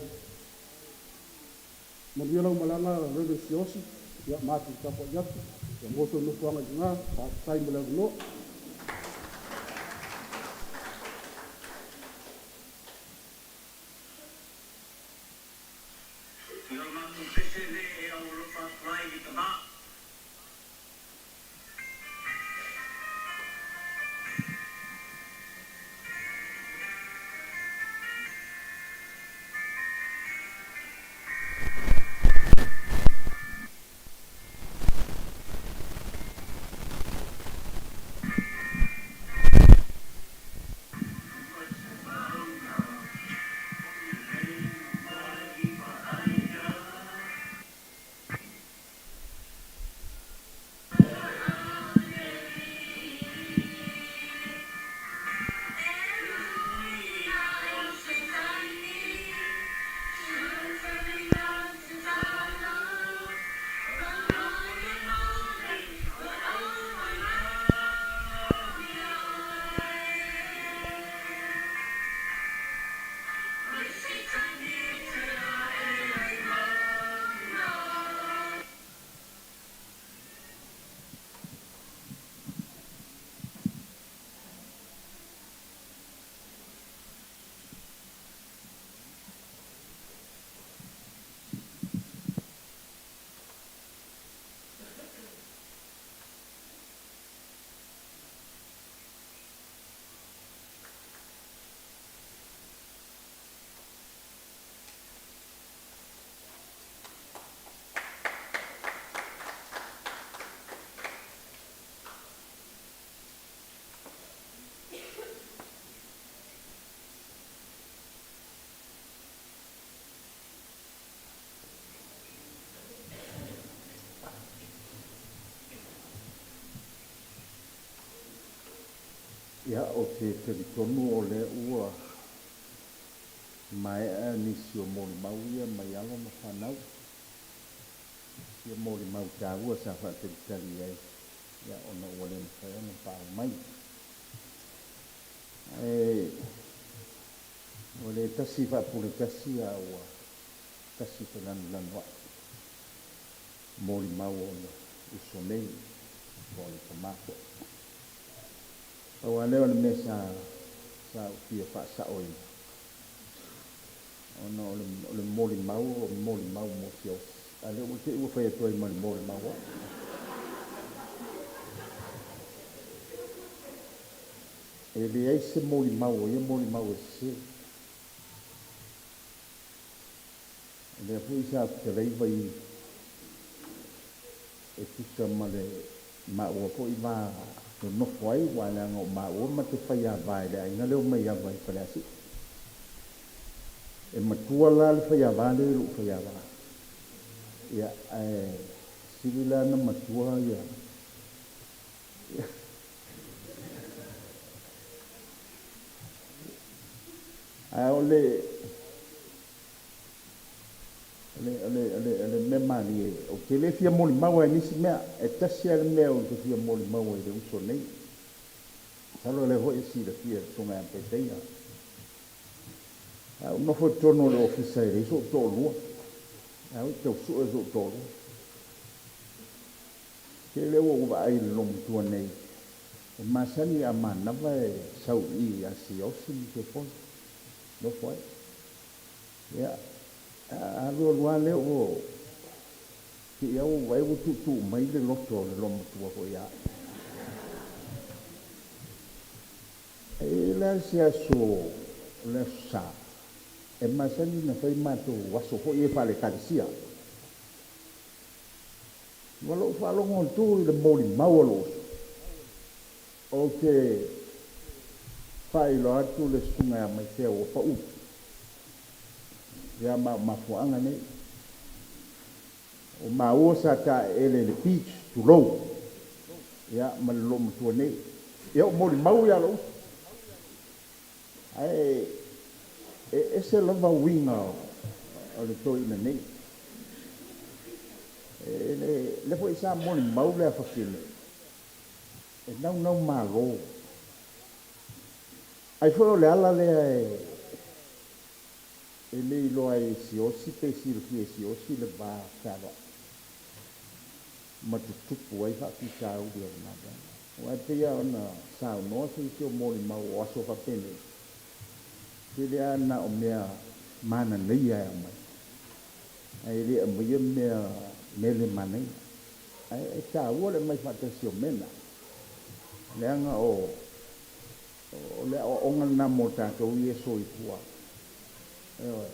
manuia lau malaga Reverend Siaosi, ia matou tapuai atu, ia maua sou nofoaga i luga, faafetai mo le avanoa. Ia o le matou pese lea e aualofa atu ai i le tama. Ia, ou te talitonu o lea ua maea nisi o molimau ia mai alo ma fanau. Sia molimau taua sa faatalitali i ai, ia, ona ua le mafai ona paau mai. Ae ua le tasi faapule tasi a ua tasi felanulanuai molimau o le uso nei po o le tama foi. Pau lava lea o le mea sa sa ou fia faasaoina, ona o le o le molimau o le molimau mo Siaosi, a o lea ua te i ua fai atu ai ma le molimau au. E leai se molimau o ia molimau e sese. O lea foi sa fetalai vai e tusa ma le maua foi va nonofo ai, aua leaga o maua ma te faiava i le aiga lea o Maiava i Faleasiu. E matua la le faiava lea i lou faiava. Ia, ae sili la ona matua ia Ae o le O le, o le, o le, o le mea malie, ou te le fia molimau lava i nisi mea. E tasi lava le mea ou te fia molimau ai i le uso nei. Masalo o lea foi e silafia e le Susuga ia Peteia. A ou nofo i totonu o le ofisa e leai sou toalua. A oi tau sue sou toalua. Tele ua ou vaai i le loomatua nei, e masani a manava e sau i i ia Siaosi ma Siofona, nofo ai. Ia, a alu alu lava lea ua te i lava ua ou vaai ua tuutuu mai le loto o le loomatua foi ia au. E i ai la se aso o le Aso Sa, e masani ona fai matou aso foi ia faale-Ekalesia. Ma lou faalogo atu i le molimau a lou uso, ou te faailoa atu le susuga ia Maisea ua pau ia ma o mafuaaga nei. O maua sa taeele i le beach, tulou, ia ma le loomatua nei. Ia o molimau ia lou uso. Ae e ese lava uiga o le toeaina nei. E lea foi sa molimau le afafine e naunau malo. Ai foi o le ala lea e le iloa ai e Siaosi pe silafia e Siaosi le va fealoai ma tutupu ai faafitauli o le galuega. Aua e pei lava ona saunoa se isi o molimau o aso faapenei, tele lava na o mea mananaia e aumai, ae le aumaia mea mele manaia. Ae e taua le aumai faatasi o mea na, leaga o le aoaoga lena mo tatou ia e soifua. Ioe,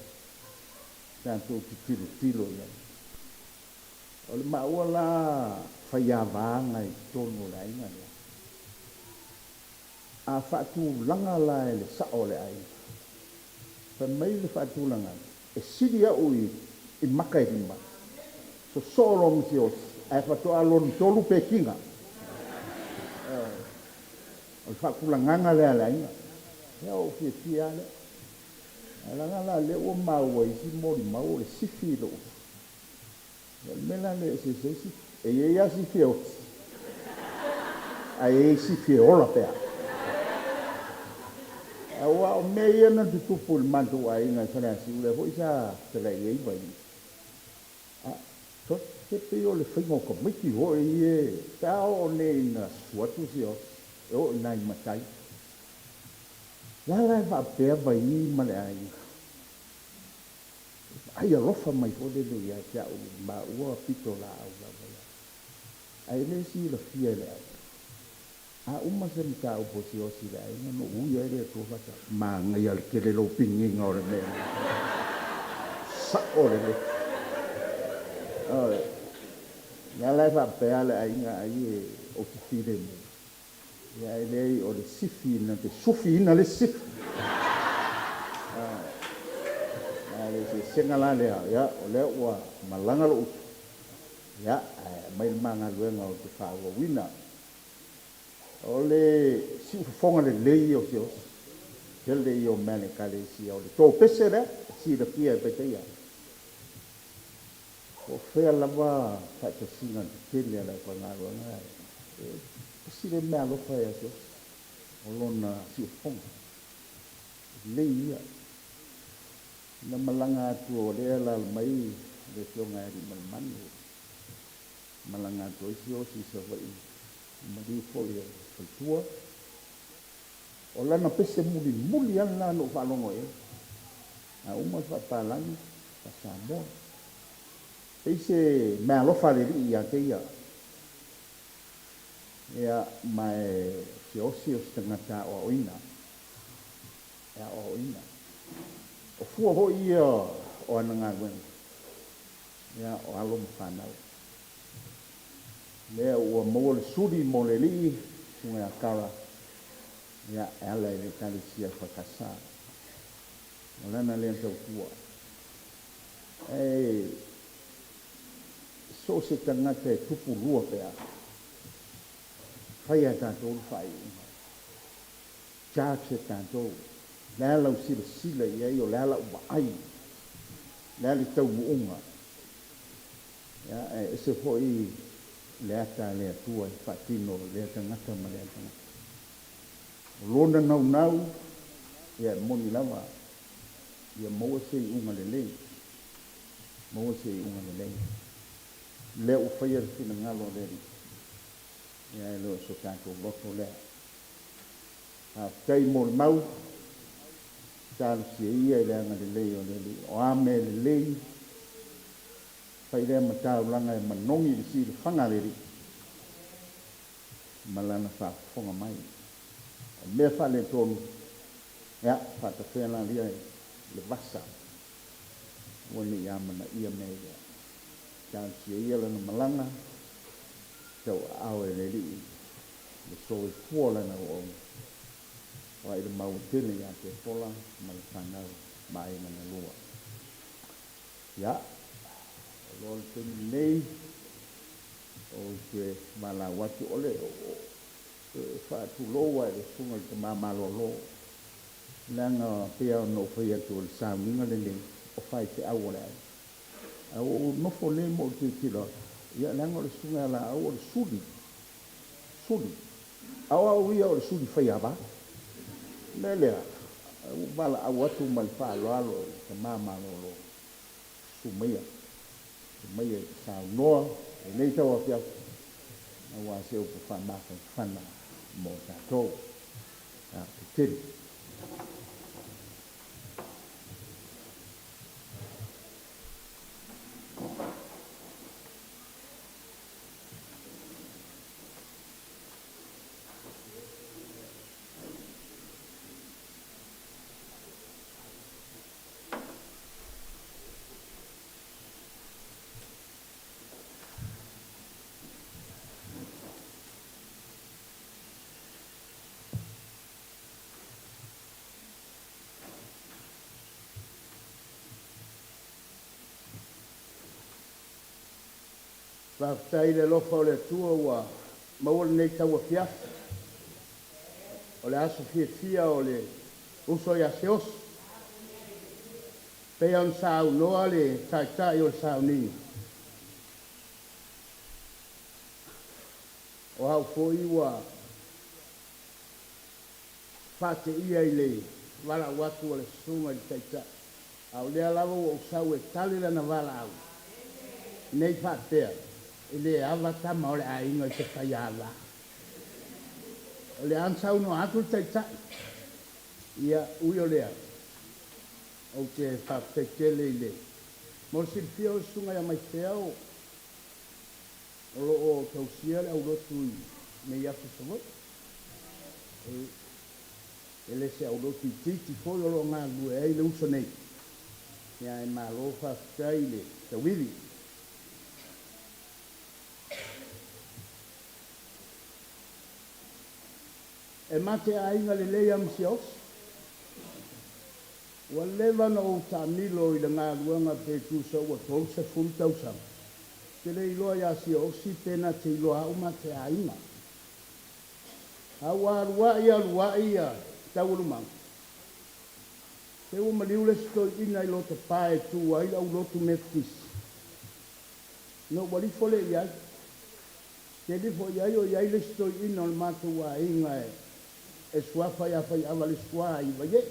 tatou te tilotilo i ai. O le maua la faiavaga i totonu o le aiga lea. A faatulaga la e le sao o le aiga, fai mai le faatulagaga, e sili au i maka e lima, sosoo loa ma Siaosi, ae faatoa lona tolu pekiga. Ioe. O le faatulagaga lea a le aiga. Ia ua ou fiafia lava lea. Ae leaga la lea ua maua i isi molimau o le sifi i lou uso. O le mea la lea e eseese ai sifi. E i ai lava sifi e oti, ae i ai sifi e ola pea. Aua o mea ia na tutupu i le matou aiga i Faleasiu, lea foi sa fetalai ai Vaini. A, sole, se pei o le faiga o tamaiti foi ia pe a oo nei ina susu atu si e oo i nai matai. O le a la e faapea Vaini ma le aiga? Vaai alofa mai foi lele ia te au maua pitolaau lava ia. Ae le silafia e le aiga. A uma se mataupu a Siaosi i le aiga, ona ou ui ai le Atua faatasi. Manaia le tele lou piniga o le mea lea. Sao lelei. Ioe. Lea la e faapea le aiga ai e ou te filemu. Ia e leai o le sifi na te sufiina le isi sifi. A o le eseesega la lea, ia o lea ua malaga lou uso, ia ae aumai le ma galuega ou te faaauauina. O le siufofoga lelei ia o Siaosi, tele ia o mea a le Ekalesia, o le topese lea e silafia e Paitaia. Po o fea lava faatasiga tetele a le aufaigaluega, e tasi lea meaalofa ia te oe, o lona siufofoga. Lelei ia. Na malaga atu o lea e alaala mai le Afioga ia Aliimalemanu, malaga atu ai Siaosi i Savaii, maliu foi o le faletua. O lana pese mulimuli lava lena na ou faalogo i ai. A uma le faapalagi, faa-Samoa. Pei se meaalofa a le Alii ia te ia. Ia, ma e Siaosi o se tagata aoaoina. E aoaoina. O fua foi ia o ana galuega, ia, o alo ma fanau. Lea ua maua le suli mo le Alii, Susuga ia Kara, ia, e ala i le Ekalesia EFKS. O lana lea tautua. Ae so o se tagata e tupu lua pe a, fai a tatou le faaiuga. Charge e tatou. O le a lau silasila i ai, o le a lau vaai, o le a le taunuuga. Ia, ae ese foi le ata a le Atua e faatino i lea tagata ma lea tagata. O lona naunau, ia e moni lava, ia maua se iuga lelei, maua se iuga lelei. Lea ua faia le finagalo o le Alii. Ia e le o so tatou loto lea. Faafetai mo le mau, talosia ia i le agalelei o le Alii. O a mea lelei, fai lea ma taulaga e manogi i le silafaga a le Alii ma Lana faafofoga mai. O mea faaletonu, ia, faatafea lalia i le vasa, aua ne i amanaia mea ia. Talosia ia lana malaga, tauaao e le Alii le soifua o lana auauna, o ai le maua tele ia Tepola ma le fanau ma aiga na lua. Ia, o loa le taimi lenei, ou te valaau atu, o le faatulou lava i le Susuga i le Tama Malolo, leaga pei lava ona ou fai atu o le sauniga lenei, o faifeau o le aiga. Ae ua ou nofo nei ma ou tilotilo atu, ia leaga o le Susuga ia Laau o le suli, suli. A o au ia o le suli faiava. O le mea lea, ua ou valaau atu ma le faaaloalo i le Tama Malolo, susu maia, susu maia e te saunoa i lenei tauafiafi, aua se upu faamafanafana mo tatou. Faafetai tele. Faafetai i le alofa o le Atua ua maua lenei tauafiafi. O le aso fiafia o le uso ia Siaosi. Pei ona saunoa le Taitai o le sauniga, o au foi ua faateia i le valaau atu a le Susuga i le Taitai, a o lea lava ua ou sau e tali lana valaau, nei faapea e le ava tama o le aiga i se faiava. O lea na saunoa atu le Taitai, ia, ui o lea, ou te faafetai tele i le, mo le silafia o le Susuga ia Maifea o O lo o tausia le aulotu i Neiafu i Savaii. E le se aulotu itiiti foi o lo o galulue ai le uso nei. Ia ae malo faafetai i le tauivi. E ma te aiga lelei a ma Siaosi. Ua leva ona ou taamilo i le galuega pe tusa ua 30 tausaga. Ou te le iloa ia Siaosi pe na te iloa au ma te aiga. A ua aluai aluai ia taualumaga, se ua maliu le isi toeaina i Lotopa e tu ai le aulotu Metotisi. Na ou alifo lea i ai. Te alifo i ai o i ai le isi toeaina o le matou aiga e suafa ia Faiava le Sua i Vaiee.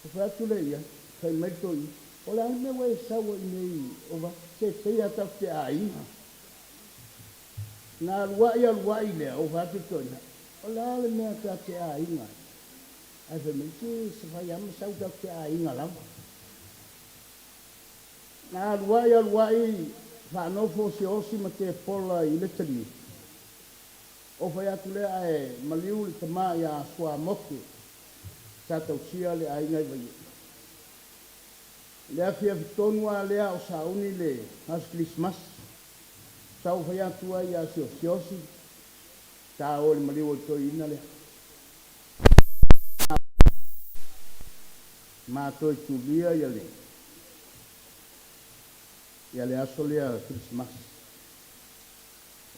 Ou fai atu lea i ai, fai mai le toeaina, O le a le mea ua e sau ai nei Ova, se pei lava tatou te aiga. Na aluai aluai lea, ou fai atu i le toeaina, O le a le mea ta te aiga ai? Ae fai mai, Se se fai lava ma sau tatou te aiga lava. Na aluai aluai faanofo Siaosi ma Tepola i le talia. Ou fai atu lea ae maliu le tama ia Suamoke sa tausia le aiga i Vaiee. I le afiafi tonu a lea o sauni le Aso Kerisimasi, sa ou fai atu ai ia Siosisiosi, ta o i le maliu o le toeaina lea. Ma toe tulia ia le ia le aso lea Kerisimasi.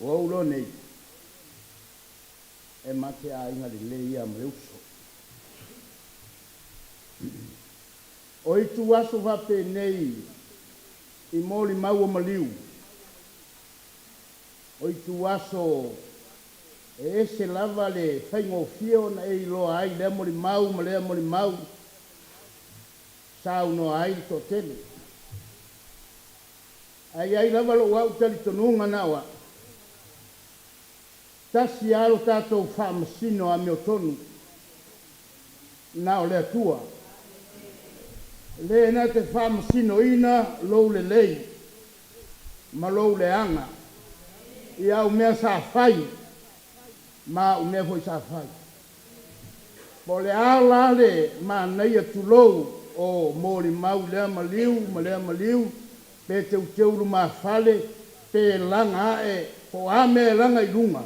O au loa nei, e ma te aiga lelei ia ma le uso. O itu aso faapenei i molimau o maliu, o itu aso e ese lava le faigofie ona e iloa ai lea molimau ma lea molimau, saunoa ai le toatele. Ae i ai lava lou au talitonuga na o au. Tasi lava lo tatou faamasino amiotonu, na o le Atua. Le na te faamasinoina lou lelei ma lou leaga i au mea sa fai ma au mea foi sa fai. Po o le a la le manaia tulou o molimau i lea maliu ma lea maliu, pe teuteu lumafale, pe laga ae, po o a mea e laga i luga,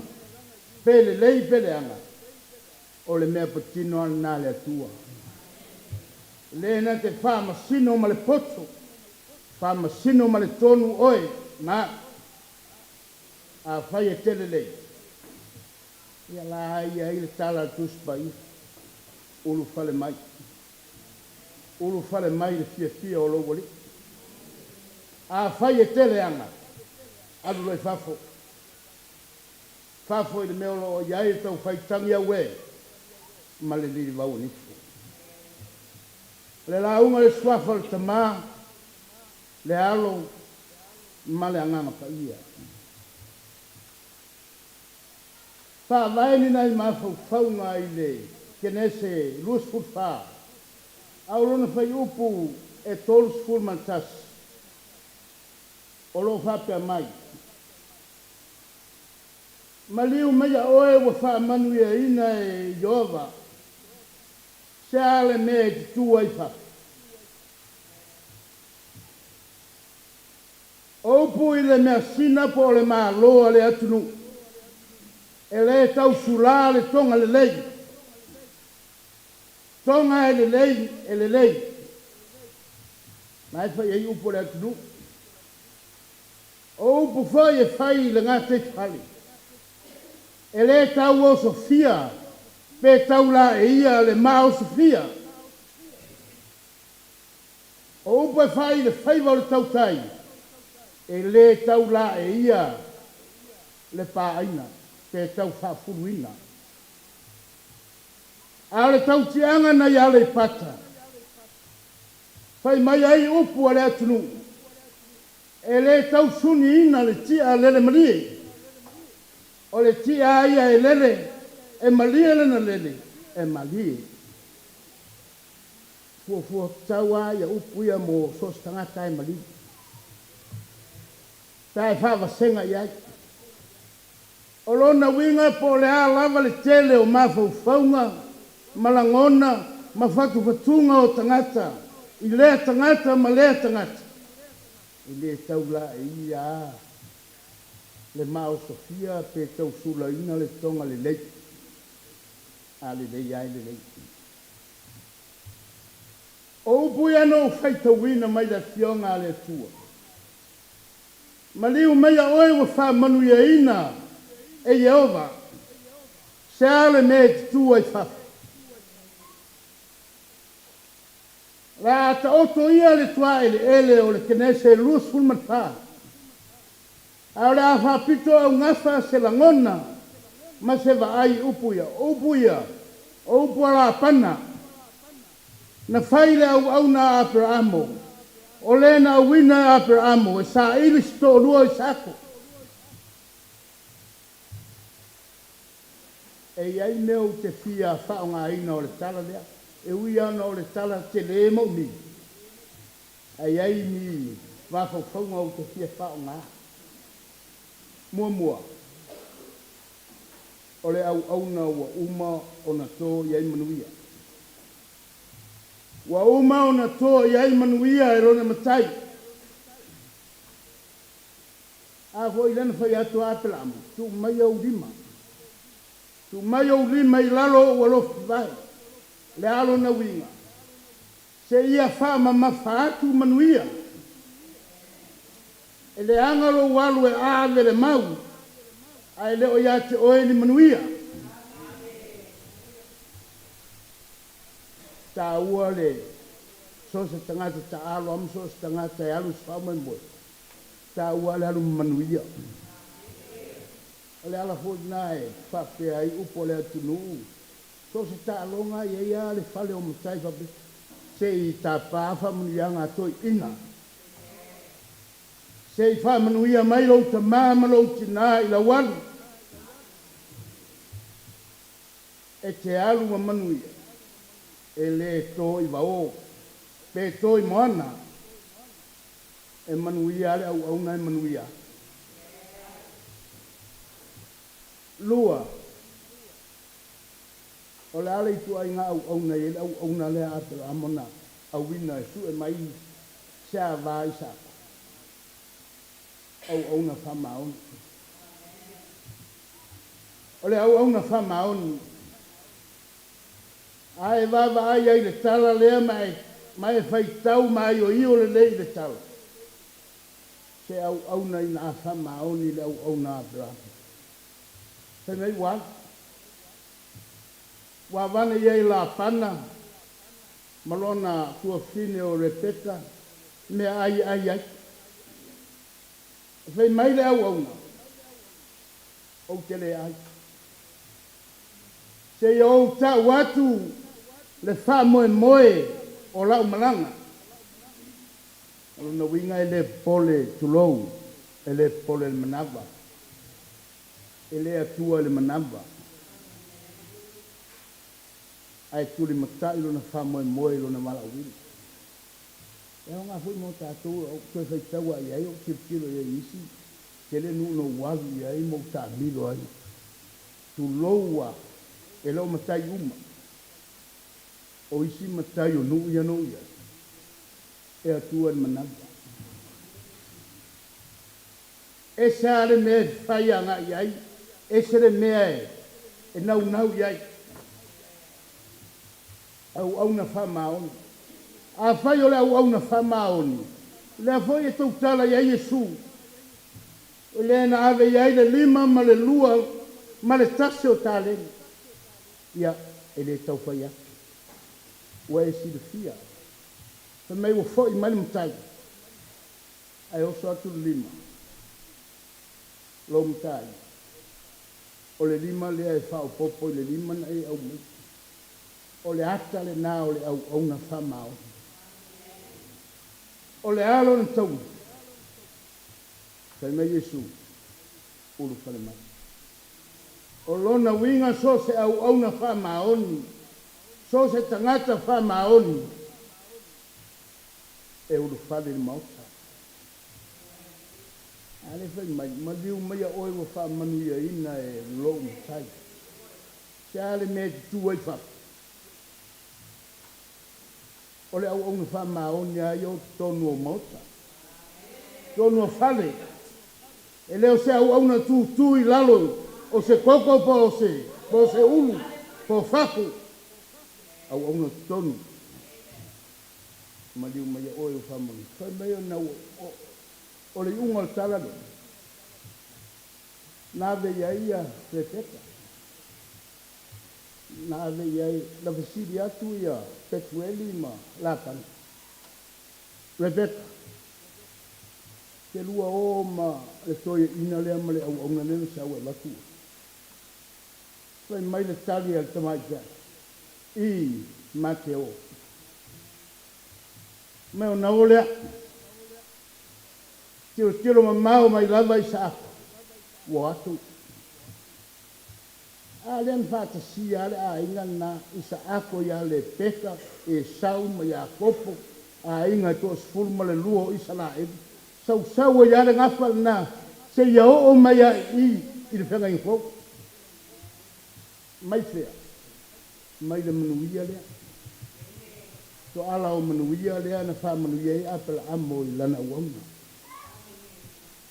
pe lelei pe leaga, o le mea patino lava lena a le Atua. Le na te faamasino ma le poto, faamasino ma le tonu oe ma au. Afai e te lelei, ia la e i ai le tala a le Tusi Paia, Ulufale mai, ulufale mai i le fiafia o lou Alii. Afai e te leaga, alu loa i fafo, fafo i le mea o lo o i ai le taufai tagi auē ma le lilivau o nifo. O le lauga i le Suafa o le Tama, le Alo ma le Agaga Paia. Faavae ni nai mafaufauga i le Kenese 24, a o lona fuaiupu e 31, o lo o faapea mai, Maliu maia oe ua faamanuiaina e Ieova, se a le mea e te tu ai i fafo? O upu i le measina po o le malo a le atunuu, e le tau sulā le toga lelei. Toga e lelei, e lelei. Na e fai ai upu a le atunuu. O upu foi e fai i le gataifale, e le tau osofia pe tau laeia le maosofia. O upu e fai i le faiva o le tautai, e le tau laeia le paaina pe tau faafuluina. A o le tautiaga nai Aleipata, fai mai ai upu a le atunuu, e le tau suniina le tia lele malie. O le tia a ia e lele, e malie lana lele, e malie. Fuafua tatau a ia upu ia mo so o se tagata e maliu. Pe a e faavasega i ai. O lona uiga po o le a lava le tele o mafaufauga ma lagona ma fatufatuga o tagata i lea tagata ma lea tagata, e le tau laeia a le maosofia pe tau sulaina le toga lelei. A lelei a e lelei. O upu ia na ou faitauina mai le Afioga a le Atua. Maliu maia oe ua faamanuiaina e Ieova, se a le mea e te tu ai fafo? O le a taoto ia le tuaeleele o le Kenese 24, a o le a faapito augafa se lagona ma se vaai i upu ia. O upu ia, o upu a Lapana, na fai i le auauna a Aperaamo, o le na auina e Aperaamo e saili se toalua o Isaako. E i ai mea ou te fia faaaogaina o le tala lea, e ui ana o le tala tele ma umi, ae i ai ni mafaufauga ou te fia faaaoga. Muamua, o le auauna ua uma ona to i ai manuia. Ua uma ona to i ai manuia e lona matai. A foi lea na fai atu a Apelamo, Tuu mai ou lima. Tuu mai ou lima i lalo o ou alofi vae. Le a lona uiga? Seia faamamafa atu manuia. E leaga lou alu e ave le mau, ae le o ia te oe ni manuia. Taua le so o se tagata taalo a ma so o se tagata e alu i se faamoemoe, taua le alu ma manuia. O le ala foi lena e faapea ai upu a le atunuu, so o se taaloga e i ai lava le fale o matai faapea, se i tapa faamanuiaga a toeaiina. Se i faamanuia mai lou tama ma lou tina i lau alu. E te alu ma manuia, e lē tō i vaō, pe tō i moana, e manuia a le auauna e manuia ai. Lua, o le a le ituaiga auauna e i ai le auauna lea a Aperaamo na auina e sue mai se ava i Isaako? Auauna faamaoni. O le auauna faamaoni. A e vaavaai ai i le tala lea ma e, ma e faitau maioio lelei i le tala, se auauna ina a faamaoni le auauna a Aperamo. Fai mai ua alu. Ua avane i ai Lapana ma lona tuafafine o Rebeka meaai e ai ai. Fai mai le auauna, Ou te le ai. Seia ou tau atu le faamoemoe o lau malaga. O lona uiga e le popole, tulou, e le popole i le manava. E le Atua i le manava. Ae tulimatai lona faamoemoe i lona valaauina. E aoga foi mo tatou, ou toe faitau lava i ai, ou tilotilo i ai i isi tele nuu na ou alu i ai ma ou taamilo ai. Tulou a, e le o matai uma. O isi matai o nuu ia na ou i ai, e Atua i le manava. Ese lava le mea e fai agai i ai, ese le mea e naunau i ai. Auauna faamaoni. Afai o le auauna faamaoni, lea foi e tautala i ai Iesu, o lea na ave i ai le lima ma le lua ma le tasi o taleni. Ia, e le tau fai atu. Ua e silafia, fai mai ua foi mai le matai, ae oso atu le lima, lou matai, o le lima lea e faaopoopo i le lima na e aumaia. O le ata lena o le auauna faamaoni. O le a lona taui? Fai mai Iesu, Ulufale mai. O lona uiga so o se auauna faamaoni, so o se tagata faamaoni e ulufale i le Maota. A lea fai mai, Maliu maia oe ua faamanuiaina e lou Matai. Se a le mea e tutū ai fafo? O le auauna faamaoni lava ia o totonu o maota, totonu o fale. E le o se auauna tutū i lalo o se koko po o se, po o se ulu, po o fafo. Auauna totonu. Maliu mai oe ua faamaoni. Fai mai ona ua, o, o le iuga o le tala lea. Na ave i ai ia Rebeka. Na ave i ai, na fesili atu ia Petueli ma Labana, Rebeka, te lua o ma le toeaina lea ma le auauna lea na sau e avatu oe? Fai mai le tali a le tamaitai, I, ma te o. Mai ona o lea. Tilotilo mamao mai lava Isaako, ua atu. A lea na faatasia lava le aiga lena, Isaako ia Lepeka, Esau ma Iakopo, aiga e toasefulu ma le lua o Isaraelu. Sausau ai lava le gafa lena seia oo mai lava i i i le feagaiga fou. Mai fea? Mai le manuia lea. Toala o manuia lea na faamanuia ai Aperaamo i lana auauna.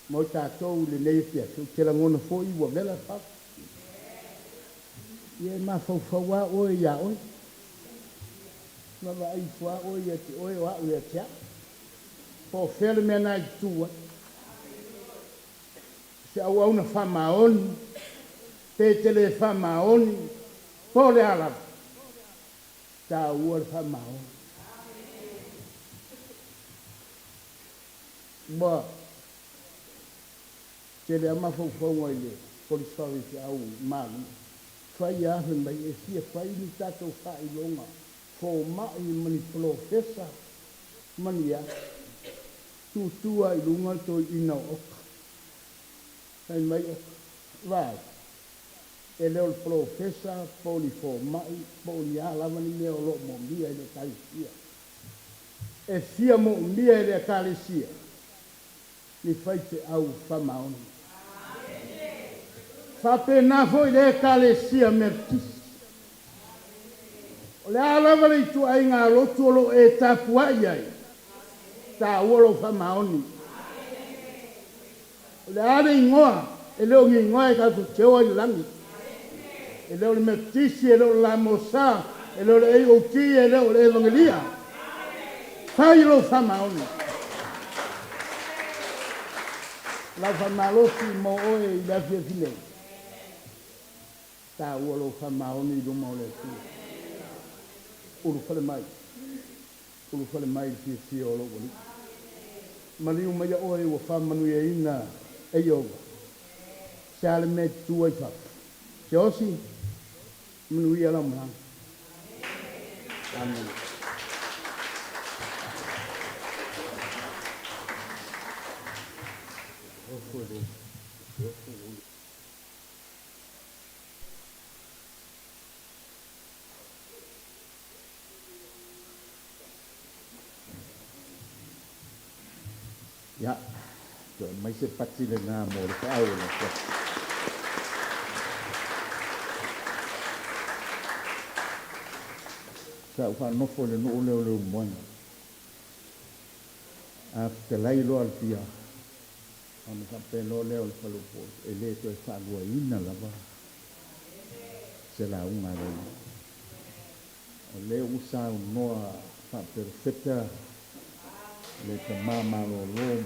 Mo tatou i lenei afiafi, ou te lagona foi ua vela le fau. Ia e mafaufau lava oe iā oe. Vaavaai ifo lava oe ia te oe o au ia te au. Po o fea le mea na e tutū ai. Se auauna faamaoni, pe te le faamaoni, po o le a lava. Taua le faamaoni. Ua tele lava mafaufauga i le Kolisi Faifeau Malie. Fai a fai mai e fia fai ni tatou faailoga fomai ma ni polofesa ma ni a. Tutu lava i luga le toeaina o Oka. Fai mai Oka, Vaai. E le o le polofesa po o ni fomai po o ni a lava ni mea o lo o moomia i le Ekalesia. E fia moomia e le Ekalesia ni faifeau faamaoni. Faapena foi le Ekalesia Metotisi. O le a lava le ituaiga lotu o lo o e tapuai ai, taua lou faamaoni. O le a le igoa, e le o ni igoa e tatou te o ai i le lagi. E le o le Metotisi, e le o le LMS, e le o le AOG, e le o le Evagelia. Fai lou faamaoni. Lau faamalosi mo oe i le afiafi nei. Taua lou faamaoni i luma o le Atua. Ulufale mai. Ulufale mai i le fiafia o lou Alii. Maliu mai oe ua faamanuiaina e Ieova. Se a le mea e te tu ai fafo. Siaosi, manuia lau malaga. Amene. Ia, toe aumai se pati lenā mo le feau o le afiafi. Sa ou faanofo i le nuu lea o Leulumoega. A fetalai loa le pia, ona faapea loa lea o le faleupolu, e le toe faaluaina lava se lauga a le alii. O lea ua saunoa faaperofeta le tama malolo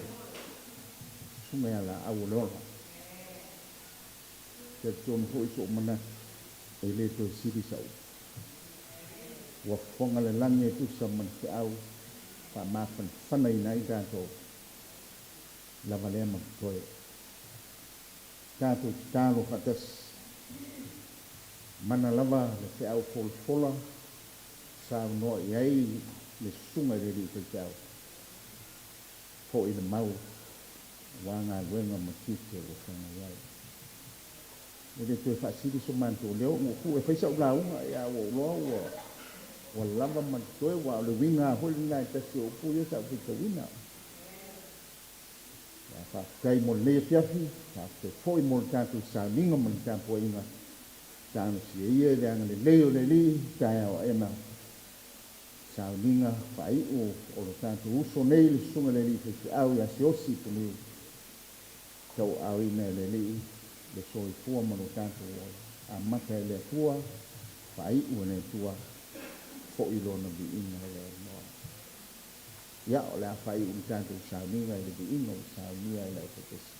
susuga ia Laau o le Ola. Talitonu foi sou manatu e le toe sili sau upu. Ua fofoga le lagi e tusa ma le feau faamafanafanaina ai tatou lava lea ma totoe. Tatou tatalo faatasi. Mana lava le feau folafola saunoa i ai le susuga i le alii faifeau. Foi le mau aua galuega ma tiute ua feagai ai. E le toe faasili so matou leo, ua ou tu e fai sau lauga, ae ua ou iloa ua ua lava ma totoe, aua o le uiga lava foi lena e tasi o upu ia sa ou faitauina. Ia, faafetai mo lenei afiafi, faafetai foi mo le tatou sauniga ma le tapuaiga. Talosia ia i le agalelei o le Alii, taeao aena sauniga faaiu o lo tatou uso nei le Susuga i le Alii Faifeau ia Siaosi Puniu. Tauaaoina e le Alii le soifua ma lo tatou ola. Amata e le Atua, faaiu e le Atua, foi Lona viiga i le Igoa. Ia, o le a faaiu le tatou sauniga i le viiga ua saunia e le aufaipesu.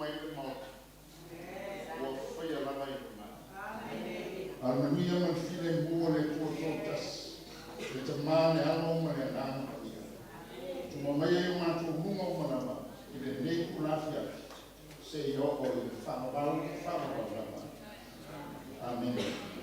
mai le Maota, ua faia lava i lona. A o le manuia ma le filemu o le Atua Toatasi, le Tamā, le Alo ma le Agaga Paia, tuma maia i o matou luga uma lava i lenei itula afiafi, seia oo i le faavavau faavavau lava. Amene. Amen.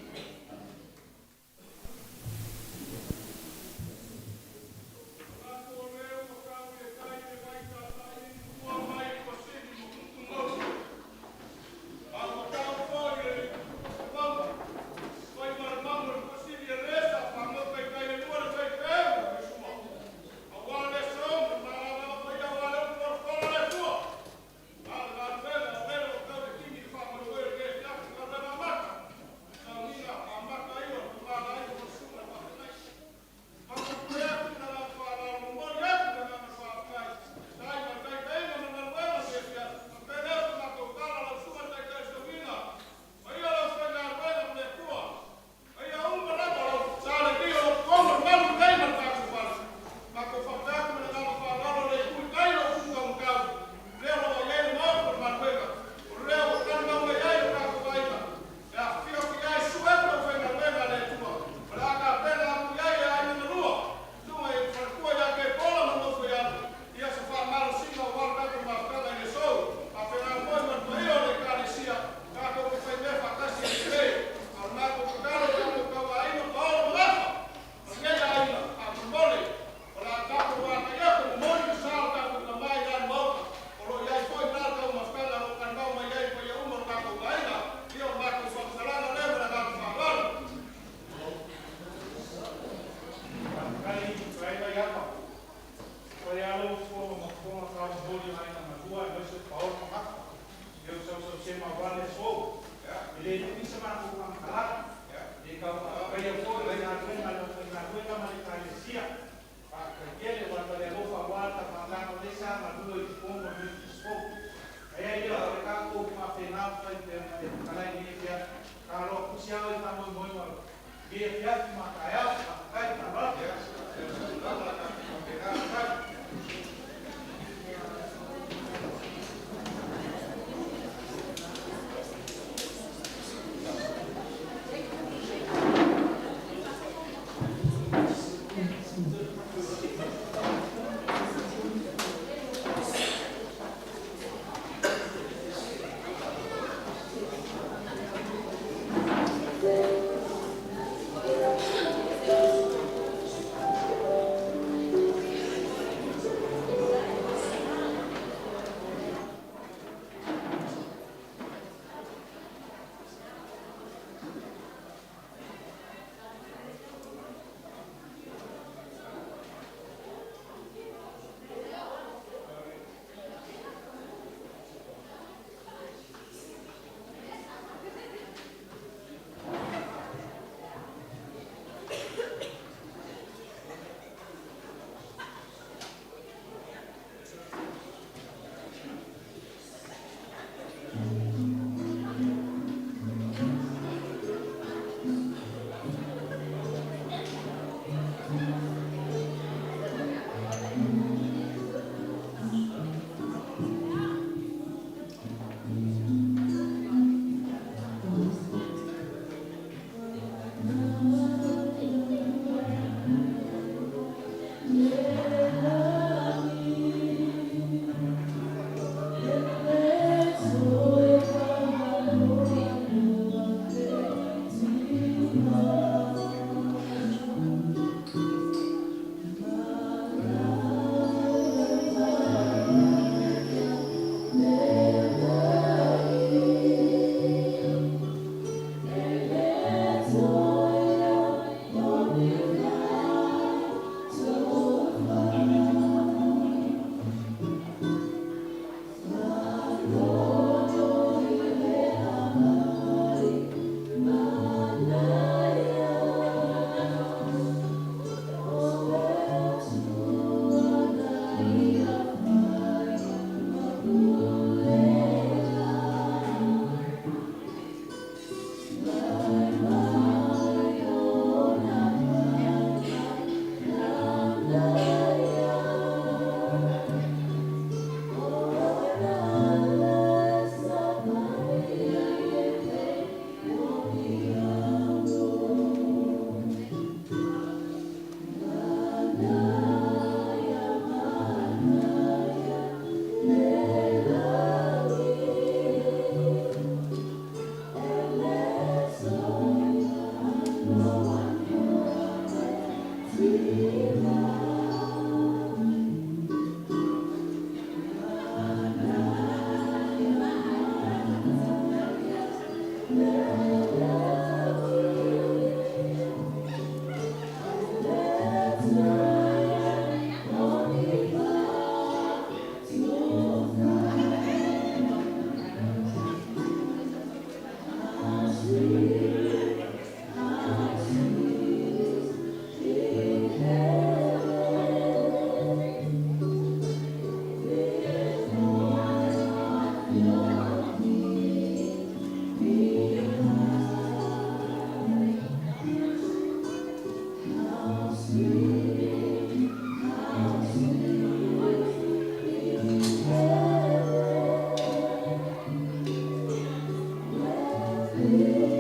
Atua.